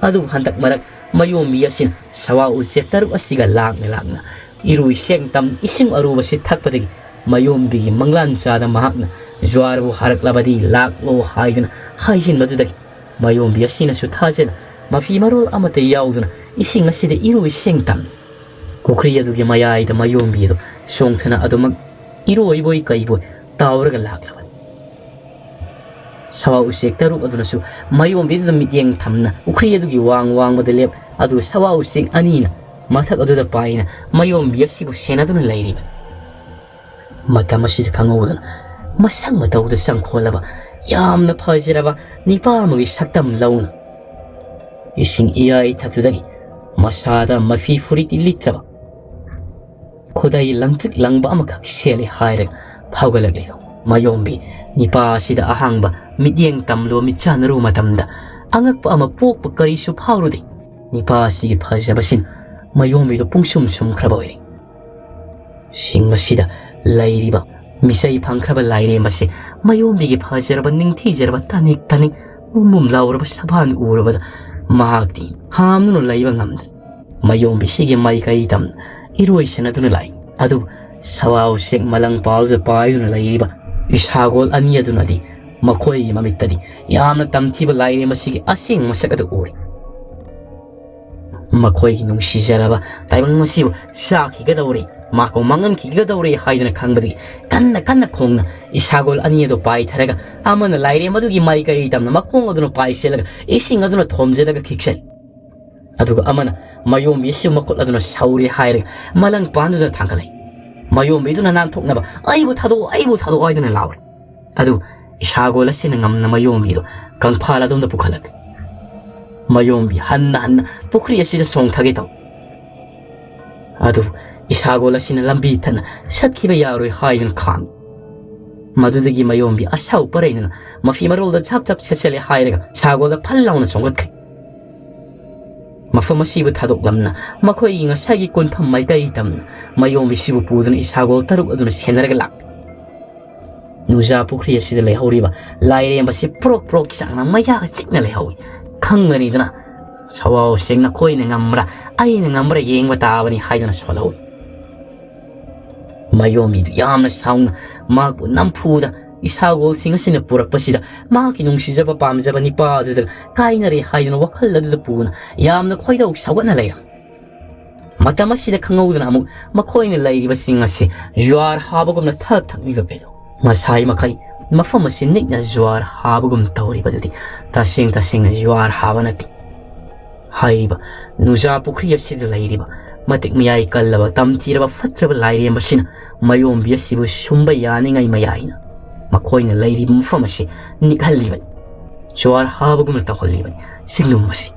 ꯑꯗꯨꯕꯨ ꯍꯟꯗꯛ ꯃꯔꯛ ꯃꯌꯣꯝꯕꯤ ꯑꯁꯤꯅ ꯁꯋꯥ ꯎꯆꯦꯛ ꯇꯔꯨꯛ ꯑꯁꯤꯒ ꯂꯥꯛꯅ ꯂꯥꯛꯅ ꯏꯔꯨ ꯏꯁꯤꯡ ꯇꯝ ꯏꯁꯤꯡ ꯑꯔꯨꯕꯁꯤ ꯊꯛꯄꯗꯒꯤ ꯃꯌꯣꯝꯕꯤꯒꯤ ꯃꯪꯂꯥꯟ ꯆꯥꯗ ꯃꯍꯥꯛꯅ ꯖ꯭ꯋꯥꯔꯕꯨ ꯍꯥꯔꯛꯂꯕꯗꯤ ꯂꯥꯛꯂꯣ ꯍꯥꯏꯗꯨꯅ ꯍꯥꯏꯖꯤꯟꯕꯗꯨꯗꯒꯤ ꯃꯌꯣꯝꯕꯤ ꯑꯁꯤꯅꯁꯨ ꯊꯥꯖꯗ ꯃꯐꯤ ꯃꯔꯣꯜ ꯑꯃꯠꯇ ꯌꯥꯎꯗꯅ ꯏꯁꯤꯡ ꯑꯁꯤꯗ ꯏꯔꯨ ꯏꯁꯤꯡ ꯇꯝꯃꯤ꯫ ꯄꯨꯈ꯭ꯔꯤ ꯑꯗꯨꯒꯤ ꯃꯌꯥꯏꯗ ꯃꯌꯣꯝꯕꯤ ꯑꯗꯨ ꯁꯣꯡꯊꯅ ꯑꯗꯨꯃꯛ ꯏꯔꯣꯏꯕꯣꯏ ꯀꯩꯕꯣꯏ ꯇꯥꯎꯔꯒ ꯂꯥꯛꯂꯕꯅꯤ꯫ ꯁꯋꯥ ꯎꯆꯦꯛ ꯇꯔꯨꯛ ꯑꯗꯨꯅꯁꯨ ꯃꯌꯣꯝꯕꯤꯗꯨꯗ ꯃꯤꯠꯌꯦꯡ ꯊꯝꯅ ꯄꯨꯈ꯭ꯔꯤ ꯑꯗꯨꯒꯤ ꯋꯥꯡ ꯋꯥꯡꯃꯗ ꯂꯦꯞ ꯑꯗꯨ ꯁꯋꯥ ꯎꯆꯦꯛ ꯑꯅꯤꯅ ꯃꯊꯛ ꯑꯗꯨꯗ ꯄꯥꯏꯅ ꯃꯌꯣꯝꯕꯤ ꯑꯁꯤꯕꯨ ꯁꯦꯟꯅꯗꯨꯅ ꯂꯩꯔꯤꯕꯅꯤ꯫ ꯃꯇꯝ ꯑꯁꯤꯗ ꯈꯪꯍꯧꯗꯅ ꯃꯁꯛ ꯃꯇꯧꯗ ꯆꯪꯈꯣꯜꯂꯕ ꯌꯥꯝꯅ ꯐꯖꯔꯕ ꯅꯤꯄꯥ ꯑꯃꯒꯤ ꯁꯛꯇꯝ ꯂꯧꯅ ꯏꯁꯤꯡ ꯏꯌꯥꯏ ꯊꯛꯇꯨꯗꯒꯤ ꯃꯁꯥꯗ ꯃꯐꯤ ꯐꯨꯔꯤꯠꯇꯤ ꯂꯤꯠꯇ꯭ꯔꯕ ꯈꯨꯗꯩ ꯂꯪꯇ꯭ꯔꯤꯛ ꯂꯪꯕ ꯑꯃꯈꯛ ꯁꯦꯠꯂꯦ ꯍꯥꯏꯔꯒ ꯐꯥꯎꯒꯠꯂꯛꯂꯤꯗꯣ ꯃꯌꯣꯝꯕꯤ ꯅꯤꯄꯥ ꯑꯁꯤꯗ ꯑꯍꯥꯡꯕ ꯃꯤꯠꯌꯦꯡ ꯇꯝꯂꯨ ꯃꯤꯠꯆꯥꯟꯅꯔꯨ ꯃꯇꯝꯗ ꯑꯉꯛꯄ ꯑꯃ ꯄꯣꯛꯄ ꯀꯔꯤꯁꯨ ꯐꯥꯎꯔꯨꯗꯦ꯫ ꯅꯤꯄꯥ ꯑꯁꯤꯒꯤ ꯐꯖꯕꯁꯤꯅ ꯃꯌꯣꯝꯕꯤꯗꯣ ꯄꯨꯡꯁꯨꯝ ꯁꯨꯝꯈ꯭ꯔꯕ ꯑꯣꯏꯔꯦ꯫ ꯁꯤꯡ ꯑꯁꯤꯗ ꯂꯩꯔꯤꯕ ꯃꯤꯁꯩ ꯐꯪꯈ꯭ꯔꯕ ꯂꯥꯏꯔꯦꯝ ꯑꯁꯤ ꯃꯌꯣꯝꯕꯤꯒꯤ ꯐꯖꯔꯕ ꯅꯤꯡꯊꯤꯖꯔꯕ ꯇꯅꯤꯛ ꯇꯅꯤꯛ ꯃꯨꯝ ꯃꯨꯝ ꯂꯥꯎꯔꯕ ꯁꯕꯥꯟ ꯎꯔꯕꯗ ꯃꯍꯥꯛꯇꯤ ꯈꯥꯝꯗꯨꯅ ꯂꯩꯕ ꯉꯝꯗꯦ꯫ ꯃꯌꯣꯝꯕꯤꯁꯤꯒꯤ ꯃꯥꯏꯀꯩ ꯇꯝꯅ ꯏꯔꯣꯏꯁꯅꯗꯨꯅ ꯂꯥꯛꯏ꯫ ꯑꯗꯨꯕꯨ ꯁꯋꯥ ꯎꯆꯦꯛ ꯃꯂꯪ ꯄꯥꯜꯗꯨꯗ ꯄꯥꯏꯗꯨꯅ ꯂꯩꯔꯤꯕ ꯏꯁꯥꯒꯣꯜ ꯑꯅꯤ ꯑꯗꯨꯅꯗꯤ ꯃꯈꯣꯏꯒꯤ ꯃꯃꯤꯠꯇꯗꯤ ꯌꯥꯝꯅ ꯇꯝꯊꯤꯕ ꯂꯥꯏꯔꯦꯝ ꯑꯁꯤꯒꯤ ꯑꯁꯦꯡꯕ ꯃꯁꯛ ꯑꯗꯨ ꯎꯔꯦ꯫ ꯃꯈꯣꯏꯒꯤ ꯅꯨꯡꯁꯤꯖꯔꯕ ꯇꯥꯏꯕꯪ ꯑꯁꯤꯕꯨ ꯆꯥꯈꯤꯒꯗꯧꯔꯦ, ꯃꯥꯕꯨ ꯃꯥꯡꯍꯟꯈꯤꯒꯗꯧꯔꯦ ꯍꯥꯏꯗꯨꯅ ꯈꯪꯕꯗꯒꯤ ꯀꯟꯅ ꯀꯟꯅ ꯈꯣꯡꯅ ꯏꯁꯥꯒꯣꯜ ꯑꯅꯤ ꯑꯗꯨ ꯄꯥꯏꯊꯔꯒ ꯑꯃꯅ ꯂꯥꯏꯔꯦꯝ ꯑꯗꯨꯒꯤ ꯃꯥꯏꯀꯩ ꯇꯝꯅ ꯃꯈꯣꯡ ꯑꯗꯨꯅ ꯄꯥꯏꯁꯤꯜꯂꯒ ꯏꯁꯤꯡ ꯑꯗꯨꯅ ꯊꯣꯝꯖꯤꯜꯂꯒ ꯈꯤꯛꯆꯜꯂꯤ꯫ ꯑꯗꯨꯒ ꯑꯃꯅ ꯃꯌꯣꯝꯕꯤꯁꯨ ꯃꯈꯨꯠ ꯑꯗꯨꯅ ꯁꯧꯔꯦ ꯍꯥꯏꯔꯒ ꯃꯂꯪ ꯄꯥꯟꯗꯨꯗ ꯊꯥꯡꯒꯠꯂꯛꯏ꯫ ꯃꯌꯣꯝꯕꯤꯗꯨꯅ ꯅꯥꯟꯊꯣꯛꯅꯕ "ꯑꯩꯕꯨ ꯊꯥꯗꯣꯛꯑꯣ, ꯑꯩꯕꯨ ꯊꯥꯗꯣꯛꯑꯣ" ꯍꯥꯏꯗꯨꯅ ꯂꯥꯎꯔꯦ꯫ ꯑꯗꯨ ꯏꯁꯥꯒꯣꯜ ꯑꯁꯤꯅ ꯉꯝꯅ ꯃꯌꯣꯝꯕꯤꯗꯨ ꯀꯪꯐꯥꯜ ꯑꯗꯣꯝꯗ ꯄꯨꯈꯠꯂꯛꯂꯤ꯫ ꯃꯌꯣꯝꯕꯤ ꯍꯟꯅ ꯍꯟꯅ ꯄꯨꯈ꯭ꯔꯤ ꯑꯁꯤꯗ ꯆꯣꯡꯊꯒꯦ ꯇꯧꯏ꯫ ꯑꯗꯨꯕꯨ ꯏꯁꯥꯒꯣꯜ ꯑꯁꯤꯅ ꯂꯝꯕꯤ ꯊꯠꯅ ꯆꯠꯈꯤꯕ ꯌꯥꯔꯣꯏ ꯍꯥꯏꯗꯨꯅ ꯈꯥꯝꯃꯤ꯫ ꯃꯗꯨꯗꯒꯤ ꯃꯌꯣꯝꯕꯤ ꯑꯁꯥꯎ ꯄꯔꯩꯗꯨꯅ ꯃꯐꯤ ꯃꯔꯣꯜꯗ ꯖꯞ ꯖꯞ ꯁꯦꯠꯆꯜꯂꯦ ꯍꯥꯏꯔꯒ ꯏꯁꯥꯒꯣꯜꯗ ꯐꯜ ꯂꯥꯎꯅ ꯆꯣꯡꯈꯠꯈ꯭ꯔꯦ꯫ ꯃꯐꯝ ꯑꯁꯤꯕꯨ ꯊꯥꯗꯣꯛꯂꯝꯅ ꯃꯈꯣꯏꯒꯤ ꯉꯁꯥꯏꯒꯤ ꯀꯣꯟꯐꯝ ꯃꯥꯏꯀꯩ ꯇꯝꯅ ꯃꯌꯣꯝꯕꯤꯁꯤꯕꯨ ꯄꯨꯗꯨꯅ ꯏꯁꯥꯒꯣꯜ ꯇꯔꯨꯛ ꯑꯗꯨꯅ ꯁꯦꯟꯅꯔꯒ ꯂꯥꯛꯂꯤ꯫ ꯅꯨꯖꯥ ꯄꯨꯈ꯭ꯔꯤ ꯑꯁꯤꯗ ꯂꯩꯍꯧꯔꯤꯕ ꯂꯥꯏꯔꯦꯝꯕꯁꯤ ꯄ꯭ꯔꯣꯛ ꯄ꯭ꯔꯣꯛꯀꯤ ꯆꯥꯡꯅ ꯃꯌꯥꯒ ꯆꯤꯛꯅ ꯂꯩꯍꯧꯏ꯫ ꯈꯪꯒꯅꯤꯗꯅ, ꯁꯋꯥꯎꯁꯦꯡ ꯅꯈꯣꯏꯅ ꯉꯝꯕ꯭ꯔꯥ, ꯑꯩꯅ ꯉꯝꯕ꯭ꯔꯥ ꯌꯦꯡꯕ ꯇꯥꯕꯅꯤ" ꯍꯥꯏꯗꯨꯅ ꯁꯣꯜꯍꯧꯏ꯫ ꯃꯌꯣꯝꯕꯤꯗꯨ ꯌꯥꯝꯅ ꯁꯥꯎꯅ ꯃꯍꯥꯛꯄꯨ ꯅꯝꯐꯨꯗ ꯏꯁꯥꯒꯣꯜꯁꯤꯡ ꯑꯁꯤꯅ ꯄꯨꯔꯛꯄꯁꯤꯗ, ꯃꯍꯥꯛꯀꯤ ꯅꯨꯡꯁꯤꯖꯕ ꯄꯥꯝꯖꯕ ꯅꯤꯄꯥ ꯑꯗꯨꯗ ꯀꯥꯏꯅꯔꯦ ꯍꯥꯏꯗꯨꯅ ꯋꯥꯈꯜ ꯑꯗꯨꯗ ꯄꯨꯅ ꯌꯥꯝꯅ ꯈꯣꯏꯗꯧ ꯁꯥꯎꯒꯠꯅ ꯂꯩꯔꯝꯃꯤ꯫ ꯃꯇꯝ ꯑꯁꯤꯗ ꯈꯪꯍꯧꯗꯅ ꯑꯃꯨꯛ ꯃꯈꯣꯏꯅ ꯂꯩꯔꯤꯕꯁꯤꯡ ꯑꯁꯤ ꯖ꯭ꯋꯥꯔ ꯍꯥꯕꯒꯨꯝꯅ ꯊꯛ ꯊꯛꯅꯤꯡꯂꯛꯂꯦꯗꯣ꯫ ꯃꯁꯥꯏ ꯃꯈꯩ ꯃꯐꯝ ꯑꯁꯤ ꯅꯤꯛꯅ ꯖ꯭ꯋꯥꯔ ꯍꯥꯕꯒꯨꯝ ꯇꯧꯔꯤꯕꯗꯨꯗꯤ ꯇꯁꯦꯡ ꯇꯁꯦꯡꯅ ꯖ꯭ꯋꯥꯔ ꯍꯥꯕ ꯅꯠꯇꯦ꯫ ꯍꯥꯏꯔꯤꯕ ꯅꯨꯖꯥ ꯄꯨꯈ꯭ꯔꯤ ꯑꯁꯤꯗ ꯂꯩꯔꯤꯕ ꯃꯇꯤꯛ ꯃꯌꯥꯏ ꯀꯜꯂꯕ ꯇꯝꯊꯤꯔꯕ ꯐꯠꯇ꯭ꯔꯕ ꯂꯥꯏꯔꯦꯝꯕꯁꯤꯅ ꯃꯌꯣꯝꯕꯤ ꯑꯁꯤꯕꯨ ꯁꯨꯝꯕ ꯌꯥꯅꯤꯡꯉꯥꯏ ꯃꯌꯥꯏꯅ ꯃꯈꯣꯏꯅ ꯂꯩꯔꯤꯕ ꯃꯐꯝ ꯑꯁꯤ ꯅꯤꯛꯍꯜꯂꯤꯕꯅꯤ꯫ ꯖ꯭ꯋꯥꯔ ꯍꯥꯕꯒꯨꯝꯅ ꯇꯧꯍꯜꯂꯤꯕꯅꯤ ꯆꯤꯡꯂꯨꯝ ꯑꯁꯤ꯫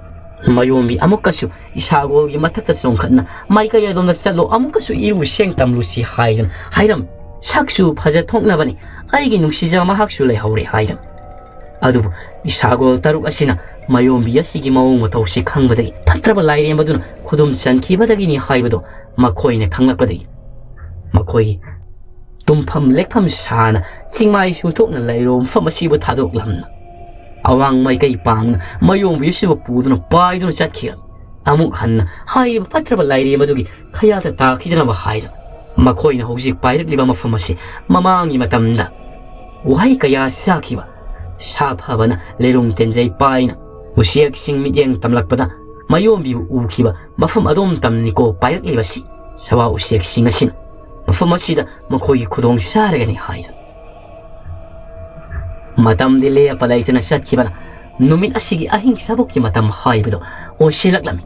ꯃꯌꯣꯝꯕꯤ ꯑꯃꯨꯛꯀꯁꯨ ꯏꯁꯥꯒꯣꯜꯒꯤ ꯃꯊꯛꯇ ꯆꯣꯡꯈꯠꯅ "ꯃꯥꯏꯀꯩ ꯑꯗꯣꯝꯗ ꯆꯠꯂꯣ, ꯑꯃꯨꯛꯀꯁꯨ ꯏꯔꯨ ꯁꯦꯡ ꯇꯝꯂꯨꯁꯤ" ꯍꯥꯏꯗꯨꯅ ꯍꯥꯏꯔꯝꯃꯤ꯫ "ꯁꯛꯁꯨ ꯐꯖꯊꯣꯛꯅꯕꯅꯤ, ꯑꯩꯒꯤ ꯅꯨꯡꯁꯤꯖꯕ ꯃꯍꯥꯛꯁꯨ ꯂꯩꯍꯧꯔꯦ" ꯍꯥꯏꯔꯝꯃꯤ꯫ ꯑꯗꯨꯕꯨ ꯏꯁꯥꯒꯣꯜ ꯇꯔꯨꯛ ꯑꯁꯤꯅ ꯃꯌꯣꯝꯕꯤ ꯑꯁꯤꯒꯤ ꯃꯑꯣꯡ ꯃꯇꯧꯁꯤ ꯈꯪꯕꯗꯒꯤ ꯐꯠꯇ꯭ꯔꯕ ꯂꯥꯏꯔꯦꯝꯕꯗꯨꯅ ꯈꯨꯗꯨꯝ ꯆꯟꯈꯤꯕꯗꯒꯤꯅꯤ ꯍꯥꯏꯕꯗꯨ ꯃꯈꯣꯏꯅ ꯈꯪꯂꯛꯄꯗꯒꯤ ꯃꯈꯣꯏꯒꯤ ꯇꯨꯝꯐꯝ ꯂꯦꯛꯐꯝ ꯁꯥꯅ ꯆꯤꯡꯃꯥꯏ ꯁꯨꯊꯣꯛꯅ ꯂꯩꯔꯨꯕ ꯃꯐꯝ ꯑꯁꯤꯕꯨ ꯊꯥꯗꯣꯛꯂꯝꯅ ꯑꯋꯥꯡ ꯃꯥꯏꯀꯩ ꯄꯥꯡꯅ ꯃꯌꯣꯝꯕꯤ ꯑꯁꯤꯕꯨ ꯄꯨꯗꯨꯅ ꯄꯥꯏꯗꯨꯅ ꯆꯠꯈꯤꯔꯝꯃꯤ꯫ ꯑꯃꯨꯛ ꯍꯟꯅ ꯍꯥꯏꯔꯤꯕ ꯐꯠꯇ꯭ꯔꯕ ꯂꯥꯏꯔꯦꯝꯕ ꯑꯗꯨꯒꯤ ꯈꯌꯥꯠꯇ ꯇꯥꯈꯤꯗꯅꯕ ꯍꯥꯏꯗꯨꯅ ꯃꯈꯣꯏꯅ ꯍꯧꯖꯤꯛ ꯄꯥꯏꯔꯛꯂꯤꯕ ꯃꯐꯝ ꯑꯁꯤ ꯃꯃꯥꯡꯒꯤ ꯃꯇꯝꯗ ꯋꯥꯍꯩ ꯀꯌꯥ ꯁꯥꯈꯤꯕ ꯁꯥ ꯐꯕꯅ ꯂꯩꯔꯨꯡ ꯇꯦꯟꯖꯩ ꯄꯥꯏꯅ ꯎꯆꯦꯛꯁꯤꯡ ꯃꯤꯠꯌꯦꯡ ꯇꯝꯂꯛꯄꯗ ꯃꯌꯣꯝꯕꯤꯕꯨ ꯎꯈꯤꯕ ꯃꯐꯝ ꯑꯗꯣꯝ ꯇꯝꯅꯤꯀꯣ ꯄꯥꯏꯔꯛꯂꯤꯕꯁꯤ꯫ ꯁꯋꯥ ꯎꯆꯦꯛꯁꯤꯡ ꯑꯁꯤꯅ ꯃꯐꯝ ꯑꯁꯤꯗ ꯃꯈꯣꯏꯒꯤ ꯈꯨꯗꯣꯡ ꯆꯥꯔꯒꯅꯤ ꯍꯥꯏꯗꯨꯅ ꯃꯇꯝꯗꯤ ꯂꯦꯞꯄ ꯂꯩꯇꯅ ꯆꯠꯈꯤꯕꯅ ꯅꯨꯃꯤꯠ ꯑꯁꯤꯒꯤ ꯑꯍꯤꯡ ꯆꯥꯕꯣꯛꯀꯤ ꯃꯇꯝ ꯍꯥꯏꯕꯗꯣ ꯑꯣꯏꯁꯤꯜꯂꯛꯂꯝꯃꯤ꯫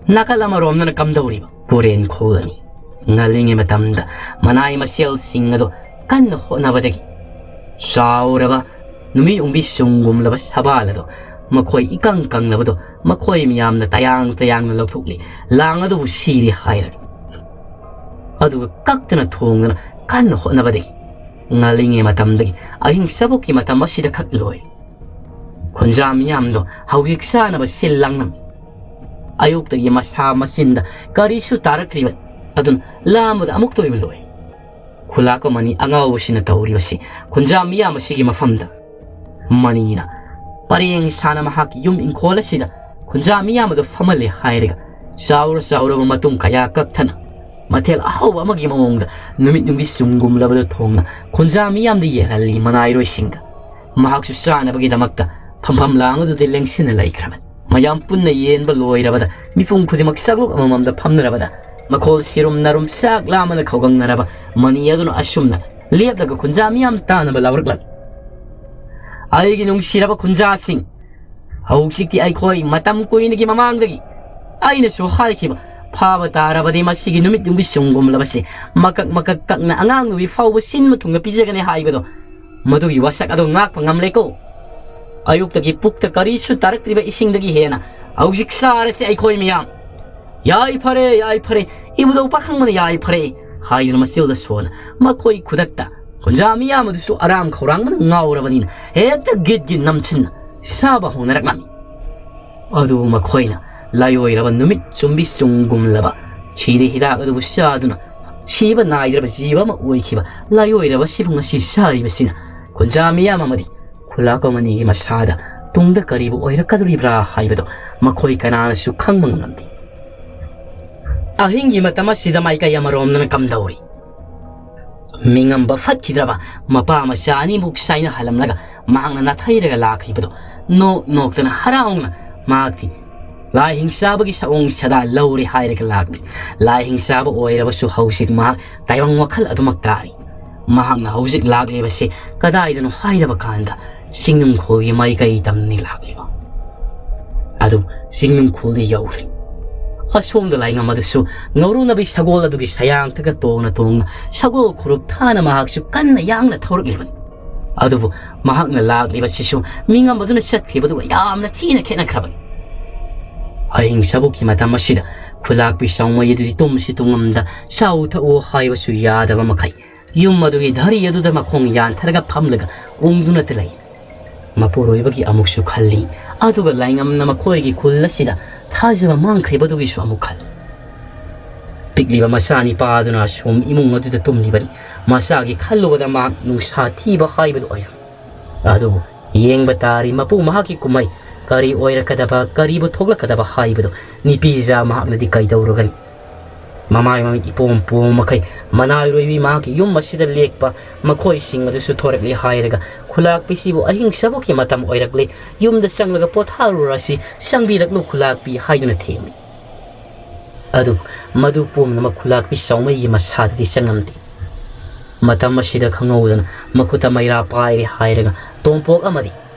ꯅꯥꯀꯜ ꯑꯃꯔꯣꯝꯗꯅ ꯀꯝꯗꯧꯔꯤꯕ ꯄꯨꯔꯦꯟ ꯈꯣꯜꯂꯅꯤ꯫ ꯉꯜꯂꯤꯉꯩ ꯃꯇꯝꯗ ꯃꯅꯥꯏ ꯃꯁꯦꯜꯁꯤꯡ ꯑꯗꯨ ꯀꯟꯅ ꯍꯣꯠꯅꯕꯗꯒꯤ ꯆꯥꯎꯔꯕ ꯅꯨꯃꯤꯠ ꯌꯨꯡꯕꯤ ꯆꯨꯝꯒꯨꯝꯂꯕ ꯁꯕꯥꯜ ꯑꯗꯨ ꯃꯈꯣꯏ ꯏꯀꯪ ꯀꯪꯂꯕꯗꯨ ꯃꯈꯣꯏ ꯃꯤꯌꯥꯝꯅ ꯇꯌꯥꯡ ꯇꯌꯥꯡꯅ ꯂꯧꯊꯣꯛꯂꯤ꯫ ꯂꯥꯡ ꯑꯗꯨꯕꯨ ꯁꯤꯔꯦ ꯍꯥꯏꯔꯒ ꯑꯗꯨꯒ ꯀꯛꯇꯅ ꯊꯣꯡꯗꯅ ꯀꯟꯅ ꯍꯣꯠꯅꯕꯗꯒꯤ ꯉꯜꯂꯤꯉꯩ ꯃꯇꯝꯗꯒꯤ ꯑꯍꯤꯡ ꯆꯕꯣꯛꯀꯤ ꯃꯇꯝ ꯑꯁꯤꯗ ꯈꯛ ꯂꯣꯏ꯫ ꯈꯨꯟꯖꯥ ꯃꯤꯌꯥꯝꯗꯣ ꯍꯧꯖꯤꯛ ꯆꯥꯅꯕ ꯁꯤꯜ ꯂꯥꯡꯂꯝꯃꯤ꯫ ꯑꯌꯨꯛꯇꯒꯤ ꯃꯁꯥ ꯃꯆꯤꯟꯗ ꯀꯔꯤꯁꯨ ꯇꯥꯔꯛꯇ꯭ꯔꯤꯕꯅꯤ꯫ ꯑꯗꯨꯅ ꯂꯥꯝꯕꯗ ꯑꯃꯨꯛꯇ ꯑꯣꯏꯕ ꯂꯣꯏ꯫ ꯈꯨꯂꯥꯛꯄ ꯃꯅꯤ ꯑꯉꯥꯎꯕꯁꯤꯅ ꯇꯧꯔꯤꯕꯁꯤ ꯈꯨꯟꯖꯥ ꯃꯤꯌꯥꯝ ꯑꯁꯤꯒꯤ ꯃꯐꯝꯗ꯫ ꯃꯅꯤꯅ ꯄꯔꯦꯡ ꯁꯥꯅ ꯃꯍꯥꯛꯀꯤ ꯌꯨꯝ ꯏꯪꯈꯣꯜ ꯑꯁꯤꯗ ꯈꯨꯟꯖꯥ ꯃꯤꯌꯥꯝ ꯑꯗꯨ ꯐꯝꯍꯜꯂꯦ ꯍꯥꯏꯔꯒ ꯆꯥꯎꯔ ꯆꯥꯎꯔꯕ ꯃꯇꯨꯝ ꯀꯌꯥ ꯀꯛꯊꯅ ꯃꯊꯦꯜ ꯑꯍꯥꯎꯕ ꯑꯃꯒꯤ ꯃꯑꯣꯡꯗ ꯅꯨꯃꯤꯠ ꯅꯨꯡꯕꯤ ꯆꯨꯝꯒꯨꯝꯂꯕꯗ ꯊꯣꯡꯅ ꯈꯨꯟꯖꯥ ꯃꯤꯌꯥꯝꯗ ꯌꯦꯜꯍꯜꯂꯤ ꯃꯅꯥꯏꯔꯣꯏꯁꯤꯡꯒ꯫ ꯃꯍꯥꯛꯁꯨ ꯆꯥꯅꯕꯒꯤꯗꯃꯛꯇ ꯐꯝꯐꯝ ꯂꯥꯡ ꯑꯗꯨꯗ ꯂꯦꯡꯁꯤꯟꯅ ꯂꯩꯈ꯭ꯔꯕꯅꯤ꯫ ꯃꯌꯥꯝ ꯄꯨꯟꯅ ꯌꯦꯟꯕ ꯂꯣꯏꯔꯕꯗ ꯃꯤꯄꯨꯝ ꯈꯨꯗꯤꯡꯃꯛ ꯆꯥꯛꯂꯨꯛ ꯑꯃꯃꯝꯗ ꯐꯝꯅꯔꯕꯗ ꯃꯈꯣꯜ ꯁꯤꯔꯨꯝ ꯅꯥꯔꯨꯝ ꯆꯥꯛ ꯂꯥꯝꯃꯅ ꯈꯧꯒꯪꯅꯔꯕ ꯃꯅꯤ ꯑꯗꯨꯅ ꯑꯁꯨꯝꯅ ꯂꯦꯞꯂꯒ ꯈꯨꯟꯖꯥ ꯃꯤꯌꯥꯝ ꯇꯥꯅꯕ ꯂꯥꯎꯔꯛꯂꯝꯃꯤ꯫ ꯑꯩꯒꯤ ꯅꯨꯡꯁꯤꯔꯕ ꯈꯨꯟꯖꯥꯁꯤꯡ, ꯍꯧꯖꯤꯛꯇꯤ ꯑꯩꯈꯣꯏ ꯃꯇꯝ ꯀꯨꯏꯅꯒꯤ ꯃꯃꯥꯡꯗꯒꯤ ꯑꯩꯅꯁꯨ ꯍꯥꯏꯈꯤꯕ ꯐꯥꯕ ꯇꯥꯔꯕꯗꯤ ꯃꯁꯤꯒꯤ ꯅꯨꯃꯤꯠ ꯅꯨꯡꯕꯤ ꯆꯨꯝꯒꯨꯝꯂꯕꯁꯤ ꯃꯀꯛ ꯃꯀꯛ ꯀꯛꯅ ꯑꯉꯥꯡ ꯅꯨꯕꯤ ꯐꯥꯎꯕ ꯁꯤꯟꯕ ꯊꯨꯡꯅ ꯄꯤꯖꯒꯅꯤ ꯍꯥꯏꯕꯗꯣ, ꯃꯗꯨꯒꯤ ꯋꯥꯁꯛ ꯑꯗꯨ ꯉꯥꯛꯄ ꯉꯝꯂꯦꯀꯣ꯫ ꯑꯌꯨꯛꯇꯒꯤ ꯄꯨꯛꯇ ꯀꯔꯤꯁꯨ ꯇꯥꯔꯛꯇ꯭ꯔꯤꯕ ꯏꯁꯤꯡꯗꯒꯤ ꯍꯦꯟꯅ ꯍꯧꯖꯤꯛ ꯆꯥꯔꯁꯤ ꯑꯩꯈꯣꯏ ꯃꯤꯌꯥꯝ꯫ ꯌꯥꯏ ꯐꯔꯦ, ꯌꯥꯏ ꯐꯔꯦ, ꯏꯕꯨꯙꯧ ꯄꯥꯈꯪꯕꯅ ꯌꯥꯏ ꯐꯔꯦ ꯍꯥꯏꯗꯨꯅ ꯃꯆꯤꯜꯗ ꯁꯣꯟꯅ ꯃꯈꯣꯏ ꯈꯨꯗꯛꯇ ꯈꯨꯟꯖꯥ ꯃꯤꯌꯥꯝ ꯑꯗꯨꯁꯨ ꯑꯔꯥꯝ ꯈꯧꯔꯥꯡꯕꯅ ꯉꯥꯎꯔꯕꯅꯤꯅ ꯍꯦꯛꯇ ꯒꯤꯠ ꯒꯤꯠ ꯅꯝꯁꯤꯟꯅ ꯁꯥꯕ ꯍꯧꯅꯔꯛꯂꯝꯃꯤ꯫ ꯑꯗꯨꯕꯨ ꯃꯈꯣꯏꯅ ꯂꯥꯏꯑꯣꯏꯔꯕ ꯅꯨꯃꯤꯠ ꯆꯨꯝꯕꯤ ꯆꯨꯝꯒꯨꯝꯂꯕ ꯁꯤꯔꯤ ꯍꯤꯗꯥꯛ ꯑꯗꯨꯕꯨ ꯆꯥꯗꯨꯅ ꯁꯤꯕ ꯅꯥꯏꯗ꯭ꯔꯕ ꯖꯤꯕ ꯑꯃ ꯑꯣꯏꯈꯤꯕ ꯂꯥꯏꯑꯣꯏꯔꯕ ꯁꯤꯕꯨꯡ ꯑꯁꯤ ꯆꯥꯔꯤꯕꯁꯤꯅ ꯈꯨꯟꯖꯥ ꯃꯤꯌꯥꯝ ꯑꯃꯗꯤ ꯈꯨꯂꯥꯛꯄ ꯃꯅꯤꯒꯤ ꯃꯁꯥꯗ ꯇꯨꯡꯗ ꯀꯔꯤꯕꯨ ꯑꯣꯏꯔꯛꯀꯗꯧꯔꯤꯕ꯭ꯔꯥ ꯍꯥꯏꯕꯗꯨ ꯃꯈꯣꯏ ꯀꯅꯥꯅꯁꯨ ꯈꯪꯕ ꯉꯝꯂꯝꯗꯦ꯫ ꯑꯍꯤꯡꯒꯤ ꯃꯇꯝ ꯑꯁꯤꯗ ꯃꯥꯏꯀꯩ ꯑꯃꯔꯣꯝꯗꯅ ꯀꯝꯗꯧꯔꯤ? ꯃꯤꯉꯝꯕ ꯐꯠꯈꯤꯗ꯭ꯔꯕ ꯃꯄꯥ ꯃꯆꯥ ꯑꯅꯤꯃꯨꯛ ꯆꯥꯏꯅꯍꯜꯂꯝꯂꯒ ꯃꯍꯥꯛꯅ ꯅꯥꯊꯩꯔꯒ ꯂꯥꯛꯈꯤꯕꯗꯨ ꯅꯣꯛ ꯅꯣꯛꯇꯅ ꯍꯔꯥꯎꯅ ꯃꯍꯥꯛꯇꯤ ꯂꯥꯏ ꯍꯤꯡꯆꯥꯕꯒꯤ ꯁꯑꯣꯡ ꯁꯥꯗꯥ ꯂꯧꯔꯦ ꯍꯥꯏꯔꯒ ꯂꯥꯛꯂꯤ꯫ ꯂꯥꯏ ꯍꯤꯡꯆꯥꯕ ꯑꯣꯏꯔꯕꯁꯨ ꯍꯧꯖꯤꯛ ꯃꯍꯥꯛ ꯇꯥꯏꯕꯪ ꯋꯥꯈꯜ ꯑꯗꯨꯃꯛ ꯇꯥꯔꯤ꯫ ꯃꯍꯥꯛꯅ ꯍꯧꯖꯤꯛ ꯂꯥꯛꯂꯤꯕꯁꯤ ꯀꯗꯥꯏꯗꯅꯣ ꯍꯥꯏꯔꯕ ꯀꯥꯟꯗ ꯆꯤꯡꯅꯨꯡꯈꯣꯜꯒꯤ ꯃꯥꯏꯀꯩ ꯇꯝꯅꯤ ꯂꯥꯛꯂꯤꯕ꯫ ꯑꯗꯨ ꯆꯤꯡꯅꯨꯡꯈꯣꯜꯗꯤ ꯌꯧꯗ꯭ꯔꯤ꯫ ꯑꯁꯣꯝꯗ ꯂꯥꯏꯉꯝ ꯑꯗꯨꯁꯨ ꯉꯧꯔꯨꯅꯕꯤ ꯁꯒꯣꯜ ꯑꯗꯨꯒꯤ ꯁꯌꯥꯡꯊꯒ ꯇꯣꯡꯅ ꯇꯣꯡꯅ ꯁꯒꯣꯜ ꯈꯨꯔꯨꯞ ꯊꯥꯅ ꯃꯍꯥꯛꯁꯨ ꯀꯟꯅ ꯌꯥꯡꯅ ꯊꯧꯔꯛꯂꯤꯕꯅꯤ꯫ ꯑꯗꯨꯕꯨ ꯃꯍꯥꯛꯅ ꯂꯥꯛꯂꯤꯕꯁꯤꯁꯨ ꯃꯤꯉꯝ ꯑꯗꯨꯅ ꯆꯠꯈꯤꯕꯗꯨꯒ ꯌꯥꯝꯅ ꯊꯤꯅ ꯈꯦꯠꯅꯈ꯭ꯔꯕꯅꯤ꯫ ꯑꯍꯤꯡ ꯁꯕꯨꯛꯀꯤ ꯃꯇꯝ ꯑꯁꯤꯗ ꯈꯨꯂꯥꯛꯄꯤ ꯆꯥꯎꯃꯩ ꯑꯗꯨꯗꯤ ꯇꯨꯝꯁꯤ ꯇꯨꯡꯉꯝꯗ ꯆꯥꯎ ꯊꯛꯎ ꯍꯥꯏꯕꯁꯨ ꯌꯥꯗꯕ ꯃꯈꯩ ꯌꯨꯝ ꯑꯗꯨꯒꯤ ꯙꯔꯤ ꯑꯗꯨꯗ ꯃꯈꯣꯡ ꯌꯥꯟꯊꯔꯒ ꯐꯝꯂꯒ ꯎꯪꯗꯨꯅꯇ ꯂꯩ꯫ ꯃꯄꯨꯔꯣꯏꯕꯒꯤ ꯑꯃꯨꯛꯁꯨ ꯈꯜꯂꯤ, ꯑꯗꯨꯒ ꯂꯥꯏꯉꯝꯅ ꯃꯈꯣꯏꯒꯤ ꯈꯨꯜ ꯑꯁꯤꯗ ꯊꯥꯖꯕ ꯃꯥꯡꯈ꯭ꯔꯤꯕꯗꯨꯒꯤꯁꯨ ꯑꯃꯨꯛ ꯈꯜꯂꯤ꯫ ꯄꯤꯛꯂꯤꯕ ꯃꯆꯥꯅꯤꯄꯥ ꯑꯗꯨꯅ ꯑꯁꯨꯝ ꯏꯃꯨꯡ ꯑꯗꯨꯗ ꯇꯨꯝꯂꯤꯕꯅꯤ꯫ ꯃꯆꯥꯒꯤ ꯈꯜꯂꯨꯕꯗ ꯃꯍꯥꯛ ꯅꯨꯡꯁꯥ ꯊꯤꯕ ꯍꯥꯏꯕꯗꯨ ꯑꯣꯏꯔꯝꯃꯤ꯫ ꯑꯗꯨꯕꯨ ꯌꯦꯡꯕ ꯇꯥꯔꯤ ꯃꯄꯨ ꯃꯍꯥꯛꯀꯤ ꯀꯨꯝꯍꯩ ꯀꯔꯤ ꯑꯣꯏꯔꯛꯀꯗꯕ, ꯀꯔꯤꯕꯨ ꯊꯣꯛꯂꯛꯀꯗꯕ ꯍꯥꯏꯕꯗꯨ ꯅꯨꯄꯤꯖꯥ ꯃꯍꯥꯛꯅꯗꯤ ꯀꯩꯗꯧꯔꯨꯒꯅꯤ? ꯃꯃꯥꯏ ꯃꯃꯤꯠ ꯏꯄꯣꯝ ꯄꯣꯝ ꯃꯈꯩ ꯃꯅꯥꯏꯔꯣꯏꯕꯤ ꯃꯍꯥꯛꯀꯤ ꯌꯨꯝ ꯑꯁꯤꯗ ꯂꯦꯛꯄ ꯃꯈꯣꯏꯁꯤꯡ ꯑꯗꯨꯁꯨ ꯊꯣꯔꯛꯂꯦ ꯍꯥꯏꯔꯒ ꯈꯨꯂꯥꯛꯄꯤꯁꯤꯕꯨ ꯑꯍꯤꯡ ꯁꯕꯨꯛꯀꯤ ꯃꯇꯝ ꯑꯣꯏꯔꯛꯂꯦ, ꯌꯨꯝꯗ ꯆꯪꯂꯒ ꯄꯣꯊꯥꯔꯨꯔꯁꯤ, ꯆꯪꯕꯤꯔꯛꯂꯨ ꯈꯨꯂꯥꯛꯄꯤ ꯍꯥꯏꯗꯨꯅ ꯊꯦꯝꯃꯤ꯫ ꯑꯗꯨꯕꯨ ꯃꯗꯨ ꯄꯨꯝꯅꯃꯛ ꯈꯨꯂꯥꯛꯄꯤ ꯆꯥꯎꯃꯩꯒꯤ ꯃꯁꯥꯗꯗꯤ ꯆꯪꯉꯝꯗꯦ꯫ ꯃꯇꯝ ꯑꯁꯤꯗ ꯈꯪꯍꯧꯗꯅ ꯃꯈꯨꯠꯇ ꯃꯩꯔꯥ ꯄꯥꯏꯔꯦ ꯍꯥꯏꯔꯒ ꯇꯣꯝꯄꯣꯛ ꯑꯃꯗꯤ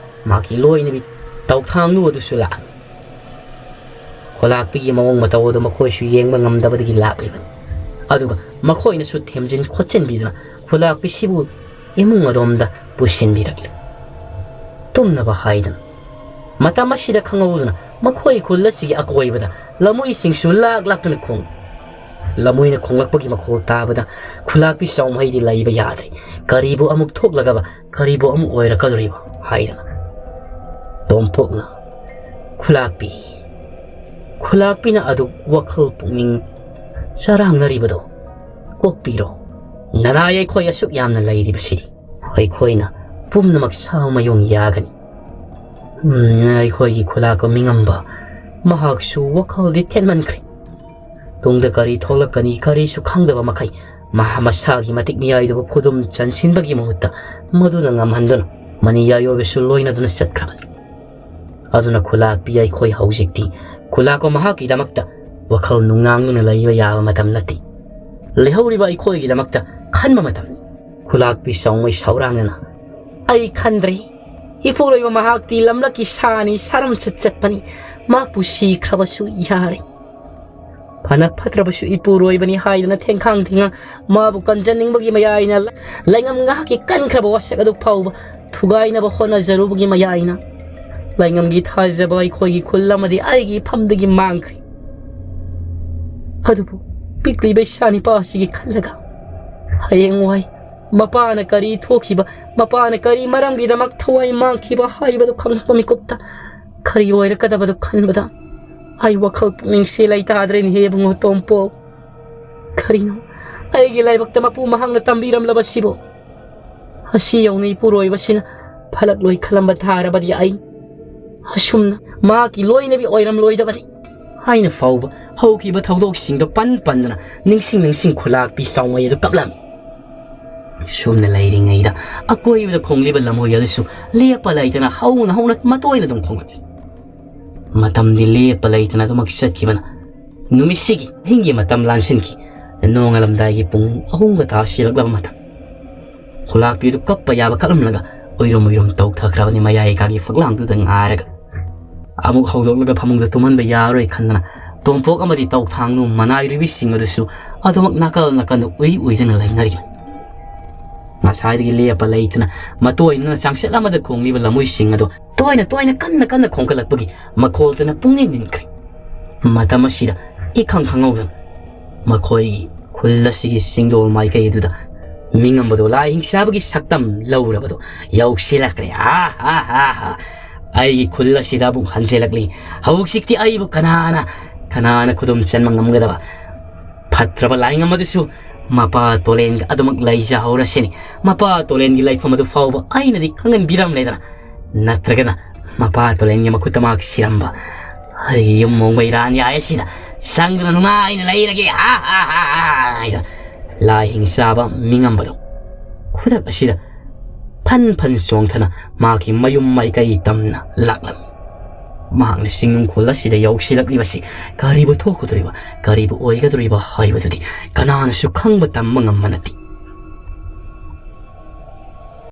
ꯃꯍꯥꯛꯀꯤ ꯂꯣꯏꯅꯕꯤ ꯇꯧꯊꯥꯡꯅꯨ ꯑꯗꯨꯁꯨ ꯂꯥꯛꯑꯝꯃꯤ꯫ ꯈꯨꯂꯥꯛꯄꯤꯒꯤ ꯃꯑꯣꯡ ꯃꯇꯧ ꯑꯗꯨ ꯃꯈꯣꯏꯁꯨ ꯌꯦꯡꯕ ꯉꯝꯗꯕꯗꯒꯤ ꯂꯥꯛꯂꯤꯕꯅꯤ꯫ ꯑꯗꯨꯒ ꯃꯈꯣꯏꯅꯁꯨ ꯊꯦꯝꯖꯤꯟ ꯈꯣꯠꯆꯤꯟꯕꯤꯗꯨꯅ ꯈꯨꯂꯥꯛꯄꯤꯁꯤꯕꯨ ꯏꯃꯨꯡ ꯑꯗꯣꯝꯗ ꯄꯨꯁꯤꯟꯕꯤꯔꯛꯂꯤ꯫ ꯇꯨꯝꯅꯕ ꯍꯥꯏꯗꯨꯅ꯫ ꯃꯇꯝ ꯑꯁꯤꯗ ꯈꯪꯍꯧꯗꯅ ꯃꯈꯣꯏ ꯈꯨꯜ ꯑꯁꯤꯒꯤ ꯑꯀꯣꯏꯕꯗ ꯂꯝꯃꯨꯏꯁꯤꯡꯁꯨ ꯂꯥꯛ ꯂꯥꯛꯇꯨꯅ ꯈꯣꯡꯏ꯫ ꯂꯝꯃꯨꯏꯅ ꯈꯣꯡꯂꯛꯄꯒꯤ ꯃꯈꯣꯜ ꯇꯥꯕꯗ ꯈꯨꯂꯥꯛꯄꯤ ꯆꯥꯎꯃꯩꯗꯤ ꯂꯩꯕ ꯌꯥꯗ꯭ꯔꯦ꯫ ꯀꯔꯤꯕꯨ ꯑꯃꯨꯛ ꯊꯣꯛꯂꯒꯕ, ꯀꯔꯤꯕꯨ ꯑꯃꯨꯛ ꯑꯣꯏꯔꯛꯀꯗꯧꯔꯤꯕ ꯍꯥꯏꯗꯅ꯫ ꯇꯣꯝꯄꯣꯛꯅ ꯈꯨꯂꯥꯛꯄꯤ, ꯈꯨꯂꯥꯛꯄꯤꯅ ꯑꯗꯨꯛ ꯋꯥꯈꯜ ꯄꯨꯛꯅꯤꯡ ꯆꯔꯥꯡꯅꯔꯤꯕꯗꯣ ꯀꯣꯛꯄꯤꯔꯣ꯫ ꯅꯅꯥꯏ ꯑꯩꯈꯣꯏ ꯑꯁꯨꯛ ꯌꯥꯝꯅ ꯂꯩꯔꯤꯕꯁꯤꯗꯤ ꯑꯩꯈꯣꯏꯅ ꯄꯨꯝꯅꯃꯛ ꯁꯥ ꯃꯌꯨꯡ ꯌꯥꯒꯅꯤ꯫ ꯎꯝ, ꯑꯩꯈꯣꯏꯒꯤ ꯈꯨꯂꯥꯛꯄ ꯃꯤꯉꯝꯕ ꯃꯍꯥꯛꯁꯨ ꯋꯥꯈꯜꯗꯤ ꯊꯦꯠꯃꯟꯈ꯭ꯔꯦ꯫ ꯇꯨꯡꯗ ꯀꯔꯤ ꯊꯣꯛꯂꯛꯀꯅꯤ ꯀꯔꯤꯁꯨ ꯈꯪꯗꯕ ꯃꯈꯩ ꯃꯍꯥꯛ ꯃꯁꯥꯒꯤ ꯃꯇꯤꯛ ꯃꯤꯌꯥꯏꯗꯨꯕꯨ ꯈꯨꯗꯨꯝ ꯆꯟꯁꯤꯟꯕꯒꯤ ꯃꯍꯨꯠꯇ ꯃꯗꯨꯅ ꯉꯝꯍꯟꯗꯨꯅ ꯃꯅꯤ ꯌꯥꯏꯑꯣꯏꯕꯁꯨ ꯂꯣꯏꯅꯗꯨꯅ ꯆꯠꯈ꯭ꯔꯕꯅꯤ꯫ ꯑꯗꯨꯅ ꯈꯨꯂꯥꯛꯄꯤ ꯑꯩꯈꯣꯏ ꯍꯧꯖꯤꯛꯇꯤ ꯈꯨꯂꯥꯛꯄ ꯃꯍꯥꯛꯀꯤꯗꯃꯛꯇ ꯋꯥꯈꯜ ꯅꯨꯡꯅꯥꯡꯗꯨꯅ ꯂꯩꯕ ꯌꯥꯕ ꯃꯇꯝ ꯅꯠꯇꯦ꯫ ꯂꯩꯍꯧꯔꯤꯕ ꯑꯩꯈꯣꯏꯒꯤꯗꯃꯛꯇ ꯈꯟꯕ ꯃꯇꯝꯅꯤ꯫ ꯈꯨꯂꯥꯛꯄꯤ ꯆꯥꯎꯃꯩ ꯁꯥꯎꯔꯥꯡꯅꯅ, "ꯑꯩ ꯈꯟꯗ꯭ꯔꯦ꯫ ꯏꯄꯨꯔꯣꯏꯕ ꯃꯍꯥꯛꯇꯤ ꯂꯝꯂꯛꯀꯤ ꯁꯥꯅꯤ, ꯁꯥꯔꯝꯆꯠ ꯆꯠꯄꯅꯤ꯫ ꯃꯍꯥꯛꯄꯨ ꯁꯤꯈ꯭ꯔꯕꯁꯨ ꯌꯥꯔꯦ꯫ ꯐꯅ ꯐꯠꯇ꯭ꯔꯕꯁꯨ ꯏꯄꯨꯔꯣꯏꯕꯅꯤ ꯍꯥꯏꯗꯨꯅ ꯊꯦꯡꯈꯥꯡ ꯊꯦꯡꯉꯥꯡ ꯃꯥꯕꯨ ꯀꯟꯖꯅꯤꯡꯕꯒꯤ ꯃꯌꯥꯏꯅ ꯂꯩꯉꯝ ꯉꯥꯏꯍꯥꯛꯀꯤ ꯀꯟꯈ꯭ꯔꯕ ꯋꯥꯁꯛ ꯑꯗꯨ ꯐꯥꯎꯕ ꯊꯨꯒꯥꯏꯅꯕ ꯍꯣꯠꯅꯖꯔꯨꯕꯒꯤ ꯃꯌꯥꯏꯅ ꯂꯩꯉꯝꯒꯤ ꯊꯥꯖꯕ ꯑꯩꯈꯣꯏꯒꯤ ꯈꯨꯜ ꯑꯃꯗꯤ ꯑꯩꯒꯤ ꯏꯐꯝꯗꯒꯤ ꯃꯥꯡꯈ꯭ꯔꯦ꯫ ꯑꯗꯨꯕꯨ ꯄꯤꯛꯂꯤꯕ ꯏꯆꯥ ꯅꯤꯄꯥ ꯑꯁꯤꯒꯤ ꯈꯜꯂꯒ ꯍꯌꯦꯡꯋꯥꯏ ꯃꯄꯥꯅ ꯀꯔꯤ ꯊꯣꯛꯈꯤꯕ, ꯃꯄꯥꯅ ꯀꯔꯤ ꯃꯔꯝꯒꯤꯗꯃꯛ ꯊꯋꯥꯏ ꯃꯥꯡꯈꯤꯕ ꯍꯥꯏꯕꯗꯨ ꯈꯪꯂꯛꯄ ꯃꯤꯀꯨꯞꯇ ꯀꯔꯤ ꯑꯣꯏꯔꯛꯀꯗꯕꯗꯨ ꯈꯟꯕꯗ ꯑꯩ ꯋꯥꯈꯜ ꯄꯨꯛꯅꯤꯡꯁꯦ ꯂꯩꯇꯥꯗ꯭ꯔꯦꯅꯦꯍꯦ ꯏꯕꯨꯡꯉꯣ ꯇꯣꯝꯄꯣꯛ꯫ ꯀꯔꯤꯅꯣ ꯑꯩꯒꯤ ꯂꯥꯏꯕꯛꯇ ꯃꯄꯨ ꯃꯍꯥꯛꯅ ꯇꯝꯕꯤꯔꯝꯂꯕꯁꯤꯕꯨ? ꯑꯁꯤ ꯌꯧꯅ ꯏꯄꯨꯔꯣꯏꯕꯁꯤꯅ ꯐꯂꯛꯂꯣꯏ ꯈꯜꯂꯝꯕ ꯊꯥꯔꯕꯗꯤ ꯑꯩ ꯑꯁꯨꯝꯅ ꯃꯍꯥꯛꯀꯤ ꯂꯣꯏꯅꯕꯤ ꯑꯣꯏꯔꯝꯂꯣꯏꯗꯕꯅꯤ ꯍꯥꯏꯅ ꯐꯥꯎꯕ ꯍꯧꯈꯤꯕ ꯊꯧꯗꯣꯛꯁꯤꯡꯗꯣ ꯄꯟ ꯄꯟꯗꯅ ꯅꯤꯡꯁꯤꯡ ꯅꯤꯡꯁꯤꯡ ꯈꯨꯂꯥꯛꯄꯤ ꯆꯥꯎꯃꯩ ꯑꯗꯨ ꯀꯞꯂꯝꯃꯤ꯫ ꯁꯨꯝꯅ ꯂꯩꯔꯤꯉꯩꯗ ꯑꯀꯣꯏꯕꯗ ꯈꯣꯡꯂꯤꯕ ꯂꯝꯍꯣꯏ ꯑꯗꯨꯁꯨ ꯂꯦꯞꯄ ꯂꯩꯇꯅ ꯍꯧꯅ ꯍꯧꯅ ꯃꯇꯣꯏꯅ ꯑꯗꯨꯝ ꯈꯣꯡꯂꯛꯂꯤ꯫ ꯃꯇꯝꯗꯤ ꯂꯦꯞꯄ ꯂꯩꯇꯅ ꯑꯗꯨꯃꯛ ꯆꯠꯈꯤꯕꯅ ꯅꯨꯃꯤꯠꯁꯤꯒꯤ ꯑꯍꯤꯡꯒꯤ ꯃꯇꯝ ꯂꯥꯟꯁꯤꯟꯈꯤ꯫ ꯅꯣꯡꯉꯥꯜꯂꯝꯗꯥꯏꯒꯤ ꯄꯨꯡ ꯑꯍꯨꯝꯒ ꯇꯥꯁꯤꯜꯂꯛꯂꯕ ꯃꯇꯝ꯫ ꯈꯨꯂꯥꯛꯄꯤꯗꯨ ꯀꯞꯄ ꯌꯥꯕ ꯀꯞꯂꯝꯂꯒ ꯎꯏꯔꯨꯝ ꯎꯏꯔꯨꯝ ꯇꯧꯊꯈ꯭ꯔꯕꯅꯤ ꯃꯌꯥꯏ ꯀꯥꯒꯤ ꯐꯛꯂꯥꯡꯗꯨꯗ ꯉꯥꯏꯔꯒ꯫ ꯑꯃꯨꯛ ꯍꯧꯗꯣꯛꯂꯒ ꯐꯃꯨꯡꯗ ꯇꯨꯝꯍꯟꯕ ꯌꯥꯔꯣꯏ ꯈꯟꯗꯅ ꯇꯣꯝꯄꯣꯛ ꯑꯃꯗꯤ ꯇꯧꯊꯥꯡꯅꯨ ꯃꯅꯥꯏꯔꯨꯕꯤꯁꯤꯡ ꯑꯗꯨꯁꯨ ꯑꯗꯨꯃꯛ ꯅꯥꯀꯜ ꯅꯥꯀꯜꯗ ꯎꯏ ꯎꯏꯗꯨꯅ ꯂꯩꯅꯔꯤ꯫ ꯉꯁꯥꯏꯗꯒꯤ ꯂꯦꯞꯄ ꯂꯩꯇꯅ ꯃꯇꯣꯏꯅꯅ ꯆꯥꯡꯆꯠ ꯑꯃꯗ ꯈꯣꯡꯂꯤꯕ ꯂꯝꯃꯣꯏꯁꯤꯡ ꯑꯗꯣ ꯇꯣꯏꯅ ꯇꯣꯏꯅ ꯀꯟꯅ ꯀꯟꯅ ꯈꯣꯡꯒꯠꯂꯛꯄꯒꯤ ꯃꯈꯣꯜꯗꯨꯅ ꯄꯨꯡꯅꯤꯡ ꯅꯤꯟꯈ꯭ꯔꯦ꯫ ꯃꯇꯝ ꯑꯁꯤꯗ ꯏꯈꯪ ꯈꯪꯍꯧꯗꯅ ꯃꯈꯣꯏꯒꯤ ꯈꯨꯜ ꯑꯁꯤꯒꯤ ꯆꯤꯡꯗꯣꯜ ꯃꯥꯏꯀꯩ ꯑꯗꯨꯗ ꯃꯤꯉꯝꯕꯗꯣ ꯂꯥꯏ ꯍꯤꯡꯆꯥꯕꯒꯤ ꯁꯛꯇꯝ ꯂꯧꯔꯕꯗꯣ ꯌꯧꯁꯤꯜꯂꯛꯈ꯭ꯔꯦ꯫ ꯑꯥ, ꯑꯥ, ꯑꯥ, ꯑꯥ꯫ ꯑꯩꯒꯤ ꯈꯨꯜ ꯑꯁꯤꯗ ꯑꯃꯨꯛ ꯍꯟꯖꯤꯜꯂꯛꯂꯤ꯫ ꯍꯧꯖꯤꯛꯇꯤ ꯑꯩꯕꯨ ꯀꯅꯥꯅ, ꯀꯅꯥꯅ ꯈꯨꯗꯨꯝ ꯆꯟꯕ ꯉꯝꯒꯗꯕ? ꯐꯠꯇ꯭ꯔꯕ ꯂꯥꯏꯉꯝ ꯑꯗꯨꯁꯨ ꯃꯄꯥ ꯇꯣꯂꯦꯟꯒ ꯑꯗꯨꯃꯛ ꯂꯩꯖꯍꯧꯔꯁꯤꯅꯤ꯫ ꯃꯄꯥ ꯇꯣꯂꯦꯟꯒꯤ ꯂꯩꯐꯝ ꯑꯗꯨ ꯐꯥꯎꯕ ꯑꯩꯅꯗꯤ ꯈꯪꯍꯟꯕꯤꯔꯝꯂꯦꯗꯅ꯫ ꯅꯠꯇ꯭ꯔꯒꯅ ꯃꯄꯥ ꯇꯣꯂꯦꯟꯒꯤ ꯃꯈꯨꯠꯇ ꯃꯍꯥꯛ ꯁꯤꯔꯝꯕ꯫ ꯑꯩꯒꯤ ꯌꯨꯝ ꯃꯣꯡꯕ ꯏꯔꯥꯟ ꯌꯥꯏ ꯑꯁꯤꯗ ꯆꯪꯗꯨꯅ ꯅꯨꯡꯉꯥꯏꯅ ꯂꯩꯔꯒꯦ꯫ ꯍꯥ, ꯍꯥ, ꯍꯥ, ꯍꯥ, ꯍꯥꯏꯗꯅ ꯂꯥꯏ ꯍꯤꯡꯆꯥꯕ ꯃꯤꯉꯝꯕꯗꯣ ꯈꯨꯗꯛ ꯑꯁꯤꯗ ꯐꯟ ꯐꯟ ꯆꯣꯡꯊꯅ ꯃꯍꯥꯛꯀꯤ ꯃꯌꯨꯝ ꯃꯥꯏꯀꯩ ꯇꯝꯅ ꯂꯥꯛꯂꯝꯃꯤ꯫ ꯃꯍꯥꯛꯅ ꯆꯤꯡꯅꯨꯡꯈꯣꯜ ꯑꯁꯤꯗ ꯌꯧꯁꯤꯜꯂꯛꯂꯤꯕꯁꯤ ꯀꯔꯤꯕꯨ ꯊꯣꯛꯀꯗꯧꯔꯤꯕ, ꯀꯔꯤꯕꯨ ꯑꯣꯏꯒꯗꯧꯔꯤꯕ ꯍꯥꯏꯕꯗꯨꯗꯤ ꯀꯅꯥꯅꯁꯨ ꯈꯪꯕ ꯇꯝꯕ ꯉꯝꯕ ꯅꯠꯇꯦ꯫